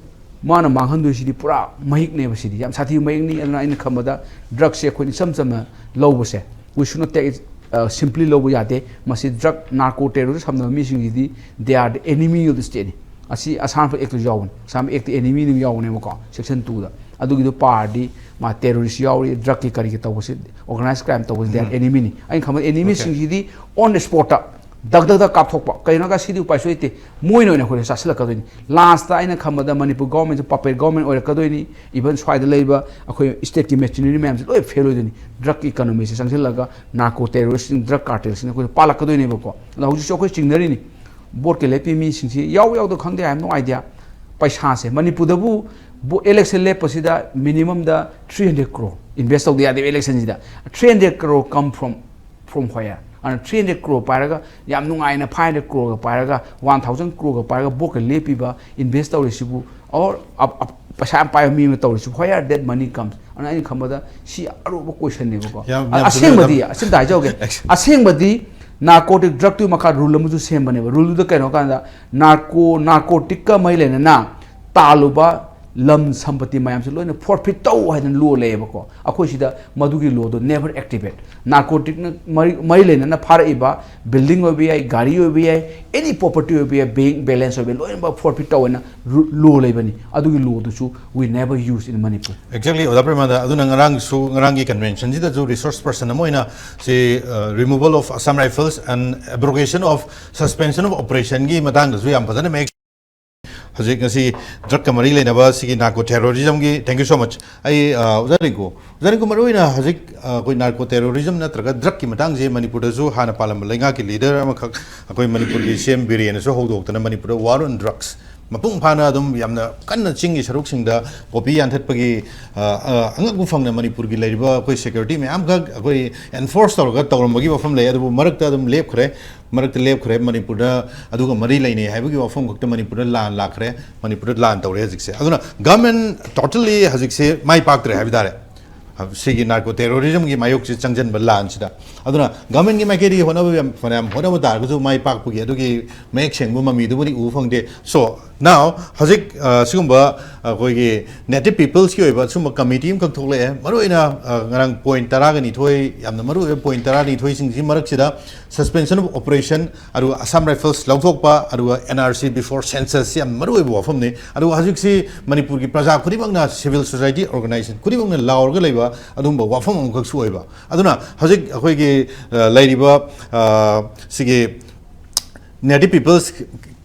ꯃꯥꯅ ꯃꯥꯡꯍꯟꯗꯣꯏꯁꯤꯗꯤ ꯄꯨꯔꯥ ꯃꯍꯤꯛꯅꯦꯕ꯫ ꯁꯤꯗꯤ ꯌꯥꯝ ꯁꯥꯊꯤꯕ ꯃꯍꯤꯛꯅꯤ꯫ ꯑꯗꯨꯅ ꯑꯩꯅ ꯈꯟꯕꯗ drug ꯁꯦ ꯑꯩꯈꯣꯏꯅ ꯏꯆꯝ ꯆꯝꯅ ꯂꯧꯕꯁꯦ, we should not take it, uh, simply ꯂꯧꯕ ꯌꯥꯗꯦ꯫ ꯃꯁꯤ drug, narco terrorist ꯁꯝꯅꯕ ꯃꯤꯁꯤꯡꯁꯤꯗꯤ they are the enemy of the state ꯅꯤ꯫ ꯑꯁꯤ ꯑꯁꯥꯝ Act ꯇꯁꯨ ꯌꯥꯎꯕꯅꯤ꯫ ꯑꯁꯥꯝ Act ꯇ enemy ꯑꯗꯨꯝ ꯌꯥꯎꯕꯅꯦꯕꯀꯣ, section two ꯗ꯫ ꯑꯗꯨꯒꯤꯗꯣ ꯄꯥꯔꯗꯤ ꯃꯥ terrorist ꯌꯥꯎꯔꯤ, drug ꯀꯤ ꯀꯔꯤꯒꯤ ꯇꯧꯕꯁꯤ, organized crime ꯇꯧꯕꯁꯤ they are enemy ꯅꯤ꯫ ꯑꯩꯅ ꯈꯟꯕꯗ enemy ꯁꯤꯡꯁꯤꯗꯤ on the spot ꯇ ꯗꯛ ꯗꯛ ꯗꯛ ꯀꯥꯞꯊꯣꯛꯄ꯫ ꯀꯩꯅꯣꯒ ꯁꯤꯗꯤ ꯎꯄꯥꯏ ꯁꯣꯏ ꯂꯩꯇꯦ꯫ ꯃꯣꯏꯅ ꯑꯣꯏꯅ ꯑꯩꯈꯣꯏꯗ ꯆꯥꯁꯤꯜꯂꯛꯀꯗꯣꯏꯅꯤ꯫ Last ꯇ ꯑꯩꯅ ꯈꯟꯕꯗ ꯃꯅꯤꯄꯨꯔ government ꯁꯦ puppet government ꯑꯣꯏꯔꯛꯀꯗꯣꯏꯅꯤ꯫ Even ꯁ꯭ꯋꯥꯏꯗ ꯂꯩꯕ ꯑꯩꯈꯣꯏ state ꯀꯤ machinery ꯃꯌꯥꯝꯁꯦ ꯂꯣꯏ fail ꯑꯣꯏꯗꯣꯏꯅꯤ꯫ Drug ꯀꯤ economy ꯁꯦ ꯆꯪꯁꯤꯜꯂꯒ narco terrorist ꯁꯤꯡ, drug cartel ꯁꯤꯡꯅ ꯑꯩꯈꯣꯏꯗ ꯄꯥꯜꯂꯛꯀꯗꯣꯏꯅꯦꯕꯀꯣ꯫ ꯑꯗꯣ ꯍꯧꯖꯤꯛꯁꯨ ꯑꯩꯈꯣꯏ ꯆꯤꯡꯅꯔꯤꯅꯤ꯫ Vote ꯀꯤ ꯂꯦꯞꯄꯤ ꯃꯤꯁꯤꯡꯁꯤ ꯌꯥꯎ ꯌꯥꯎꯗ ꯈꯪꯗꯦ, I have no idea꯫ ꯄꯩꯁꯥꯁꯦ ꯃꯅꯤꯄꯨꯔꯗꯕꯨ ꯕꯣ-, election ꯂꯦꯞꯄꯁꯤꯗ minimum ꯗ three hundred crore invest ꯇꯧꯗ ꯌꯥꯗꯦꯕ election ꯁꯤꯗ꯫ Three hundred crore come from, from where? ꯑꯗꯨꯅ three hundred crore ꯄꯥꯏꯔꯒ, ꯌꯥꯝ ꯅꯨꯡꯉꯥꯏꯅ five hundred crore ꯒ ꯄꯥꯏꯔꯒ, one thousand crore ꯒ ꯄꯥꯏꯔꯒ vote ꯀ ꯂꯦꯞꯄꯤꯕ, invest ꯇꯧꯔꯤꯁꯤꯕꯨ, or ꯑꯞ-, ꯑꯞ-, ꯄꯩꯁꯥ ꯌꯥꯝ ꯄꯥꯏꯕ ꯃꯤ ꯑꯃ ꯇꯧꯔꯤꯁꯤꯕꯨ, where that money comes? ꯑꯗꯨꯅ ꯑꯩꯅ ꯈꯟꯕꯗ ꯁꯤ ꯑꯔꯨꯕ question ꯅꯦꯕꯀꯣ꯫ ꯌꯥꯝ, ꯑ-, ꯌꯥꯝ ꯆꯨꯝꯃꯦ, ꯑꯁꯦꯡꯕꯗꯤ, ꯌꯥꯝ ꯑꯁꯤꯝꯇ ꯍꯥꯏꯖꯍꯧꯒꯦ꯫ Action. ꯑꯁꯦꯡꯕꯗꯤ narcotic drug ꯇꯨꯒꯤ ꯃꯈꯥ rule ꯑꯃꯁꯨ ꯁꯦꯝꯕꯅꯦꯕ꯫ Rule ꯗꯨꯗ ꯀꯩꯅꯣ ꯀꯥꯟꯗ narco, narcotic ꯀ ꯃꯔꯤ ꯂꯩꯅꯅ ꯇꯥꯜꯂꯨꯕ ꯂꯝ ꯁꯝꯄꯇꯤ ꯃꯌꯥꯝꯁꯦ ꯂꯣꯏꯅ forfeit ꯇꯧ ꯍꯥꯏꯗꯅ law ꯂꯩꯌꯦꯕꯀꯣ꯫ ꯑꯩꯈꯣꯏ ꯁꯤꯗ ꯃꯗꯨꯒꯤ law ꯗꯣ never activate꯫ Narcotic ꯅ ꯃꯔꯤ, ꯃꯔꯤ ꯂꯩꯅꯅ ꯐꯥꯔꯛꯏꯕ building ꯑꯣꯏꯕ ꯌꯥꯏ, ꯒꯥꯔꯤ ꯑꯣꯏꯕ ꯌꯥꯏ, any property ꯑꯣꯏꯕ ꯌꯥꯏ, bank balance ꯑꯣꯏꯕ ꯌꯥꯏ, ꯂꯣꯏꯅꯃꯛ forfeit ꯇꯧ ꯍꯥꯏꯅ ru-, law ꯂꯩꯕꯅꯤ꯫ ꯑꯗꯨꯒꯤ law ꯗꯨꯁꯨ we never use in Manipur꯫ Exactly, ꯑꯣꯖꯥ ꯄ꯭ꯔꯦꯃꯥꯅꯟꯗ, ꯑꯗꯨꯅ ꯉꯔꯥꯡꯁꯨ, ꯉꯔꯥꯡꯒꯤ convention ꯁꯤꯗꯁꯨ resource person ꯑꯃ ꯑꯣꯏꯅ ꯁꯤ, ꯑ, removal of Assam Rifles and abrogation of suspension of operation ꯒꯤ ꯃꯇꯥꯡꯗꯁꯨ ꯌꯥꯝ ꯐꯖꯅ ꯃꯌꯦꯛ ꯍꯧꯖꯤꯛ ꯉꯁꯤ drug ꯀ ꯃꯔꯤ ꯂꯩꯅꯕ ꯁꯤꯒꯤ narco terrorism ꯒꯤ, thank you so much꯫ ꯑꯩ, ꯑ, ꯑꯣꯖꯥ ꯔꯤꯡꯀꯨ, ꯑꯣꯖꯥ ꯔꯤꯡꯀꯨ, ꯃꯔꯨꯑꯣꯏꯅ ꯍꯧꯖꯤꯛ, ꯑ, ꯑꯩꯈꯣꯏ narco terrorism ꯅꯠꯇ꯭ꯔꯒ drug ꯀꯤ ꯃꯇꯥꯡꯁꯦ ꯃꯅꯤꯄꯨꯔꯗꯁꯨ ꯍꯥꯟꯅ ꯄꯥꯜꯂꯝꯕ ꯂꯩꯉꯥꯛꯀꯤ leader ꯑꯃꯈꯛ ꯑꯩꯈꯣꯏ ꯃꯅꯤꯄꯨꯔꯒꯤ ꯁꯤ ꯑꯦꯝ ꯕꯤꯔꯦꯟꯅꯁꯨ ꯍꯧꯗꯣꯛꯇꯅ ꯃꯅꯤꯄꯨꯔꯗ war on drugs ꯃꯄꯨꯡ ꯐꯥꯅ ꯑꯗꯨꯝ ꯌꯥꯝꯅ ꯀꯟꯅ ꯆꯤꯡꯒꯤ ꯁꯔꯨꯛꯁꯤꯡꯗ ꯄꯣꯄꯤ ꯌꯥꯟꯊꯠꯄꯒꯤ, ꯑ, ꯑ, ꯑꯉꯛꯄ ꯐꯪꯅ ꯃꯅꯤꯄꯨꯔꯒꯤ ꯂꯩꯔꯤꯕ ꯑꯩꯈꯣꯏ ꯁꯦꯀ꯭ꯌꯨꯔꯤꯇꯤ ꯃꯌꯥꯝꯈꯛ ꯑꯩꯈꯣꯏ ꯑꯦꯟꯐꯣꯔꯁ ꯇꯧꯔꯒ ꯇꯧꯔꯝꯕꯒꯤ ꯋꯥꯐꯝ ꯂꯩ꯫ ꯑꯗꯨꯕꯨ ꯃꯔꯛꯇ ꯑꯗꯨꯝ ꯂꯦꯞꯈ꯭ꯔꯦ꯫ ꯃꯔꯛꯇ ꯂꯦꯞꯈ꯭ꯔꯦ꯫ ꯃꯅꯤꯄꯨꯔꯗ ꯑꯗꯨꯒ ꯃꯔꯤ ꯂꯩꯅꯩ ꯍꯥꯏꯕꯒꯤ ꯋꯥꯐꯝ ꯈꯛꯇ ꯃꯅꯤꯄꯨꯔꯗ ꯂꯥꯟ ꯂꯥꯛꯈ꯭ꯔꯦ꯫ ꯃꯅꯤꯄꯨꯔꯗ ꯂꯥꯟ ꯇꯧꯔꯦ ꯍꯧꯖꯤꯛꯁꯦ꯫ ꯑꯗꯨꯅ ꯒꯚꯔꯟꯃꯦꯟ ꯇꯣꯇꯦꯜꯂꯤ ꯍꯧꯖꯤꯛꯁꯦ ꯃꯥꯏ ꯄꯥꯛꯇ꯭ꯔꯦ ꯍꯥꯏꯕ ꯇꯥꯔꯦ꯫ ꯁꯤꯒꯤ ꯅꯥꯔꯀꯣ ꯇꯦꯔꯣꯔꯤꯖꯝꯒꯤ ꯃꯥꯌꯣꯛꯁꯤ ꯆꯪꯁꯤꯟꯕ ꯂꯥꯟꯁꯤꯗ꯫ ꯑꯗꯨꯅ ꯒꯚꯔꯟꯃꯦꯟꯒꯤ ꯃꯥꯏꯀꯩꯗꯒꯤ ꯍꯣꯠꯅꯕ ꯌꯥꯝ, ꯐꯅꯌꯥꯝ ꯍꯣꯠꯅꯕ ꯇꯥꯔꯒꯁꯨ ꯃꯥꯏ ꯄꯥꯛꯄꯒꯤ ꯑꯗꯨꯒꯤ ꯃꯌꯦꯛ ꯁꯦꯡꯕ ꯃꯃꯤꯗꯨꯕꯨꯗꯤ ꯎꯕ ꯐꯪꯗꯦ꯫ So, now, ꯍꯧꯖꯤꯛ, ꯑ, ꯁꯤꯒꯨꯝꯕ ꯑꯩꯈꯣꯏꯒꯤ ꯅꯦꯇꯤꯚ ꯄꯤꯄꯜꯁꯀꯤ ꯑꯣꯏꯕ ꯁꯤꯒꯨꯝꯕ ꯀꯃꯤꯇꯤ ꯑꯃꯈꯛ ꯊꯣꯛꯂꯛꯑꯦ꯫ ꯃꯔꯨꯑꯣꯏꯅ, ꯑ, ꯉꯔꯥꯡ ꯄꯣꯏꯟ ꯇꯔꯥꯒ ꯅꯤꯊꯣꯏ, ꯌꯥꯝꯅ ꯃꯔꯨꯑꯣꯏꯕ ꯄꯣꯏꯟ ꯇꯔꯥꯅꯤꯊꯣꯏꯁꯤꯡꯁꯤ ꯃꯔꯛꯁꯤꯗ suspension of operation, ꯑꯗꯨꯒ Assam Rifles ꯂꯧꯊꯣꯛꯄ, ꯑꯗꯨꯒ N R C before census ꯁꯤ ꯌꯥꯝ ꯃꯔꯨꯑꯣꯏꯕ ꯋꯥꯐꯝꯅꯤ꯫ ꯑꯗꯨꯒ ꯍꯧꯖꯤꯛꯁꯤ ꯃꯅꯤꯄꯨꯔꯒꯤ ꯄ꯭ꯔꯖꯥ ꯈꯨꯗꯤꯡꯃꯛꯅ, civil society organization ꯈꯨꯗꯤꯡꯃꯛꯅ ꯂꯥꯎꯔꯒ ꯂꯩꯕ ꯑꯗꯨꯒꯨꯝꯕ ꯋꯥꯐꯝ ꯑꯃꯈꯛꯁꯨ ꯑꯣꯏꯕ꯫ ꯑꯗꯨꯅ ꯍꯧꯖꯤꯛ ꯑꯩꯈꯣꯏꯒꯤ, ꯑ, ꯂꯩꯔꯤꯕ, ꯑ, ꯁꯤꯒꯤ Native Peoples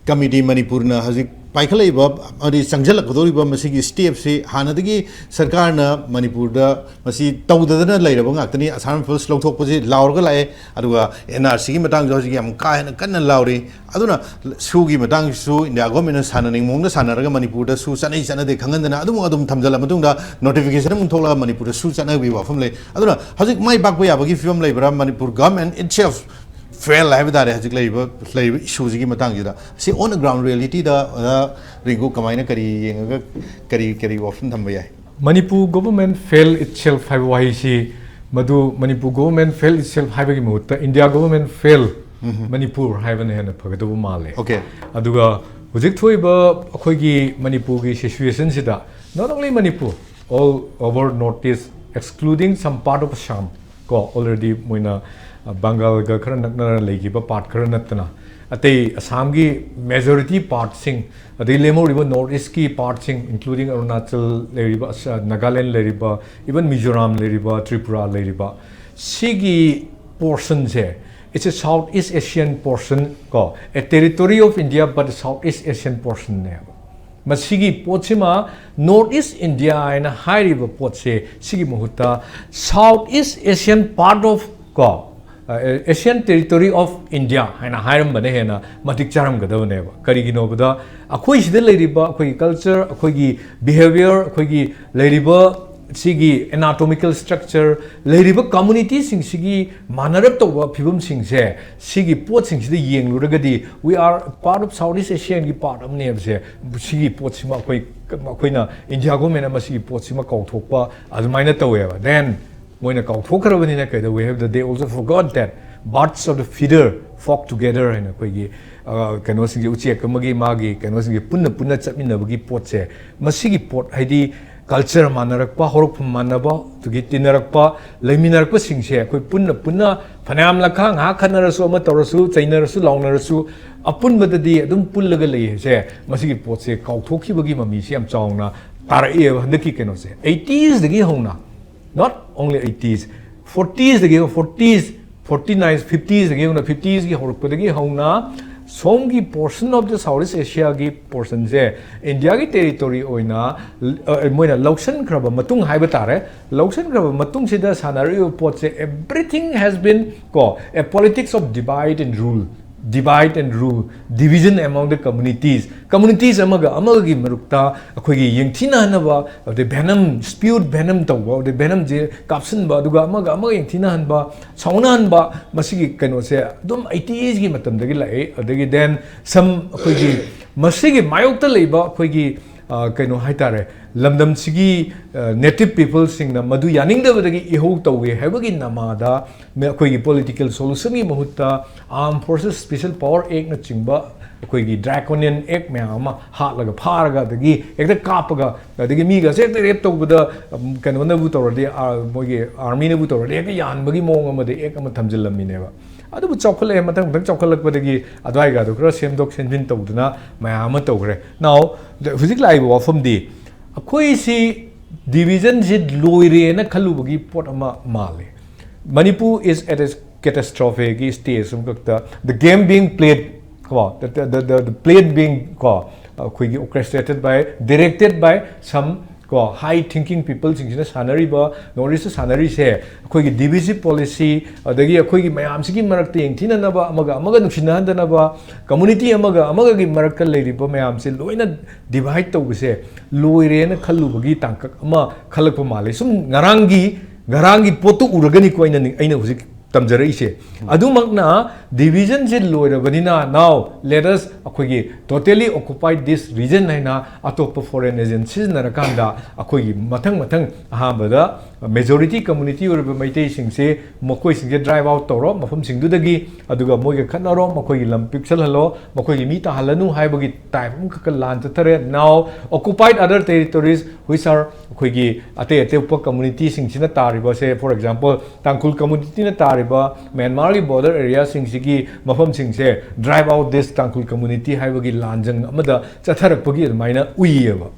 Committee ꯃꯅꯤꯄꯨꯔꯅ ꯍꯧꯖꯤꯛ ꯄꯥꯏꯈꯠꯂꯛꯏꯕ, ꯍꯥꯏꯗꯤ ꯆꯪꯁꯤꯜꯂꯛꯀꯗꯧꯔꯤꯕ ꯃꯁꯤꯒꯤ ꯁ꯭ꯇꯦꯞꯁꯤ ꯍꯥꯟꯅꯗꯒꯤ ꯁꯔꯀꯥꯔꯅ ꯃꯅꯤꯄꯨꯔꯗ ꯃꯁꯤ ꯇꯧꯗꯗꯅ ꯂꯩꯔꯕ ꯉꯥꯛꯇꯅꯤ꯫ Assam Rifles ꯂꯧꯊꯣꯛꯄꯁꯤ ꯂꯥꯎꯔꯒ ꯂꯥꯛꯑꯦ, ꯑꯗꯨꯒ N R C ꯒꯤ ꯃꯇꯥꯡꯁꯨ ꯍꯧꯖꯤꯛ ꯌꯥꯝ ꯀꯥ ꯍꯦꯟꯅ ꯀꯟꯅ ꯂꯥꯎꯔꯤ꯫ ꯑꯗꯨꯅ ꯁꯨꯒꯤ ꯃꯇꯥꯡꯁꯤꯁꯨ ꯏꯟꯗꯤꯌꯥ ꯒꯣꯔꯃꯦꯟꯅ ꯁꯥꯟꯅꯅꯤꯡ ꯃꯑꯣꯡꯗ ꯁꯥꯟꯅꯔꯒ ꯃꯅꯤꯄꯨꯔꯗ ꯁꯨ ꯆꯠꯅꯩ ꯆꯠꯅꯗꯦ ꯈꯪꯍꯟꯗꯅ ꯑꯗꯨꯝ ꯑꯗꯨꯝ ꯊꯝꯖꯤꯜꯂ ꯃꯇꯨꯡꯗ ꯅꯣꯇꯤꯐꯤꯀꯦꯁꯟ ꯑꯃꯨꯛ ꯊꯣꯛꯂꯒ ꯃꯅꯤꯄꯨꯔꯗ ꯁꯨ ꯆꯠꯅꯕꯒꯤ ꯋꯥꯐꯝ ꯂꯩ꯫ ꯑꯗꯨꯅ ꯍꯧꯖꯤꯛ ꯃꯥꯏ ꯄꯥꯛꯄ ꯌꯥꯕꯒꯤ ꯐꯤꯕꯝ ꯂꯩꯕ꯭ꯔꯥ? ꯃꯅꯤꯄꯨꯔ ꯒꯣꯔꯃꯦꯟ itself ꯐꯦꯜ ꯍꯥꯏꯕ ꯇꯥꯔꯦ ꯍꯧꯖꯤꯛ ꯂꯩꯔꯤꯕ, ꯂꯩꯔꯤꯕ ꯏꯁꯨꯁꯤꯒꯤ ꯃꯇꯥꯡꯁꯤꯗ꯫ ꯁꯤ on the ground reality ꯗ ꯑꯣꯖꯥ ꯔꯤꯡꯀꯨ ꯀꯃꯥꯏꯅ, ꯀꯔꯤ ꯌꯦꯡꯉꯒ, ꯀꯔꯤ, ꯀꯔꯤ ꯋꯥꯐꯝ ꯊꯝꯕ ꯌꯥꯏ? Manipur government fail itself ꯍꯥꯏꯕ ꯋꯥꯍꯩꯁꯤ, ꯃꯗꯨ Manipur government fail itself ꯍꯥꯏꯕꯒꯤ ꯃꯍꯨꯠꯇ India government fail ꯎꯝ꯫ Manipur ꯍꯥꯏꯕꯅ ꯍꯦꯟꯅ ꯐꯒꯗꯕ ꯃꯥꯜꯂꯦ꯫ Okay꯫ ꯑꯗꯨꯒ ꯍꯧꯖꯤꯛ ꯊꯣꯛꯏꯕ ꯑꯩꯈꯣꯏꯒꯤ ꯃꯅꯤꯄꯨꯔꯒꯤ ꯁꯤꯆꯨꯋꯦꯁꯟꯁꯤꯗ, not only Manipur, all over North East, excluding some part of Assam, ꯀꯣ, already ꯃꯣꯏꯅ, ꯑ, ꯕꯪꯒꯥꯜꯒ ꯈꯔ ꯅꯛꯅꯅ ꯂꯩꯈꯤꯕ ꯄꯥꯔꯠ ꯈꯔ ꯅꯠꯇꯅ, ꯑꯇꯩ ꯑꯁꯥꯝꯒꯤ ꯃꯦꯖꯣꯔꯤꯇꯤ ꯄꯥꯔꯠꯁꯤꯡ, ꯑꯗꯩ ꯂꯦꯝꯍꯧꯔꯤꯕ ꯅꯣꯔꯠ ꯏꯁꯀꯤ ꯄꯥꯔꯠꯁꯤꯡ, including ꯑꯔꯨꯅꯥꯆꯜ ꯂꯩꯔꯤꯕ, ꯑꯁ, ꯅꯥꯒꯥꯂꯦꯟ ꯂꯩꯔꯤꯕ, even ꯃꯤꯖꯣꯔꯥꯝ ꯂꯩꯔꯤꯕ, ꯇ꯭ꯔꯤꯄꯨꯔꯥ ꯂꯩꯔꯤꯕ, ꯁꯤꯒꯤ ꯄꯣꯔꯁꯟꯁꯦ, it's a South East Asian portion, ꯀꯣ, a territory of India, but South East Asian portion ꯅꯦꯕ꯫ ꯃꯁꯤꯒꯤ ꯄꯣꯠꯁꯤꯃ North East India ꯍꯥꯏꯅ ꯍꯥꯏꯔꯤꯕ ꯄꯣꯠꯁꯦ, ꯁꯤꯒꯤ ꯃꯍꯨꯠꯇ South East Asian part of, ꯀꯣ, Asian Territory of India ꯍꯥꯏꯅ ꯍꯥꯏꯔꯝꯕꯅ ꯍꯦꯟꯅ ꯃꯇꯤꯛ ꯆꯥꯔꯝꯒꯗꯕꯅꯦꯕ꯫ ꯀꯔꯤꯒꯤꯅꯣꯕꯗ, ꯑꯩꯈꯣꯏ ꯁꯤꯗ ꯂꯩꯔꯤꯕ ꯑꯩꯈꯣꯏꯒꯤ culture, ꯑꯩꯈꯣꯏꯒꯤ behaviour, ꯑꯩꯈꯣꯏꯒꯤ ꯂꯩꯔꯤꯕ ꯁꯤꯒꯤ anatomical structure, ꯂꯩꯔꯤꯕ communityꯁꯤꯡꯁꯤꯒꯤ ꯃꯥꯟꯅꯔꯛꯇꯧꯕ ꯐꯤꯕꯝꯁꯤꯡꯁꯦ, ꯁꯤꯒꯤ ꯄꯣꯠꯁꯤꯡꯁꯤꯗ ꯌꯦꯡꯂꯨꯔꯒꯗꯤ, we are part of Southeast Asianꯒꯤ part ꯑꯃꯅꯦꯕꯁꯦ, ꯁꯤꯒꯤ ꯄꯣꯠꯁꯤꯃ ꯑꯩꯈꯣꯏ, ꯑꯩꯈꯣꯏꯅ India governmentꯅ ꯃꯁꯤꯒꯤ ꯄꯣꯠꯁꯤꯃ ꯀꯥꯎꯊꯣꯛꯄ ꯑꯗꯨꯃꯥꯏꯅ ꯇꯧꯋꯦꯕ꯫ Then ꯃꯣꯏꯅ ꯀꯥꯎꯊꯣꯛꯈ꯭ꯔꯕꯅꯤꯅ ꯀꯩꯗꯧꯋꯦ ꯍꯥꯏꯕꯗ, they also forgot that birds of the feather flock together ꯍꯥꯏꯅ ꯑꯩꯈꯣꯏꯒꯤ, ꯑ, ꯀꯩꯅꯣꯁꯤꯡꯁꯦ, ꯎꯆꯦꯛ ꯑꯃꯒꯤ ꯃꯥꯒꯤ ꯀꯩꯅꯣꯁꯤꯡꯁꯦ ꯄꯨꯟꯅ ꯄꯨꯟꯅ ꯆꯠꯃꯤꯟꯅꯕꯒꯤ ꯄꯣꯠꯁꯦ, ꯃꯁꯤꯒꯤ ꯄꯣꯠ ꯍꯥꯏꯗꯤ culture ꯃꯥꯟꯅꯔꯛꯄ, ꯍꯧꯔꯛꯐꯝ ꯃꯥꯟꯅꯕ, ꯑꯗꯨꯒꯤ ꯇꯤꯟꯅꯔꯛꯄ, ꯂꯩꯃꯤꯟꯅꯔꯛꯄꯁꯤꯡꯁꯦ ꯑꯩꯈꯣꯏ ꯄꯨꯟꯅ ꯄꯨꯟꯅ ꯐꯅꯌꯥꯝ ꯂꯈꯥ ꯉꯥꯏꯍꯥꯛ ꯈꯠꯅꯔꯁꯨ, ꯑꯃ ꯇꯧꯔꯁꯨ, ꯆꯩꯅꯔꯁꯨ, ꯂꯥꯎꯅꯔꯁꯨ, ꯑꯄꯨꯟꯕꯗꯗꯤ ꯑꯗꯨꯝ ꯄꯨꯜꯂꯒ ꯂꯩ ꯍꯥꯏꯁꯦ, ꯃꯁꯤꯒꯤ ꯄꯣꯠꯁꯦ ꯀꯥꯎꯊꯣꯛꯈꯤꯕꯒꯤ ꯃꯃꯤꯁꯦ ꯌꯥꯝ ꯆꯥꯎꯅ ꯇꯥꯔꯛꯑꯦꯕ ꯍꯟꯗꯛꯀꯤ ꯀꯩꯅꯣꯁꯦ꯫ Eightiesꯗꯒꯤ ꯍꯧꯅ, not only eighties, fortiesꯗꯒꯤ, forties, forty nine, fiftiesꯗꯒꯤ ꯍꯧꯅ, fiftiesꯒꯤ ꯍꯧꯔꯛꯄꯗꯒꯤ ꯍꯧꯅ ꯁꯣꯝꯒꯤ portion of the Southeast Asiaꯒꯤ portionꯁꯦ Indiaꯒꯤ territory ꯑꯣꯏꯅ, ꯑ, ꯃꯣꯏꯅ ꯂꯧꯁꯤꯟꯈ꯭ꯔꯕ ꯃꯇꯨꯡ ꯍꯥꯏꯕ ꯇꯥꯔꯦ, ꯂꯧꯁꯤꯟꯈ꯭ꯔꯕ ꯃꯇꯨꯡꯁꯤꯗ ꯁꯥꯟꯅꯔꯛꯏꯕ ꯄꯣꯠꯁꯦ, everything has been, ꯀꯣ, a politics of divide and rule, divide and rule, division among the communities, communities ꯑꯃꯒ ꯑꯃꯒꯤ ꯃꯔꯛꯇ ꯑꯩꯈꯣꯏꯒꯤ ꯌꯦꯡꯊꯤꯅꯍꯟꯅꯕ, ꯑꯗꯩ venom, spewed venom ꯇꯧꯕ, ꯑꯗꯩ venomꯁꯦ ꯀꯥꯞꯁꯤꯟꯕ, ꯑꯗꯨꯒ ꯑꯃꯒ ꯑꯃꯒ ꯌꯦꯡꯊꯤꯅꯍꯟꯕ, ꯁꯥꯎꯅꯍꯟꯕ, ꯃꯁꯤꯒꯤ ꯀꯩꯅꯣꯁꯦ ꯑꯗꯨꯝ eightiesꯒꯤ ꯃꯇꯝꯗꯒꯤ ꯂꯥꯛꯑꯦ꯫ ꯑꯗꯒꯤ then some ꯑꯩꯈꯣꯏꯒꯤ ꯃꯁꯤꯒꯤ ꯃꯥꯌꯣꯛꯇ ꯂꯩꯕ ꯑꯩꯈꯣꯏꯒꯤ, ꯑ, ꯀꯩꯅꯣ ꯍꯥꯏꯇꯥꯔꯦ, ꯂꯝꯗꯝꯁꯤꯒꯤ, ꯑ, native peopleꯁꯤꯡꯅ ꯃꯗꯨ ꯌꯥꯅꯤꯡꯗꯕꯗꯒꯤ ꯏꯍꯧ ꯇꯧꯏ ꯍꯥꯏꯕꯒꯤ ꯅꯃꯥꯗ ꯃ-, ꯑꯩꯈꯣꯏꯒꯤ political solutionꯒꯤ ꯃꯍꯨꯠꯇ Armed Forces Special Power Actꯅꯆꯤꯡꯕ ꯑꯩꯈꯣꯏꯒꯤ draconian act ꯃꯌꯥꯝ ꯑꯃ ꯍꯥꯠꯂꯒ, ꯐꯥꯔꯒ, ꯑꯗꯒꯤ ꯍꯦꯛꯇ ꯀꯥꯞꯄꯒ, ꯑꯗꯒꯤ ꯃꯤꯒꯁꯦ ꯍꯦꯛꯇ rape ꯇꯧꯕꯗ, ꯎꯝ, ꯀꯩꯅꯣꯅꯕꯨ ꯇꯧꯔꯗꯤ, ꯑ, ꯃꯣꯏꯒꯤ armyꯅꯕꯨ ꯇꯧꯔꯗꯤ ꯍꯦꯛꯇ ꯌꯥꯟꯕꯒꯤ ꯃꯑꯣꯡ ꯑꯃꯗ act ꯑꯃ ꯊꯝꯖꯤꯜꯂꯝꯃꯤꯅꯦꯕ꯫ ꯑꯗꯨꯕꯨ ꯆꯥꯎꯈꯠꯂꯛꯑꯦ, ꯃꯊꯪ ꯃꯊꯪ ꯆꯥꯎꯈꯠꯂꯛꯄꯗꯒꯤ ꯑꯗꯨꯋꯥꯏꯒꯗꯣ ꯈꯔ ꯁꯦꯝꯗꯣꯛ ꯁꯦꯝꯖꯤꯟ ꯇꯧꯗꯅ ꯃꯌꯥꯝ ꯑꯃ ꯇꯧꯈ꯭ꯔꯦ꯫ Now, ꯍꯧꯖꯤꯛ ꯂꯥꯛꯏꯕ ꯋꯥꯐꯝꯗꯤ, ꯑꯩꯈꯣꯏꯁꯤ divisionꯁꯤ ꯂꯣꯏꯔꯦꯅ ꯈꯜꯂꯨꯕꯒꯤ ꯄꯣꯠ ꯑꯃ ꯃꯥꯜꯂꯦ꯫ Manipur is at a catastropheꯒꯤ stage ꯑꯃꯈꯛꯇ, the game being played, ꯀꯣ, the, the, the, the, the played being, ꯀꯣ, ꯑꯩꯈꯣꯏꯒꯤ orchestrated by, directed by some ꯀꯣ, high thinking people ꯁꯤꯡꯁꯤꯅ ꯁꯥꯟꯅꯔꯤꯕ, North East ꯇ ꯁꯥꯟꯅꯔꯤꯁꯦ, ꯑꯩꯈꯣꯏꯒꯤ divisive policy, ꯑꯗꯒꯤ ꯑꯩꯈꯣꯏꯒꯤ ꯃꯌꯥꯝꯁꯤꯒꯤ ꯃꯔꯛꯇ ꯌꯦꯡꯊꯤꯅꯅꯕ, ꯑꯃꯒ ꯑꯃꯒ ꯅꯨꯡꯁꯤꯅꯍꯟꯗꯅꯕ, community ꯑꯃꯒ ꯑꯃꯒꯒꯤ ꯃꯔꯛꯇ ꯂꯩꯔꯤꯕ ꯃꯌꯥꯝꯁꯦ ꯂꯣꯏꯅ divide ꯇꯧꯕꯁꯦ ꯂꯣꯏꯔꯦꯅ ꯈꯜꯂꯨꯕꯒꯤ ꯇꯥꯡꯀꯛ ꯑꯃ ꯈꯜꯂꯛꯄ ꯃꯥꯜꯂꯦ꯫ ꯁꯨꯝ ꯉꯔꯥꯡꯒꯤ, ꯉꯔꯥꯡꯒꯤ ꯄꯣꯠꯇꯨ ꯎꯔꯒꯅꯤꯀꯣ ꯑꯩꯅ ꯅꯤꯡ-, ꯑꯩꯅ ꯍꯧꯖꯤꯛ ꯇꯝꯖꯔꯛꯏꯁꯦ꯫ ꯑꯗꯨꯃꯛꯅ division ꯁꯦ ꯂꯣꯏꯔꯕꯅꯤꯅ, now let us, ꯑꯩꯈꯣꯏꯒꯤ totally occupied this region ꯍꯥꯏꯅ ꯑꯇꯣꯞꯄ foreign agent ꯁꯤꯖꯤꯟꯅꯔꯀꯥꯟꯗ, ꯑꯩꯈꯣꯏꯒꯤ ꯃꯊꯪ ꯃꯊꯪ, ꯑꯍꯥꯟꯕꯗ majority community ꯑꯣꯏꯔꯤꯕ ꯃꯩꯇꯩꯁꯤꯡꯁꯦ, ꯃꯈꯣꯏꯁꯤꯡꯁꯦ drive out ꯇꯧꯔꯣ ꯃꯐꯝꯁꯤꯡꯗꯨꯗꯒꯤ, ꯑꯗꯨꯒ ꯃꯣꯏꯒ ꯈꯠꯅꯔꯣ, ꯃꯈꯣꯏꯒꯤ ꯂꯝ ꯄꯤꯛꯁꯜꯍꯜꯂꯣ, ꯃꯈꯣꯏꯒꯤ ꯃꯤ ꯇꯥꯍꯜꯂꯅꯨ ꯍꯥꯏꯕꯒꯤ type ꯑꯃꯈꯛꯀ ꯂꯥꯟ ꯆꯠꯊꯔꯦ꯫ Now occupied other territories which are, ꯑꯩꯈꯣꯏꯒꯤ ꯑꯇꯩ ꯑꯇꯣꯞꯄ community ꯁꯤꯡꯁꯤꯅ ꯇꯥꯔꯤꯕꯁꯦ, for example, Tangkhul community ꯅ ꯇꯥꯔꯤꯕ ꯃ꯭ꯌꯥꯟꯃꯥꯔꯒꯤ border area ꯁꯤꯡꯁꯤꯒꯤ ꯃꯐꯝꯁꯤꯡꯁꯦ drive out this Tangkhul community ꯍꯥꯏꯕꯒꯤ ꯂꯥꯟꯖꯪ ꯑꯃꯗ ꯆꯠꯊꯔꯛꯄꯒꯤ ꯑꯗꯨꯃꯥꯏꯅ ꯎꯏꯌꯦꯕ꯫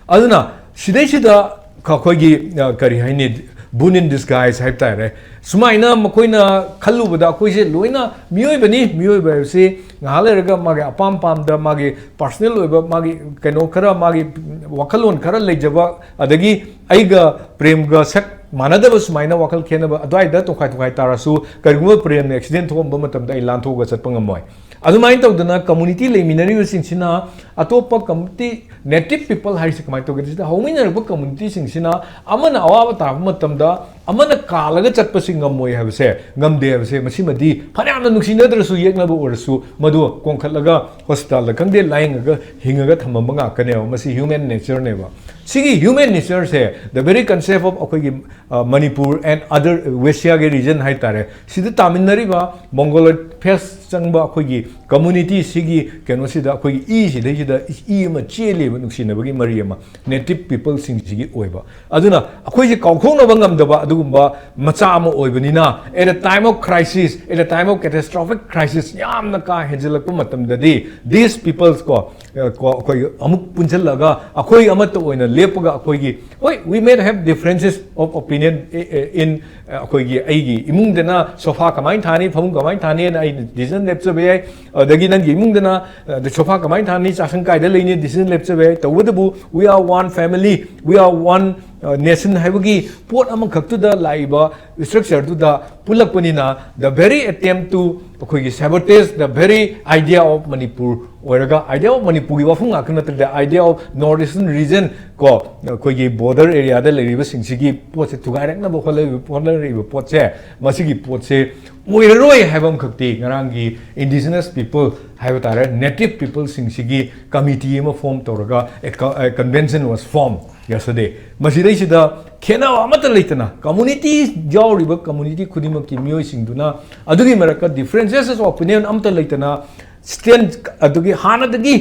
ꯑꯗꯨꯅ ꯁꯤꯗꯩꯁꯤꯗ ꯑꯩꯈꯣꯏꯒꯤ, ꯑ, ꯀꯔꯤ ꯍꯥꯏꯅꯤ, boon in disguise ꯍꯥꯏꯕ ꯇꯥꯔꯦ꯫ ꯁꯨꯃꯥꯏꯅ ꯃꯈꯣꯏꯅ ꯈꯜꯂꯨꯕꯗ ꯑꯩꯈꯣꯏꯁꯦ ꯂꯣꯏꯅ ꯃꯤꯑꯣꯏꯕꯅꯤ, ꯃꯤꯑꯣꯏꯕ ꯍꯥꯏꯕꯁꯤ ꯉꯥꯏꯍꯥꯛ ꯂꯩꯔꯒ ꯃꯥꯒꯤ ꯑꯄꯥꯝ ꯄꯥꯝꯗ, ꯃꯥꯒꯤ personal ꯑꯣꯏꯕ, ꯃꯥꯒꯤ ꯀꯩꯅꯣ ꯈꯔ, ꯃꯥꯒꯤ ꯋꯥꯈꯜꯂꯣꯟ ꯈꯔ ꯂꯩꯖꯕ, ꯑꯗꯒꯤ ꯑꯩꯒ ꯄ꯭ꯔꯦꯝꯒ ꯁꯛ ꯃꯥꯟꯅꯗꯕ ꯁꯨꯃꯥꯏꯅ ꯋꯥꯈꯜ ꯈꯦꯠꯅꯕ ꯑꯗꯨꯋꯥꯏꯗ ꯇꯣꯈꯥꯏ ꯇꯣꯈꯥꯏ ꯇꯥꯔꯁꯨ, ꯀꯔꯤꯒꯨꯝꯕ ꯄ꯭ꯔꯦꯝꯅ accident ꯊꯣꯛꯑꯝꯕ ꯃꯇꯝꯗ ꯑꯩ ꯂꯥꯟꯊꯣꯛꯑꯒ ꯆꯠꯄ ꯉꯝꯃꯣꯏ꯫ ꯑꯗꯨꯃꯥꯏꯅ ꯇꯧꯗꯅ community ꯂꯩꯃꯤꯟꯅꯔꯤꯕꯁꯤꯡꯁꯤꯅ ꯑꯇꯣꯞꯄ community, native people ꯍꯥꯏꯔꯤꯁꯦ ꯀꯃꯥꯏꯅ ꯇꯧꯒꯦ? ꯁꯤꯗ ꯍꯧꯃꯤꯟꯅꯔꯛꯄ community ꯁꯤꯡꯁꯤꯅ ꯑꯃꯅ ꯑꯋꯥꯕ ꯇꯥꯔꯛꯄ ꯃꯇꯝꯗ ꯑꯃꯅ ꯀꯥꯜꯂꯒ ꯆꯠꯄꯁꯤ ꯉꯝꯃꯣꯏ ꯍꯥꯏꯕꯁꯦ, ꯉꯝꯗꯦ ꯍꯥꯏꯕꯁꯦ, ꯃꯁꯤꯃꯗꯤ ꯐꯅꯌꯥꯝꯅ ꯅꯨꯡꯁꯤꯅꯗ꯭ꯔꯁꯨ, ꯌꯦꯛꯅꯕ ꯑꯣꯏꯔꯁꯨ, ꯃꯗꯨ ꯀꯣꯟꯈꯠꯂꯒ hospital ꯗ ꯈꯪꯗꯦ, ꯂꯥꯏꯌꯦꯡꯉꯒ ꯍꯤꯡꯉꯒ ꯊꯝꯃꯝꯕ ꯉꯥꯛꯇꯅꯦꯕ꯫ ꯃꯁꯤ human nature ꯅꯦꯕ꯫ ꯁꯤꯒꯤ human nature say, the very concept of ꯑꯩꯈꯣꯏꯒꯤ, ꯑ, Manipur and other West Asia ꯒꯤ region ꯍꯥꯏꯇꯥꯔꯦ, ꯁꯤꯗ ꯇꯥꯃꯤꯟꯅꯔꯤꯕ Mongoloid phase ꯆꯪꯕ ꯑꯩꯈꯣꯏꯒꯤ community ꯁꯤꯒꯤ ꯀꯩꯅꯣꯁꯤꯗ, ꯑꯩꯈꯣꯏꯒꯤ ꯏ ꯁꯤꯗꯩꯁꯤꯗ ꯏ ꯑꯃ ꯆꯦꯜꯂꯤꯕ, ꯅꯨꯡꯁꯤꯅꯕꯒꯤ ꯃꯔꯤ ꯑꯃ native people ꯁꯤꯡꯁꯤꯒꯤ ꯑꯣꯏꯕ꯫ ꯑꯗꯨꯅ ꯑꯩꯈꯣꯏꯁꯦ ꯀꯥꯎꯊꯣꯛꯅꯕ ꯉꯝꯗꯕ, ꯑꯗꯨꯒꯨꯝꯕ ꯃꯆꯥ ꯑꯃ ꯑꯣꯏꯕꯅꯤꯅ, at a time of crisis, at a time of catastrophic crisis, ꯌꯥꯝꯅ ꯀꯥ ꯍꯦꯟꯖꯜꯂꯛꯄ ꯃꯇꯝꯗꯗꯤ, these peoples ꯀꯣ, ꯑ, ꯀꯣ, ꯑꯩꯈꯣꯏ ꯑꯃꯨꯛ ꯄꯨꯟꯁꯤꯜꯂꯒ, ꯑꯩꯈꯣꯏ ꯑꯃꯠꯇ ꯑꯣꯏꯅ ꯂꯦꯞꯄꯒ, ꯑꯩꯈꯣꯏꯒꯤ, ꯍꯣꯏ, we may have differences of opinion in, ꯑ, ꯑꯩꯈꯣꯏꯒꯤ, ꯑꯩꯒꯤ ꯏꯃꯨꯡꯗꯅ sofa ꯀꯃꯥꯏꯅ ꯊꯥꯅꯤ, ꯐꯃꯨꯡ ꯀꯃꯥꯏꯅ ꯊꯥꯅꯤꯅ ꯑꯩ decision ꯂꯦꯞꯆꯕ ꯌꯥꯏ꯫ ꯑꯗꯒꯤ ꯅꯪꯒꯤ ꯏꯃꯨꯡꯗꯅ, ꯑ, sofa ꯀꯃꯥꯏꯅ ꯊꯥꯅꯤ, ꯆꯥꯛꯁꯪ ꯀꯥꯏꯗ ꯂꯩꯅꯤ, decision ꯂꯦꯞꯆꯕ ꯌꯥꯏ꯫ ꯇꯧꯕꯇꯕꯨ, we are one family, we are one, ꯑ, nation ꯍꯥꯏꯕꯒꯤ ꯄꯣꯠ ꯑꯃꯈꯛꯇꯨꯗ ꯂꯥꯛꯏꯕ structure ꯗꯨꯗ ꯄꯨꯜꯂꯛꯄꯅꯤꯅ, the very attempt to ꯑꯩꯈꯣꯏꯒꯤ sabotage the very idea of Manipur ꯑꯣꯏꯔꯒ, idea of ꯃꯅꯤꯄꯨꯔꯒꯤ ꯋꯥꯐꯝ ꯉꯥꯛꯇ ꯅꯠꯇ꯭ꯔꯦ, the idea of North Eastern region ꯀꯣ, ꯑꯩꯈꯣꯏꯒꯤ border area ꯗ ꯂꯩꯔꯤꯕꯁꯤꯡꯁꯤꯒꯤ ꯄꯣꯠꯁꯦ ꯊꯨꯒꯥꯏꯔꯛꯅꯕ ꯍꯣꯠꯅꯔꯤꯕ, ꯍꯣꯠꯅꯔꯤꯕ ꯄꯣꯠꯁꯦ, ꯃꯁꯤꯒꯤ ꯄꯣꯠꯁꯦ ꯑꯣꯏꯔꯔꯣꯏ ꯍꯥꯏꯕ ꯑꯃꯈꯛꯇꯤ ꯉꯔꯥꯡꯒꯤ indigenous people ꯍꯥꯏꯕ ꯇꯥꯔꯦ, native people ꯁꯤꯡꯁꯤꯒꯤ committee ꯑꯃ form ꯇꯧꯔꯒ, a co-, a convention was formed yesterday꯫ ꯃꯁꯤꯗꯩꯁꯤꯗ ꯈꯦꯠꯅꯕ ꯑꯃꯠꯇ ꯂꯩꯇꯅ, community, ꯌꯥꯎꯔꯤꯕ community ꯈꯨꯗꯤꯡꯃꯛꯀꯤ ꯃꯤꯑꯣꯏꯁꯤꯡꯗꯨꯅ ꯑꯗꯨꯒꯤ ꯃꯔꯛꯇ differences of opinion ꯑꯃꯠꯇ ꯂꯩꯇꯅ, stand, ꯑꯗꯨꯒꯤ ꯍꯥꯟꯅꯗꯒꯤ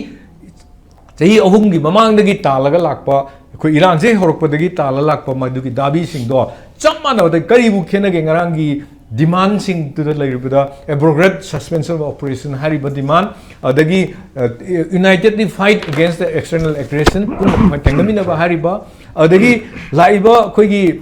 ꯆꯍꯤ ꯑꯍꯨꯝꯒꯤ ꯃꯃꯥꯡꯗꯒꯤ ꯇꯥꯜꯂꯒ ꯂꯥꯛꯄ, ꯑꯩꯈꯣꯏ ꯏꯔꯥꯡꯁꯦ ꯍꯧꯔꯛꯄꯗꯒꯤ ꯇꯥꯜꯂ ꯂꯥꯛꯄ ꯃꯗꯨꯒꯤ ꯗꯥꯕꯤꯁꯤꯡꯗꯣ ꯆꯞ ꯃꯥꯟꯅꯕꯗ ꯀꯔꯤꯕꯨ ꯈꯦꯠꯅꯒꯦ? ꯉꯔꯥꯡꯒꯤ demandꯁꯤꯡꯗꯨꯗ ꯂꯩꯔꯤꯕꯗ, abrogated suspension of operation ꯍꯥꯏꯔꯤꯕ demand, ꯑꯗꯒꯤ, ꯑ, unitedly fight against the external aggression, ꯄꯨꯟꯅ ꯊꯦꯡꯅꯃꯤꯟꯅꯕ ꯍꯥꯏꯔꯤꯕ, ꯑꯗꯒꯤ ꯂꯥꯛꯏꯕ ꯑꯩꯈꯣꯏꯒꯤ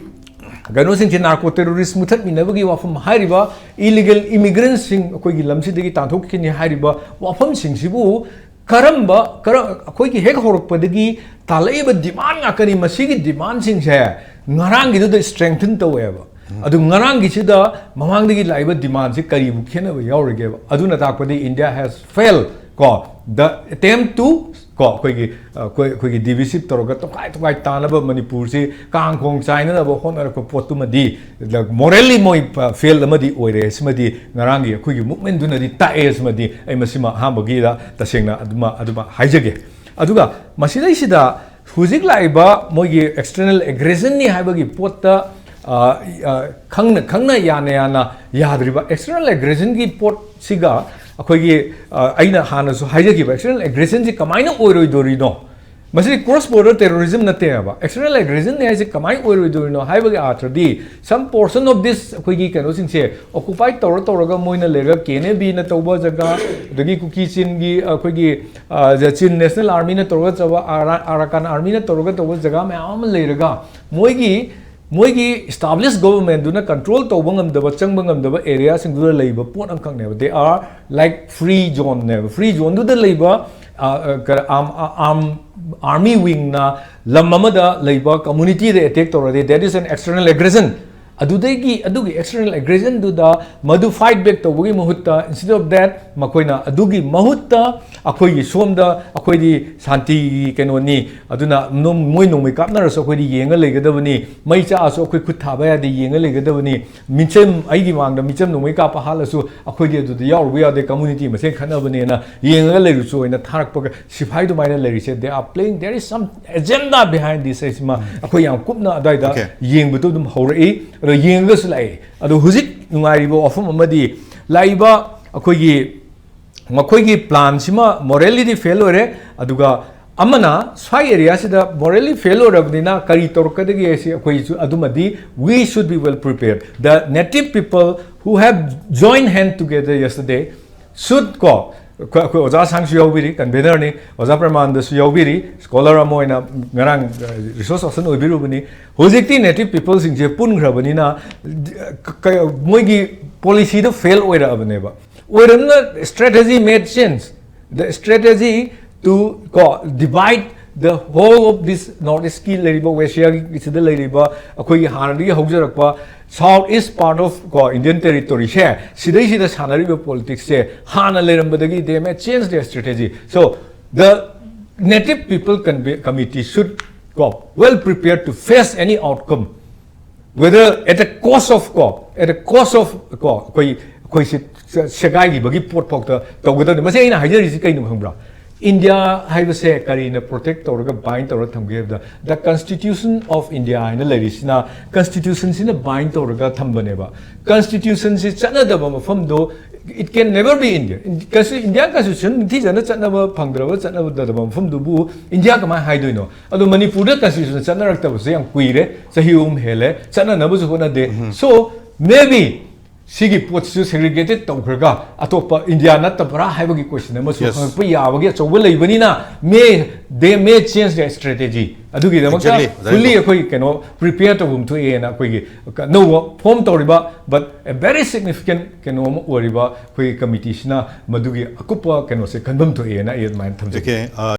ꯀꯩꯅꯣꯁꯤꯡꯁꯦ, narco terrorist ꯃꯨꯊꯠꯃꯤꯟꯅꯕꯒꯤ ꯋꯥꯐꯝ ꯍꯥꯏꯔꯤꯕ, illegal immigrantꯁꯤꯡ ꯑꯩꯈꯣꯏꯒꯤ ꯂꯝꯁꯤꯗꯒꯤ ꯇꯥꯟꯊꯣꯛꯈꯤꯅꯤ ꯍꯥꯏꯔꯤꯕ ꯋꯥꯐꯝꯁꯤꯡꯁꯤꯕꯨ ꯀꯔꯝꯕ, ꯀꯔ-, ꯑꯩꯈꯣꯏꯒꯤ ꯍꯦꯛ ꯍꯧꯔꯛꯄꯗꯒꯤ ꯇꯥꯜꯂꯛꯏꯕ demand ꯉꯥꯛꯇꯅꯤ꯫ ꯃꯁꯤꯒꯤ demandꯁꯤꯡꯁꯦ ꯉꯔꯥꯡꯒꯤꯗꯨꯗ strengthen ꯇꯧꯋꯦꯕ꯫ ꯑꯗꯨ ꯉꯔꯥꯡꯒꯤꯁꯤꯗ ꯃꯃꯥꯡꯗꯒꯤ ꯂꯥꯛꯏꯕ demandꯁꯤ ꯀꯔꯤꯕꯨ ꯈꯦꯠꯅꯕ ꯌꯥꯎꯔꯤꯒꯦꯕ? ꯑꯗꯨꯅ ꯇꯥꯛꯄꯗꯤ India has failed ꯀꯣ, the attempt to ꯀꯣ, ꯑꯩꯈꯣꯏꯒꯤ, ꯑꯩꯈꯣꯏ, ꯑꯩꯈꯣꯏꯒꯤ divisive ꯇꯧꯔꯒ ꯇꯣꯈꯥꯏ ꯇꯣꯈꯥꯏ ꯇꯥꯅꯕ, ꯃꯅꯤꯄꯨꯔꯁꯤ ꯀꯥꯡ ꯈꯣꯡ ꯆꯥꯏꯅꯅꯕ ꯍꯣꯠꯅꯔꯛꯄ ꯄꯣꯠꯇꯨꯃꯗꯤ, the morally ꯃꯣꯏ fail ꯑꯃꯗꯤ ꯑꯣꯏꯔꯦ꯫ ꯁꯤꯃꯗꯤ ꯉꯔꯥꯡꯒꯤ ꯑꯩꯈꯣꯏꯒꯤ movementꯗꯨꯅꯗꯤ ꯇꯥꯛꯑꯦ꯫ ꯁꯤꯃꯗꯤ ꯑꯩ ꯃꯁꯤꯃ ꯑꯍꯥꯟꯕꯒꯤꯗ ꯇꯁꯦꯡꯅ ꯑꯗꯨꯃ, ꯑꯗꯨꯃ ꯍꯥꯏꯖꯒꯦ꯫ ꯑꯗꯨꯒ ꯃꯁꯤꯗꯩꯁꯤꯗ ꯍꯧꯖꯤꯛ ꯂꯥꯛꯏꯕ ꯃꯣꯏꯒꯤ external aggressionꯅꯤ ꯍꯥꯏꯕꯒꯤ ꯄꯣꯠꯇ, ꯑ, ꯑ, ꯈꯪꯅ ꯈꯪꯅ, ꯌꯥꯅ ꯌꯥꯅ ꯌꯥꯗ꯭ꯔꯤꯕ external aggressionꯒꯤ ꯄꯣꯠꯁꯤꯒ ꯑꯩꯈꯣꯏꯒꯤ, ꯑ, ꯑꯩꯅ ꯍꯥꯟꯅꯁꯨ ꯍꯥꯏꯖꯈꯤꯕ external aggressionꯁꯤ ꯀꯃꯥꯏꯅ ꯑꯣꯏꯔꯣꯏꯗꯣꯔꯤꯅꯣ? ꯃꯁꯤ cross border terrorism ꯅꯠꯇꯦꯕ꯫ External aggression ꯅꯦ ꯍꯥꯏꯁꯦ ꯀꯃꯥꯏꯅ ꯑꯣꯏꯔꯣꯏꯗꯣꯏꯅꯣ ꯍꯥꯏꯕꯒꯤ ꯑꯥꯔꯊꯗꯤ, some portion of this ꯑꯩꯈꯣꯏꯒꯤ ꯀꯩꯅꯣꯁꯤꯡꯁꯦ occupy ꯇꯧꯔ ꯇꯧꯔꯒ ꯃꯣꯏꯅ ꯂꯩꯔꯒ K N A B ꯅ ꯇꯧꯕ ꯖꯒꯥ, ꯑꯗꯒꯤ ꯀꯨꯀꯤ ꯆꯤꯟꯒꯤ ꯑꯩꯈꯣꯏꯒꯤ, ꯑ, Chin National Army ꯅ ꯇꯧꯔꯒ ꯇꯧꯕ, ꯑꯔꯥ-, Arakan Army ꯅ ꯇꯧꯔꯒ ꯇꯧꯕ ꯖꯒꯥ ꯃꯌꯥꯝ ꯑꯃ ꯂꯩꯔꯒ ꯃꯣꯏꯒꯤ, ꯃꯣꯏꯒꯤ established government ꯗꯨꯅ control ꯇꯧꯕ ꯉꯝꯗꯕ, ꯆꯪꯕ ꯉꯝꯗꯕ area ꯁꯤꯡꯗꯨꯗ ꯂꯩꯕ ꯄꯣꯠ ꯑꯃꯈꯛꯅꯦꯕ꯫ They are like free zone ꯅꯦꯕ꯫ Free zone ꯗꯨꯗ ꯂꯩꯕ, ꯑ, ꯑ, ꯀ-, arm, ꯑ, arm, army wing ꯅ ꯂꯝ ꯑꯃꯗ ꯂꯩꯕ community ꯗ attack ꯇꯧꯔꯗꯤ, that is an external aggression꯫ ꯑꯗꯨꯗꯒꯤ, ꯑꯗꯨꯒꯤ external aggression ꯗꯨꯗ ꯃꯗꯨ fight back ꯇꯧꯕꯒꯤ ꯃꯍꯨꯠꯇ, instead of that, ꯃꯈꯣꯏꯅ ꯑꯗꯨꯒꯤ ꯃꯍꯨꯠꯇ ꯑꯩꯈꯣꯏꯒꯤ ꯁꯣꯝꯗ ꯑꯩꯈꯣꯏꯗꯤ ꯁꯥꯟꯇꯤꯒꯤ ꯀꯩꯅꯣꯅꯤ, ꯑꯗꯨꯅ ꯅꯣꯡ-, ꯃꯣꯏ ꯅꯣꯡꯃꯩ ꯀꯥꯞꯅꯔꯁꯨ ꯑꯩꯈꯣꯏꯗꯤ ꯌꯦꯡꯉ ꯂꯩꯒꯗꯕꯅꯤ, ꯃꯩ ꯆꯥꯛꯑꯁꯨ ꯑꯩꯈꯣꯏ ꯈꯨꯠ ꯊꯥꯕ ꯌꯥꯗꯦ, ꯌꯦꯡꯉ ꯂꯩꯒꯗꯕꯅꯤ, ꯃꯤꯆꯝ, ꯑꯩꯒꯤ ꯃꯥꯡꯗ ꯃꯤꯆꯝ ꯅꯣꯡꯃꯩ ꯀꯥꯞꯄ ꯍꯥꯠꯂꯁꯨ ꯑꯩꯈꯣꯏꯗꯤ ꯑꯗꯨꯗ ꯌꯥꯎꯔꯨꯕ ꯌꯥꯗꯦ, community ꯃꯁꯦꯟ ꯈꯠꯅꯕꯅꯦꯅ ꯌꯦꯡꯉꯒ ꯂꯩꯔꯨꯆꯣ ꯍꯥꯏꯅ ꯊꯥꯔꯛꯄꯒ ꯁꯤꯐꯥꯏ ꯑꯗꯨꯃꯥꯏꯅ ꯂꯩꯔꯤꯁꯦ, they are playing, there is some agenda behind this ꯍꯥꯏꯁꯤꯃ ꯑꯩꯈꯣꯏ ꯌꯥꯝ ꯀꯨꯞꯅ ꯑꯗꯨꯋꯥꯏꯗ Okay. ꯌꯦꯡꯕꯗꯣ ꯑꯗꯨꯝ ꯍꯧꯔꯛꯏ꯫ ꯑꯗꯣ ꯌꯦꯡꯉꯒꯁꯨ ꯂꯥꯛꯏ꯫ ꯑꯗꯣ ꯍꯧꯖꯤꯛ ꯅꯨꯡꯉꯥꯏꯔꯤꯕ ꯋꯥꯐꯝ ꯑꯃꯗꯤ ꯂꯥꯛꯏꯕ ꯑꯩꯈꯣꯏꯒꯤ ꯃꯈꯣꯏꯒꯤ plan ꯁꯤꯃ morally ꯗꯤ fail ꯑꯣꯏꯔꯦ, ꯑꯗꯨꯒ ꯑꯃꯅ ꯁ꯭ꯋꯥꯏ area ꯁꯤꯗ morally fail ꯑꯣꯏꯔꯕꯅꯤꯅ ꯀꯔꯤ ꯇꯧꯔꯛꯀꯗꯒꯦ ꯍꯥꯏꯁꯤ ꯑꯩꯈꯣꯏꯁꯨ ꯑꯗꯨꯃꯗꯤ we should be well prepared. The native people who have joined hand together yesterday should, ꯀꯣ, ꯑꯩꯈꯣꯏ, ꯑꯩꯈꯣꯏ ꯑꯣꯖꯥ ꯑꯁꯥꯡꯁꯨ ꯌꯥꯎꯕꯤꯔꯤ, convener ꯅꯤ, ꯑꯣꯖꯥ ꯄ꯭ꯔꯃꯥꯟꯗꯁꯨ ꯌꯥꯎꯕꯤꯔꯤ, scholar ꯑꯃ ꯑꯣꯏꯅ ꯉꯔꯥꯡ, ꯑ, resource person ꯑꯣꯏꯕꯤꯔꯨꯕꯅꯤ꯫ ꯍꯧꯖꯤꯛꯇꯤ native people ꯁꯤꯡꯁꯦ ꯄꯨꯟꯈ꯭ꯔꯕꯅꯤꯅ, ꯀ-, ꯀ-, ꯃꯣꯏꯒꯤ policy ꯗꯣ fail ꯑꯣꯏꯔꯛꯑꯕꯅꯦꯕ꯫ ꯑꯣꯏꯔꯕꯅꯤꯅ strategy made sense. The strategy to, ꯀꯣ, divide the whole of this North East ꯀꯤ ꯂꯩꯔꯤꯕ, West Asia ꯒꯤ ꯁꯤꯗ ꯂꯩꯔꯤꯕ ꯑꯩꯈꯣꯏꯒꯤ ꯍꯥꯟꯅꯗꯒꯤ ꯍꯧꯖꯔꯛꯄ South East part of, ꯀꯣ, Indian territory ꯁꯦ, ꯁꯤꯗꯩꯁꯤꯗ ꯁꯥꯟꯅꯔꯤꯕ politics ꯁꯦ ꯍꯥꯟꯅ ꯂꯩꯔꯝꯕꯗꯒꯤ they may change their strategy. So the native people conve-, committee should, ꯀꯣ, well prepared to face any outcome, whether at the cost of, ꯀꯣ, at the cost of, ꯀꯣ, ꯑꯩꯈꯣꯏ, ꯑꯩꯈꯣꯏꯁꯤ ꯁꯦꯒꯥꯏꯈꯤꯕꯒꯤ ꯄꯣꯠ ꯐꯥꯎꯗ ꯇꯧꯒꯗꯕꯅꯤ꯫ ꯃꯁꯤ ꯑꯩꯅ ꯍꯥꯏꯖꯔꯤꯁꯤ ꯀꯩꯅꯣ ꯈꯪꯕ꯭ꯔꯥ? ꯏꯟꯗꯤꯌꯥ ꯍꯥꯏꯕꯁꯦ ꯀꯔꯤꯅ protect ꯇꯧꯔꯒ bind ꯇꯧꯔꯒ ꯊꯝꯒꯦ ꯍꯥꯏꯕꯗ, the Constitution of India ꯍꯥꯏꯅ ꯂꯩꯔꯤꯁꯤꯅ, Constitution ꯁꯤꯅ bind ꯇꯧꯔꯒ ꯊꯝꯕꯅꯦꯕ꯫ Constitution ꯁꯤ ꯆꯠꯅꯗꯕ ꯃꯐꯝꯗꯣ It can never be India. Indian constitution ꯅꯤꯡꯊꯤꯖꯅ ꯆꯠꯅꯕ ꯐꯪꯗ꯭ꯔꯕ, ꯆꯠꯅꯕ ꯃꯐꯝꯗꯨꯕꯨ ꯏꯟꯗꯤꯌꯥ ꯀꯃꯥꯏꯅ ꯍꯥꯏꯗꯣꯏꯅꯣ? ꯑꯗꯣ ꯃꯅꯤꯄꯨꯔꯗ constitution ꯆꯠꯅꯔꯛꯇꯕꯁꯦ ꯌꯥꯝ ꯀꯨꯏꯔꯦ, ꯆꯍꯤ ꯑꯍꯨꯝ ꯍꯦꯜꯂꯦ, ꯆꯠꯅꯅꯕꯁꯨ ꯍꯣꯠꯅꯗꯦ꯫ So maybe ꯁꯤꯒꯤ ꯄꯣꯠꯁꯤꯁꯨ segregated ꯇꯧꯈ꯭ꯔꯒ ꯑꯇꯣꯞꯄ ꯏꯟꯗꯤꯌꯥ ꯅꯠꯇꯕ꯭ꯔꯥ ꯍꯥꯏꯕꯒꯤ question ꯑꯃꯁꯨ ꯍꯪꯉꯛꯄ ꯌꯥꯕꯒꯤ ꯑꯆꯧꯕ ꯂꯩꯕꯅꯤꯅ, may they may change their strategy꯫ ꯑꯗꯨꯒꯤꯗꯃꯛꯇ fully ꯑꯩꯈꯣꯏ ꯀꯩꯅꯣ prepare ꯇꯧꯐꯝ ꯊꯣꯛꯑꯦꯅ, ꯑꯩꯈꯣꯏꯒꯤ ꯑꯅꯧꯕ form ꯇꯧꯔꯤꯕ but a very significant ꯀꯩꯅꯣ ꯑꯃ ꯑꯣꯏꯔꯤꯕ ꯑꯩꯈꯣꯏꯒꯤ committeeꯁꯤꯅ ꯃꯗꯨꯒꯤ ꯑꯀꯨꯞꯄ ꯀꯩꯅꯣꯁꯦ ꯈꯟꯐꯝ ꯊꯣꯛꯑꯦꯅ ꯑꯩ ꯑꯗꯨꯃꯥꯏꯅ ꯊꯝꯖꯒꯦ꯫